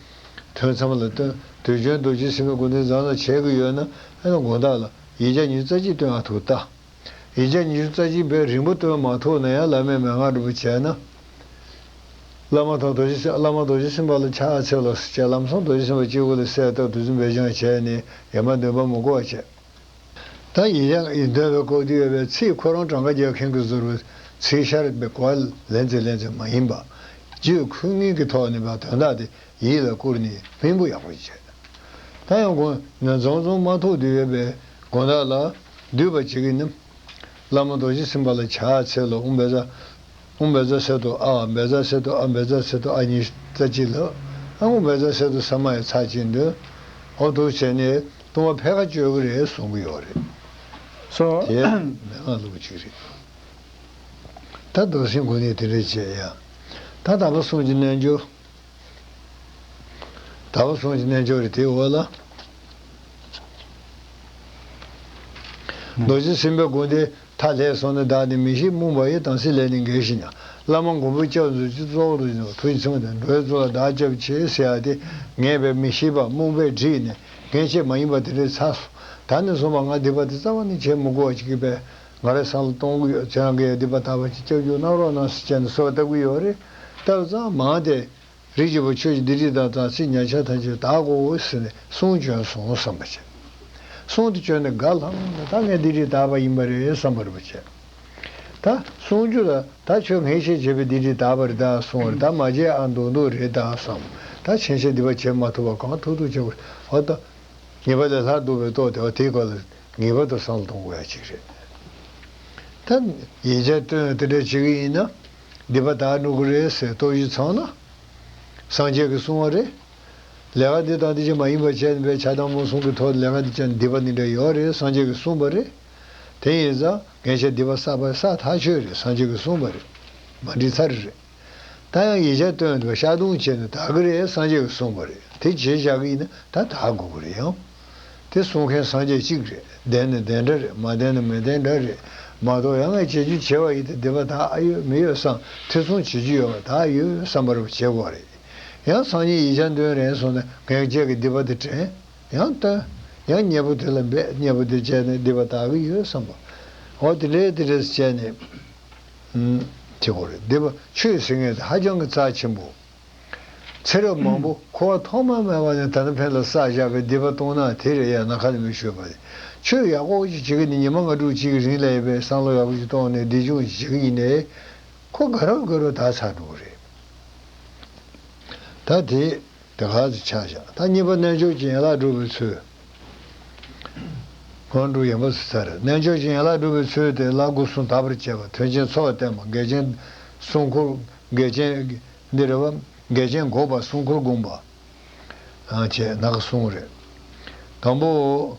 ཐུན་མཚམས་ལ་སྟོན། དུས་རྒྱུན་རྡོ་རྗེ་སེམས་དཔའི་དགོངས་དོན་བཟང་ལ་བྱེད་ཀྱི་ཡོད་ན། ཨ་ནི་དགོང་དག་ལ་ཡིག་བརྒྱ་ཉི་ཤུ་རྩ་གཅིག་སྟོན་ཨ་ཐུག་ལྟ། ཡིག་བརྒྱ་ཉི་ཤུ་རྩ་གཅིག་པའི་རིང་པོ་སྟོན་མ་ཐུབ་ན་ཡང་བླ་མའི་མན་ངག་འདྲ་པོ་བྱས་ན། བླ་མ་དང་རྡོ་རྗེ་སེམས། བླ་མ་རྡོ་རྗེ་སེམས་དཔའ་ལ་ཕྱག་འཚལ་ལོ་ཟེར་བྱས། ལམ་སང་རྡོ་རྗེ་སེམས་དཔའ་སྤྱི་བོ་ལ་གསལ་བཏབ་དུས་ཚོད་འབད་བྱང་བྱས་ནས་ཡ་མ་འདོན་པ་མི་དགོས་པ་བྱས། ད་ཡིན་ཡང་ཡིན་འདོན་པའི་སྐབས་དུས་ཡོད་པའི་ཚིག་ཁོ་རང་གྲངས་ཀ་རྒྱག་མཁན་གྱི་ཟུར་བའི་ཚིག་ཤར་བའི་གོ་བ་ལེན་ཚེ་ལེན་ཚེ་མ་ཡིན་པ། རྒྱུད་ཁུངས་སྙིང་གི་ཐོག་ནས་པ་དོན་དག་དེ་ཡིད་ལ་བཀུར་ནས་ཕན་པོ་ཡག་པོ་བྱས། ད་ཡང་དགོང་ན་འཛོམས་འཛོམས་མ་ཐུག་དུས་ཡོད་པའི་དགོང་དག་ལ་འདུས་པ་བྱེད་ཀྱི་ནི། བླ་མ་རྡོ་རྗེ་སེམས་དཔའ་ལ་ཕྱག་འཚལ་ལོ། ཨུཾ་བཛྲ། ཨུཾ་བཛྲ་སེ་ཏོ་ཨ། བཛྲ་སེ་ཏོ་ཨ། བཛྲ་སེ་ཏོ་ཨ་ཉི་ཤུ་རྩ་གཅིག་ལབ། ཨ་ཨུཾ་བཛྲ་སེ་ཏོ་ས་མ་ཡ་ཚར་གཅིག་འདོན། འོ་འདུག་བྱས་ནས་ལྟུང་བ་ཕལ་ཁ་གཅོད་ཀྱི་རེད་གསུང་གི་ཡོད་རེད། སོ། དེ་མན་ངག་ལུགས་གཅིག་རེད། ད་མདོ་སེམས་དགོན་ནས་དེ་འདྲ་བྱས་ཡ། ད་དམ་པ་གསུམ་གྱི་རྣལ་འབྱོར། དམ་པ་གསུམ་གྱི་རྣལ་འབྱོར་རེད། དེའི་འོག་ལ། རྡོ་རྗེ་སེམས་དཔའི་སྒོ་འདི་མཐའ་ལྷས་སོང་ནས་བདག་ནི་མི་ཤེས། རྨོངས་པ་ཡི་དམ་ཚིག་ལས་ནི་འགལ་ཞིང་ཡང་། བླ་མ་མགོན་པོ་སྐྱབས་སུ་མཆི། གཙོ་བོ་རྡོ་རྗེ་ཐུགས་ཀྱི་མཚན་མ་དང་། འགྲོ་བའི་གཙུག་ལག་བདག་སྐྱབས་མཆི་ཟེར་ཡ་དེ་ངས་བས་མི་ཤེས་པ་རྨོངས་པས་བསྒྲིབས་ནས་ངས་བྱས་མ་ཡིན་པ་དེ་འདྲའི་ཚར་སོང་། ད་ནས་བཟུང་བ་ང་སྡིག་པ་དེ་རྩ་བ་ནས་བྱེད་མི་དགོས་པ་ཅིག་གིས་པས་ང་རའི་སང་ལ་གཏོང་གི་ཡོད། ཁྱེད་རང་གིས་ཡང་སྡིག་པ་དག་པ་ཅིག་སྐྱབས་འཇུག་གནང་རོགས་གནང་ཟེར་བྱས་ནས་གསོལ་བ་བཏབ་ཀྱི་ཡོད་རེད། བཏབ་ཙང་མང་དེ། རིགས་ཀྱི་བུ་ཁྱོད་ཀྱིས་སྡིག་སྒྲིབ་དག་དང་ཚེ་ཉག་ཆག་ཐམས་ཅད་དག་གོ་ཟེར་ནས་གསུང་བྱོན་སོང་བསམ་པ་བྱས། གསུང་དུ་བྱོན་ནས་དགའ་ལྷང་ལྷང་། ད་ངས་སྡིག་སྒྲིབ་དག་པ་ཡིན་པ་རེད་བསམ་པ་རེད་པ་བྱས། ད་གསུང་རྒྱུ་ལ་ད་ཁྱོད་ངས་བཤད་བྱས་པའི་སྡིག་སྒྲིབ་དག་པ་རེད་ད་གསུང་བ་རེད། ད་མ་བྱས་ཨ་མདོག་མདོག་རེད་ད་བསམ། ད་ཕྱིན་ཆད་སྡིག་པ་བྱེད་མ་ཐུབ་པ་གང་ཐུབ་ཐུབ་བྱེད་དགོས། འོ་ད་ཉེས་པ་ལས་སླར་ལྡོག་པའི་ཐོག་དེ་བ་དེའི་སྐོར་ལ་ངེས་པར་དུ་བསམ་བློ་གཏོང་དགོས་ཡ་ཅིག་རེད། ད་ཡིག་ཆ་བཏོན་དེ་འདྲ་བྱེད་ཀྱི་ཡིན་ན་སྡིག་པ་དག་འགྲོ་གི་རེད་ཟེར་རྟོག་ཞིབ་ཚང་ན། སངས་རྒྱས་ཀྱིས་གསུངས་པ་རེད། ལས་ཀ་འདི་དང་འདི་ཅིག་མ་ཡིན་པ་བྱས་ནས་པའི་ཆགས་སྡང་རྨོངས་གསུམ་གྱི་ཐོག་ལས་ཀ་འདི་བྱས་ན་སྡིག་པ་འདི་འདྲ་ཡོད་རེད། སངས་རྒྱས་ཀྱིས་གསུངས་པ་རེད། དེ་ཡིན་ཙང་ངས་བྱས་སྡིག་པ་བསགས་པ་བསགས་ཐག་ཆོད་རེད། སངས་རྒྱས་ཀྱིས་གསུངས་པ་རེད། མ་འགྲིག་ཚར་རེད། ད་ཡང་ཡིག་ཆ་བཏོན་འདུག་ཤར་གདོང་བྱས་ནས་དག་གི་རེད། སངས་རྒྱས་ཀྱིས་གསུངས་པ་རེད། དེ་བྱས་བཞག་གི་ཡིན་ན་ད་དག་དགོས་ཀྱི་རེད། ཡང་དེ་གསུང་མཁན་སངས་རྒྱས་གཅིག་རེད། བདེན་ན་བདེན་འདྲ་རེད། མ་བདེན་ན་མི་བདེན་འདྲ་རེད། མ་གཏོགས་ཡང་ངས་བྱེད་རྒྱུ་བྱས་པ་ཡིན་ཏེ་སྡིག་པ་དག་ཨ་ཡོད་མི་ཡོད་བསམ། ཐེ་ཚོམ་བྱེད་རྒྱུ་ཡོད་པ་དག་ཡོད་བསམ་པ་རེ་བྱེད་དགོས་རེད། ཡང་སང་ཉིན་ཡིག་ཆ་འདོན་རན་སོང་ན་ངས་ཁྱེད་ཀྱི་སྡིག་པ་དེ་དྲན། ཡང་བཏོན། ཡང་གཉེན་པོ་དེ་ལ་འབད། གཉེན་པོ་དེ་བྱས་ནས་སྡིག་པ་དག་གི་ཡོད་བསམ་པ། འོ་དེ་འདྲས་དེ་འདྲས་བྱས་ནས། ཨུམ། བྱེད་དགོས་རེད། སྡིག་པ་ཆོས་ཟེར་མཁན་དེ་ཧ་ཅང་གི་རྩ་ཆེན་པོ། ཚེ་རབས་མང་པོ་འཁོར་བ་ཐོག་མ་མེད་པ་ནས་ད་ལྟ་ཕན་ལ་བསགས་བཞག་པའི་སྡིག་པ་སྟོང་ན་དེ་རེད་ཡ། ནམ་མཁའ་ལ་མི་ཤོད་པ་རེད། ཆོས་ཡག་པོ་ཅིག་བྱེད་ཀྱི་ནི་ཉི་མ་ལྔ་དྲུག་གཅིག་གི་རིང་ལ་ཡོད་པའི་བསམ་བློ་ཡག་པོ་ཅིག་གཏོང་ནས་སྡིག་སྦྱོང་ཅིག་བྱེད་ཀྱི་ཡིན་ནའི། ཁོ་དགའ་རབས་དགའ་རབས་དག་ཚར་འགྲོ་གི་རེད། ད་དེ། དེ་ག་ཚོད་ཆགས་བཞག་ད་གཉིས་པ་རྣལ་འབྱོར་གྱི་ཡན་ལག་སྒྲུབ་པའི་ཚུལ། སྔོན་འགྲོ་ཡན་པ་སུ་ཚར་རེད། རྣལ་འབྱོར་གྱི་ཡན་ལག་སྒྲུབ་པའི་ཚུལ་དེ་ལ་སྒོ་གསུམ་དག་པར་བྱེད་པ། དོན་ཆེན་ཚོགས་བསྟན་པ། འགལ་རྐྱེན་སྲུང་འཁོར། འགལ་རྐྱེན་འདི་རེད་བ། འགལ་རྐྱེན་འགོག་པ། སྲུང་འཁོར་སྒོམ་པ། ཨ་བྱས་ནག་གསུང་རེད། དང་པོ་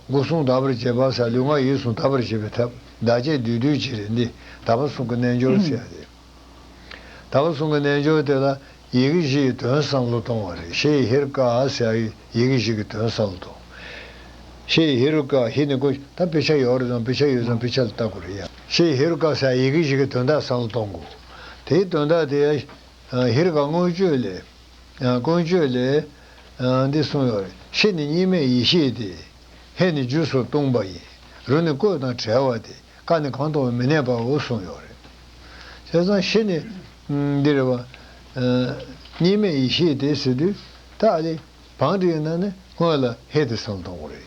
སྒོ་གསུམ་དག་པར་བྱེད་པ་ཟེར་ལུས་ངག་ཡིད་གསུམ་དག་པར་བྱེད་པའི་ཐབས། བདག་གཅེས་བདུད་འདུལ་བྱེད་རེད། འདི་དམ་པ་གསུམ་གྱི་རྣལ་འབྱོར་ཟེར་ཡ་རེད། དམ་པ་གསུམ་གྱི་རྣལ་འབྱོར་དེ་ལ་ཡི་གེ་བཞི་ཡི་དོན་བསམ་བློ་གཏོང་བ་རེད། ཤྲཱི་ཧེ་རུ་ཀ་ཟེར་ཡི་གེ་བཞི་གི་དོན་བསམ་བློ་གཏོང་། ཤྲཱི་ཧེ་རུ་ཀ། ཧེ་ནི་ཀུན། ད་དཔེ་ཆ་ཡོད་རེད་དང་། དཔེ་ཆ་ཡོད་ཙང་དཔེ་ཆ་ལ་ལྟ་དགོས་རེད་ཡ། ཤྲཱི་ཧེ་རུ་ཀ་ཟེར་ཡི་གེ་བཞི་གི་དོན་དག་བསམ་བློ་གཏོང་དགོས། དེའི་དོན་དག་དེ་ཧེ་རུ་ཀ་མངོན་སྤྱོད་ལས། ཀུན་སྤྱོད་ལས། འདི་གསུངས་ཡོད་རེད། ཤྲཱི་ནི་གཉིས་མེད་ཡེ་ཤེས་ཏེ། ཧེ་ནི་རྒྱུ་སོགས་སྟོང་པ་ཡིན། རུ་ནི་བཀོད་དང་བྲལ་བ་སྟེ། ཀ་ནི་གང་དུའང་མི་གནས་པའོ་གསུངས་ཡོད་རེད། བྱས་ཙང་ཤྲཱི་ནི། འདི་རེད་བ། གཉིས་མེད་ཡེ་ཤེས་ཏེ་ཟེར་དུས་ད་ཨ་ལེ། བང་སྒྲིག་ན་ནི་སྔོན་ལ་ཧེ་དེ་བསམ་བློ་གཏོང་དགོས་རེད།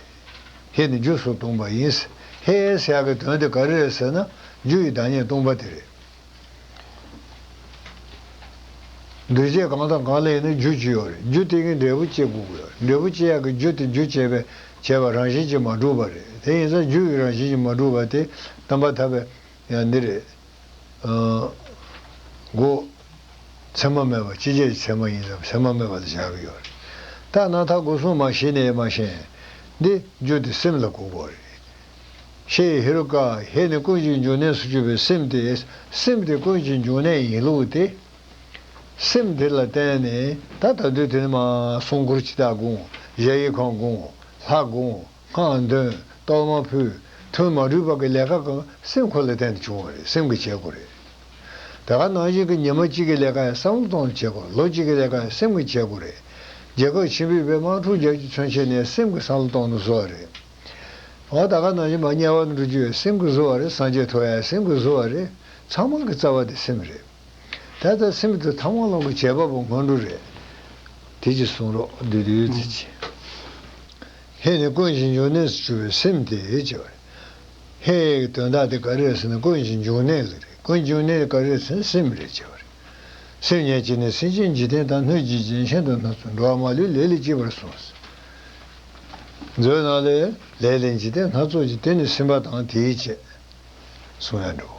ཧེ་ནི་རྒྱུ་སོགས་སྟོང་པ་ཡིན། ཧེ་ཟེར་ཡག་གི་དོན་དེ་ག་རེ་རེད་ཟེར་ན་རྒྱུ་ཡི་བདག་ཉིད་སྟོང་པ་དེ་རེད། འདུས་བྱས་གང་དང་གང་ལ་ཡིན་ན་རྒྱུ་ཅིག་ཡོད་རེད། རྒྱུ་དེ་གི་འབྲས་བུ་སྐྱེ་དགོས་ཀྱི་ཡོད་རེད། འབྲས་བུ་སྐྱེ་ཡག་གི་རྒྱུ་དེ་རྒྱུ་བྱས་པའི་བྱས་པ་རང་བཞིན་གྱིས་མ་གྲུབ་པ་རེད། དེ་ཡིན་ཙང་རྒྱུ་ཡི་རང་བཞིན་གྱིས་མ་གྲུབ་པ་དེ་སྟོན་པ་ཐར་པའི་ཡང་འདི་རེད། སྒོ་མཚན་མ་མེད་པ། ཅི་བྱས་ཀྱི་མཚན་མ་ཡིན་ཙང་མཚན་མ་མེད་པ་ལ་བཞག་གི་ཡོད་རེད། ད་རྣམ་ཐར་སྒོ་གསུམ་མ་ཤེས་ནས་མ་ཤེས། འདི་རྒྱུ་དེ་སེམས་ལ་གོ་དགོས་རེད། ཤྲཱི་ཧེ་རུ་ཀ། ཧེ་ནི་ཀུན་གྱི་འབྱུང་གནས་སུ་གྱུར་པའི་སེམས་དེ། སེམས་དེ་ཀུན་གྱི་འབྱུང་གནས་ཡིན་ལུགས་དེ། སེམས་དེ་ལ་བརྟེན་ནས་ད་ད་དུས་དེ་ནི་མ་སྲུང་འཁོར་ཇི་ལྟར་དགོངས། གཞལ་ཡས་ཁང་དགོངས། ལྷ་དགོངས། སྔགས་འདོན། གཏོར་མ་ཕུལ། ཐུན་མ་བསྡུས་པ་གི་ལས་ཀ་གང་སེམས་ཁོ་ལ་བརྟེན་ཏེ་བྱུང་བ་རེད། སེམས་ཀྱིས་བྱེད་དགོས་རེད། ད་ག་ནང་བཞིན་གྱི་ཉི་མ་གཅིག་གི་ལས་ཀ་ཡང་བསམ་བློ་གཏོང་ནས་བྱེད་དགོས། ལོ་གཅིག་གི་ལས་ཀ་ཡང་སེམས་ཀྱིས་བྱེད་དགོས་རེད། རྒྱལ་ཁབ་ཆེན་པོས་པའི་དམག་འཁྲུག་རྒྱག་རྒྱུ་མཚོན་བྱས་ནས་སེམས་ཀྱིས་བསམ་བློ་གཏོང་ནས་བཟོ་བ་རེད། འོ་ད་ག་ནང་བཞིན་མ་དམྱལ་བ་ནས་འགྲོ་རྒྱུ་ཡང་སེམས་ཀྱིས་བཟོ་བ་རེད། སངས་རྒྱས་ཐོབ་ཡ་སེམས་ཀྱིས་བཟོ་བ་རེད། ཚང་མ་གི་རྩ་བ་དེ་སེམས་རེད། ད་ལྟ་སེམས་དེ་ཐ་མ་ལོག་གི་བྱེད་པ་པོ་སྔོན་འགྲོ་རེད། དེ་ཅི་གསུང་རོགས་བདུད་བདུད་ཙི་ཅི། ཧེ་ནི་ཀུན་གྱི་འབྱུང་གནས་སུ་གྱུར་པའི་སེམས་དེ་ཅེས་པ་རེད། ཧེ་ཡི་དོན་དག་དེ་ག་རེ་རེད་ཟེར་ན་ཀུན་གྱི་འབྱུང་གནས་ལ་རེད། ཀུན་གྱི་འབྱུང་གནས་དེ་ག་རེ་རེད་ཟེར་ན་སེམས་རེད་ཅེས་པ་རེད། སེམས་ཉིད་ཀྱིས་ནི་སེམས་ཅན་འཇིག་རྟེན་དང་སྣོད་ཀྱི་རྒྱན་ཆེན་དུ་སྣ་ཚོགས། འགྲོ་བ་མ་ལུས་ལས་ལས་སྐྱེས་པར་གསུངས། མཛོད་ནང་ལས་ལས་ལས་འཇིག་རྟེན་སྣ་ཚོགས་ཀྱི་དེ་ནི་སེམས་པ་དང་དེའི་བཅས། གསུང་ཡ་འགྲོ།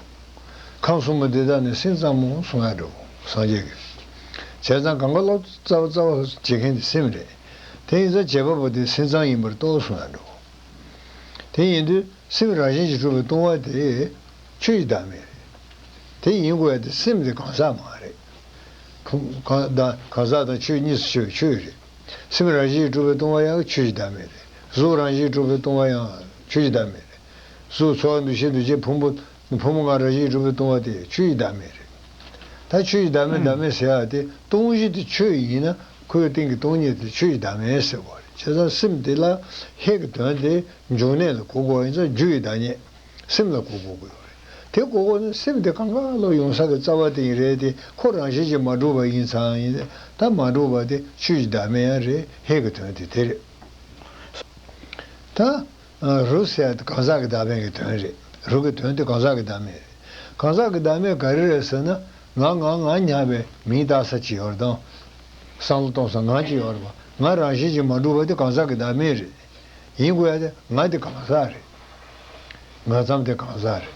ཁམས་གསུམ་པོ་འདི་དག་ནི་སེམས་ཙམ་མོ་གསུང་ཡ་འགྲོ། སངས་རྒྱས་ཀྱིས། བྱས་ཙང་གང་ག་ལོག་རྩ་བ་རྩ་བ་བྱེད་མཁན་དེ་སེམས་རེད། དེ་ཡིན་ཙང་བྱེད་པ་པོ་དེ་སེམས་ཙམ་ཡིན་པར་རྟོགས་གསུང་ཡ་འགྲོ། དེ་ཡིན་དུས་སེམས་རང་བཞིན་གྱིས་གྲུབ་པའི་སྟོང་པ་དེ་ཆོས་ཀྱི་བདག་མེད་རེད། དེ་ཡིན་དགོས་ཡ་དེ་སེམས་དེ་གང་ཟག་མ་རེད། ཕུང་གང་དང་གང་ཟག་དང་ཆོས་གཉིས་སུ་ཕྱེ་བའི་ཆོས་རེད། སེམས་རང་བཞིན་གྱིས་གྲུབ་པའི་སྟོང་པ་ཡང་ཆོས་ཀྱི་བདག་མེད་རེད། གཟུགས་རང་བཞིན་གྱིས་གྲུབ་པའི་སྟོང་པ་ཡང་ཆོས་ཀྱི་བདག་མེད་རེད། གཟུགས་ཚོར་བ་འདུ་ཤེས་འདུ་བྱེད་ཕུང་པོ་ཕུང་པོ་ལྔ་རང་བཞིན་གྱིས་གྲུབ་པའི་སྟོང་པ་དེ་ཆོས་ཀྱི་བདག་མེད་རེད། ད་ཆོས་ཀྱི་བདག་མེད་བདག་མེད་ཟེར་ཡ་དེ་སྟོང་གཞི་དེ་ཆོས་ཡིན་ན་ཁོའི་སྟེང་གི་སྟོང་ཉིད་དེ་ཆོས་ཀྱི་བདག་མེད་ཟེར་བ་རེད། བྱས་ཙང་སེམས་དེ་ལ་ཧེ་གི་དོན་དེ་འབྱུང་གནས་ལ་གོ་དགོས་ཡིན་ཙང་རྒྱུ་ཡི་བདག་ཉིད། སེམས་ལ་གོ་དགོས་ཀྱི་ཡོད་རེད། དེ་གོ་དགོས་ན་སེམས་དེ་གང་ག་ལ་ཡོང་ས་གི་རྩ་བ་དེ་ཡིན་རེད་དེ། ཁོ་རང་བཞིན་གྱིས་མ་གྲུབ་པ་ཡིན་ཙང་ཡིན། ད་མ་གྲུབ་པ་དེ་ཆོས་ཀྱི་བདག་མེད་ཡང་རེད། ཧེ་གི་དོན་དེ་དེ་རེད། ད་རུ་ཟེར་ཡ་དེ་གང་ཟག་གི་བདག་མེད་ཀྱི་དོན་རེད། རུ་གི་དོན་དེ་གང་ཟག་གི་བདག་མེད་རེད། གང་ཟག་གི་བདག་མེད་ག་རེ་རེད་ཟེར་ན། ང་ང་ང་སྙམ་པའི་མིང་བཏགས་ས་ཅིག་ཡོད་རེད་དང་། བསམ་བློ་གཏོང་ས་ང་ཅིག་ཡོད་རེད་པ། ང་རང་བཞིན་གྱིས་མ་གྲུབ་པ་དེ་གང་ཟག་གི་བདག་མེད་རེད། ཡིན་དགོས་ཡ་དེ་ང་དེ་གང་ཟག་རེད། ང་ཙམ་དེ་གང་ཟག་རེད།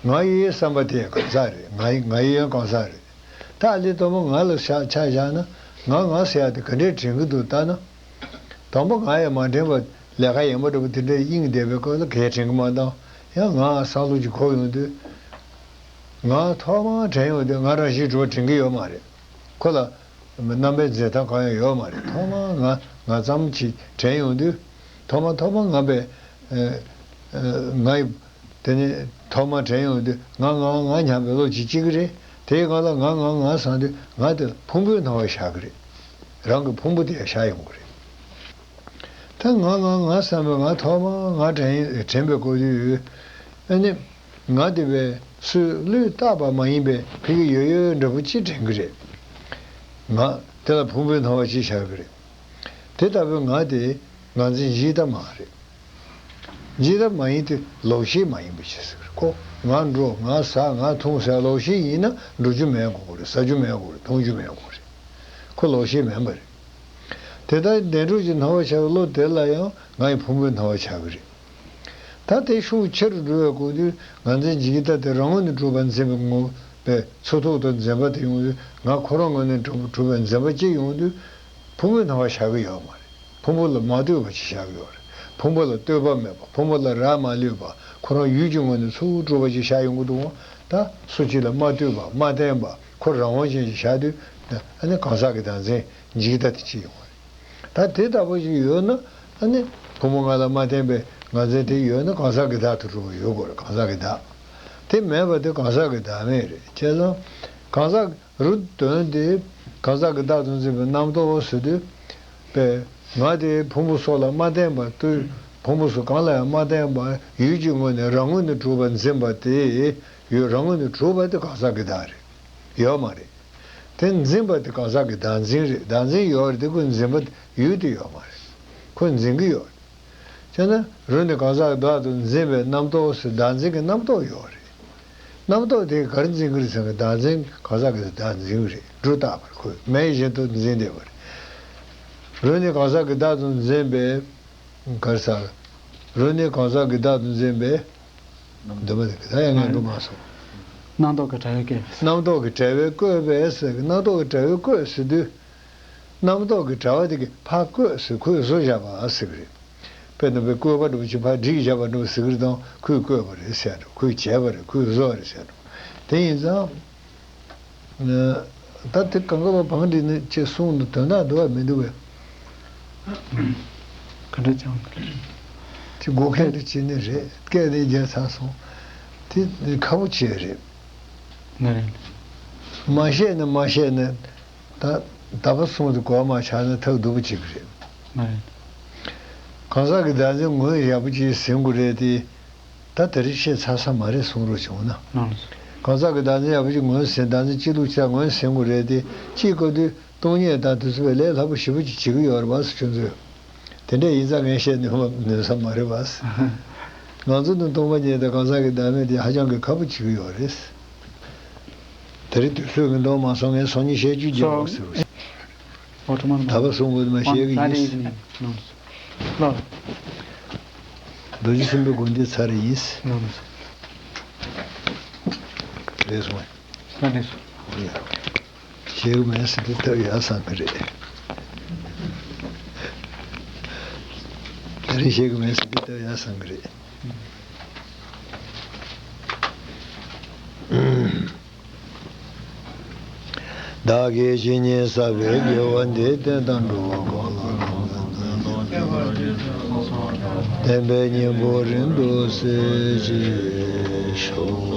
ང་ཡི་བསམ་པ་དེ་གང་ཟག་རེད། ང་ཡི་ང་ཡི་ཡང་གང་ཟག་རེད། ད་ཨ་ལས་དང་པོ་ང་ལ་ཆ་ཆ་བཞག་ན། ང་ང་ཟེར་ཡ་དེ་ག་འདྲས་དྲན་གྱི་འདུག་ལྟ་ན། དང་པོ་ང་ཡང་མ་དྲན་པ་ལས་ཀ་ཡན་པ་འདྲ་པོ་དེ་འདྲས་དབྱིངས་བསྡད་པའི་སྐབས་ལ་གས་དྲན་གྱི་མ་འདུག་ཡང་ང་བསམ་བློ་ཅིག་འཁོར་ཡོང་དུས། ང་ཐོག་མར་དྲན་ཡོང་དུས་ང་རང་བཞིན་གྲུབ་པ་དྲན་གྱི་ཡོད་མ་རེད། ཁོ་ལ་རྣམ་པའི་འཛིན་སྟངས་གང་ཡང་ཡོད་མ་རེད། ཐོག་མར་ང་ང་ཙམ་ཅིག་དྲན་ཡོང་དུས། ཐོག་མ་ཐོག་མ་ང་པས་ཨ་ཨ་ང་ཡི་དེ་ནས་ཐོག་མར་དྲན་ཡོང་དུས་ང་ང་ང་སྙམ་པའི་བློ་ཅིག་སྐྱེ་གི་རེད། དེའི་སྒང་ལ་ང་ང་ང་བསམ་དུས་ང་དེ་ཕུང་པོའི་སྣང་བ་ཤར་གི་རེད། རང་གི་ཕུང་པོ་དེ་ཡང་ཤར་ཡོང་གི་རེད། ད་ང་ང་ང་བསམ་པའི་ང་ཐོག་མར་ང་དྲན་དྲན་པའི་སྐབས་དུས། ཨ་ནི་ང་དེ་བས་སུས་བློས་བཏགས་པ་མ་ཡིན་པའི་ཕ་གི་ཡོད་ཡོད་འདྲ་པོ་ཅིག་དྲན་གི་རེད། ང་དེ་ལ་ཕུང་པོའི་སྣང་བ་ཅིག་ཤར་གི་རེད། དེ་ལྟ་བུའི་ང་དེ་ང་འཛིན་འཇིག་ལྟ་མ་རེད། འཇིག་ལྟ་མ་ཡིན་ཏེ་ལོག་ཤེས་མ་ཡིན་པ་ཅིག་ཟེར། ཁོ་ང་འགྲོ་ང་ཟ་ང་འཐུང་ཟེར་ལོག་ཤེས་ཡིན་ན་འགྲོ་རྒྱུ་མེད་དགོས་རེད། ཟ་རྒྱུ་མེད་དགོས་རེད། འཐུང་རྒྱུ་མེད་དགོས་རེད། ཁོ་ལོག་ཤེས་མིན་པ་རེད། དེ་ལྟར་བདེན་གྲུབ་ཀྱི་སྣང་བ་ཤར་བའི་བློ་དེ་ལ་ཡང་ང་ཡི་ཕུང་པོའི་སྣང་བ་ཤར་གི་རེད། ད་དེ་ཤུགས་ཆེ་རུ་འགྲོ་བའི་སྐབས་དུས་ང་འཛིན་འཇིག་ལྟ་དེ་རང་ངོས་ནས་གྲུབ་པར་འཛིན་པའི་ངོ་བོས་ཚུགས་ཐུབ་ཏུ་འཛིན་པ་དེ་ཡོང་དུས། ང་ཁོ་རང་ངོས་ནས་གྲུབ་གྲུབ་པའི་འཛིན་པ་གཅིག་ཡོང་དུས། ཕུང་པོའི་སྣང་བ་ཤར་གི་ཡོད་མ་རེད། ཕུང་པོ་ལ་མ་ལྟོས་པ་ཅིག་ཤར་གི་ཡོད་རེད། ཕུང་པོ་ལ་ལྟོས་པ་མེད་པ། ཕུང་པོ་ལ་རག་མ་ལུས་པ། ཁོ་རང་ཡུལ་གྱི་ངོས་ནས་ཚུར་གྲུབ་པ་ཅིག་ཤར་ཡོང་གི་འདུག་ད་སུ་གཅིག་ལ་མ་ལྟོས་པ་མ་བརྟེན་པ་ཁོ་རང་དབང་ཅན་ཅིག་ཤར་དུས། ཨ་ནི་གང་ཟག་གི་བདག་འཛིན་འཇིག་ལྟ་དེ་སྐྱེ་ཡོང་བ་རེད། ད་དེ་ལྟ་བུ་ཞིག་ཡོད་ན། ཨ་ནི་ཕུང་པོ་ལྔ་ལ་མ་བརྟེན་པའི་ང་འཛིན་དེ་ཡོད་ན་གང་ཟག་གི་བདག་ཏུ་གྲུབ་པ་ཡོད་དགོས་རེད། གང་ཟག་གི་བདག་དེ་མེད་པ་དེ་གང་ཟག་གི་བདག་མེད་རེད། བྱས་ཙང་གང་ཟག་རུ་དོན་དེ་གང་ཟག་གི་བདག་ཏུ་འཛིན་པའི་རྣམ་རྟོག་ཟེར་དུས། པས་ང་དེ་ཕུང་པོ་སོགས་ལ་མ་བརྟེན་པ་དུས། ཕུང་པོ་སོགས་གང་ལ་ཡང་མ་བརྟེན་པ་ཡུལ་གྱི་ངོས་ནས་རང་ངོས་ནས་གྲུབ་པར་འཛིན་པ་དེ། ཡུལ་རང་ངོས་ནས་གྲུབ་པ་དེ་གང་ཟག་གི་བདག་རེད། ཡོད་མ་རེད། དེ་འཛིན་པ་དེ་གང་ཟག་གི་བདག་འཛིན་རེད། བདག་འཛིན་ཡོད་རེད་དེ་ཁོས་འཛིན་པ་ཡུལ་དེ་ཡོད་མ་རེད། ཁོས་འཛིན་གྱི་ཡོད་རེད། བྱས་ན་རུ་ནི་གང་ཟག་བདག་ཏུ་འཛིན་པའི་རྣམ་རྟོག་ཟེར་བདག་འཛིན་གྱི་རྣམ་རྟོག་ཡོད་རེད། རྣམ་རྟོག་དེ་གར་འཛིན་གྱི་རེད་ཟེར་ན། བདག་འཛིན་གང་ཟག་གི་བདག་འཛིན་གྱི་རེད། སྒྲོ་བཏགས་པར་ཁོས་མེད་བཞིན་དུ་འཛིན་བསྡད་པ་རེད། རུ་ནི་གང་ཟག་གི་བདག་ཏུ་འཛིན་པའི་གར་ཟེར། རུ་ནི་གང་ཟག་གི་བདག་ཏུ་འཛིན་པའི་འདུན་པ་དེ་ད་ཡང་ངས་འགྲོ་མ་སོང་། རྣམ་རྟོག་གི་བྲལ་བའི་བཀོད། རྣམ་རྟོག་གི་བྲལ་བའི་བཀོད་པས་ཟེར། རྣམ་རྟོག་གི་བྲལ་བའི་བཀོད་ཟེར་དུས། རྣམ་རྟོག་གི་བྲལ་བ་དེ་གི་ཕར་བཀོད་ཟེར། ཁོས་བཟོ་བཞག་པ་ཟེར་གི་རེད། དཔེར་ན་བའི་བཀོད་པ་འདྲ་པོ་ཅིག་ཕར་སྒྲིག་བཞག་པ་འདྲ་པོ་ཟེར་གི་རེད་དང་། ཁོས་བཀོད་པ་རེད་ཟེར་འགྲོ། ཁོས་བྱས་པ་རེད། ཁོས་བཟོ་བ་རེད་ཟེར་འགྲོ། དེ་ཡིན་ཙང་། ད་དེ་གང་ག་བ་བང་སྒྲིག་ནས་ཅེས་གསུངས་འདུག་དོན་དག་འདུག་བ་མི་འདུག་བས། ག་འདྲ་ཅང་། དེ་སྒོ་ཁ་རེ་བྱས་ནས་རེད། སྐད་དེ་རྒྱག་ཚར་སོང་། དེ་ཁག་པོ་ཆེ་རེད། ང་རེད། མ་བཤད་ན་མ་བཤད་ན། ད་ད་བར་གསུང་དུ་གོ་མ་ཆགས་ན་ཐག་སྡུག་པོ་ཅིག་རེད། ང་རེད། གང་ཟག་གི་བདག་འཛིན་ངོས་ཡག་པོ་ཅིག་ཟིན་དགོས་རེད་དེ། ད་དེ་རིང་བཤད་ཚར་ས་མ་རེད་གསུང་རོགས་བྱུང་ན། ནང་ལ་སོ། གང་ཟག་གི་བདག་འཛིན་ཡག་པོ་ཅིག་ངོས་ཟིན། བདག་འཛིན་སྐྱེ་ལུགས་ཆ་ངོས་ཟིན་དགོས་རེད་དེ། སྐྱེས་སྐབས་དུས་སྟོང་ཉིད་དང་དུས་ཚོད་པའི་ལས་སླ་པོ་ཞེ་པོ་ཅིག་བྱེད་ཀྱི་ཡོད་རེད་པ་ཟེར། ཁྱོད་ཚོས། དེ་འདྲ་ཡིན་ཙང་ངས་བཤད་ནུས་པ་ནུས་ས་མ་རེད་པ་ཟེར། ང་ཚོ་ནི་སྟོང་པ་ཉིད་དང་གང་ཟག་གི་བདག་མེད་དེ་ཧ་ཅང་གི་ཁག་པོ་བྱེད་ཀྱི་ཡོད་རེད། དེ་རིང་དུས་ཚོད་ཀྱིས་འདང་མ་སོང་། ངས་སང་ཉིན་བཤད་རྒྱུ་བརྗེད་འོ་ཟེར་བ་ཞིག་ད་བར་གསུང་དགོས་མ་བཤད་གི་ཡིན། ལོ། རྡོ་རྗེ་སེམས་དཔའི་དགོངས་འགྲེལ་ཚར་ཡིན། རེད་སོང་། ལ་རེད་སོང་། ཡ། བཤད་གི་མེད་ཟེར་དུས་ཐབས་ཡག་བསམ་གི་རེད། དེ་རིང་བཤད་གི་མེད་ཟེར་དུས་ཐབས་ཡག་བསམ་གི་རེད། བདག་གིས་ཇི་སྙེད་བསགས་པའི་དགེ་བ་འདིས། བསྟན་དང་འགྲོ་བ་གང་ལ་ཐམས་ཅད་བདེ་བར་གཤེགས་སུ་གསོལ། བསྟན་པའི་སྙིང་པོ་རིང་དུ་གསལ་བྱེད་ཤོག།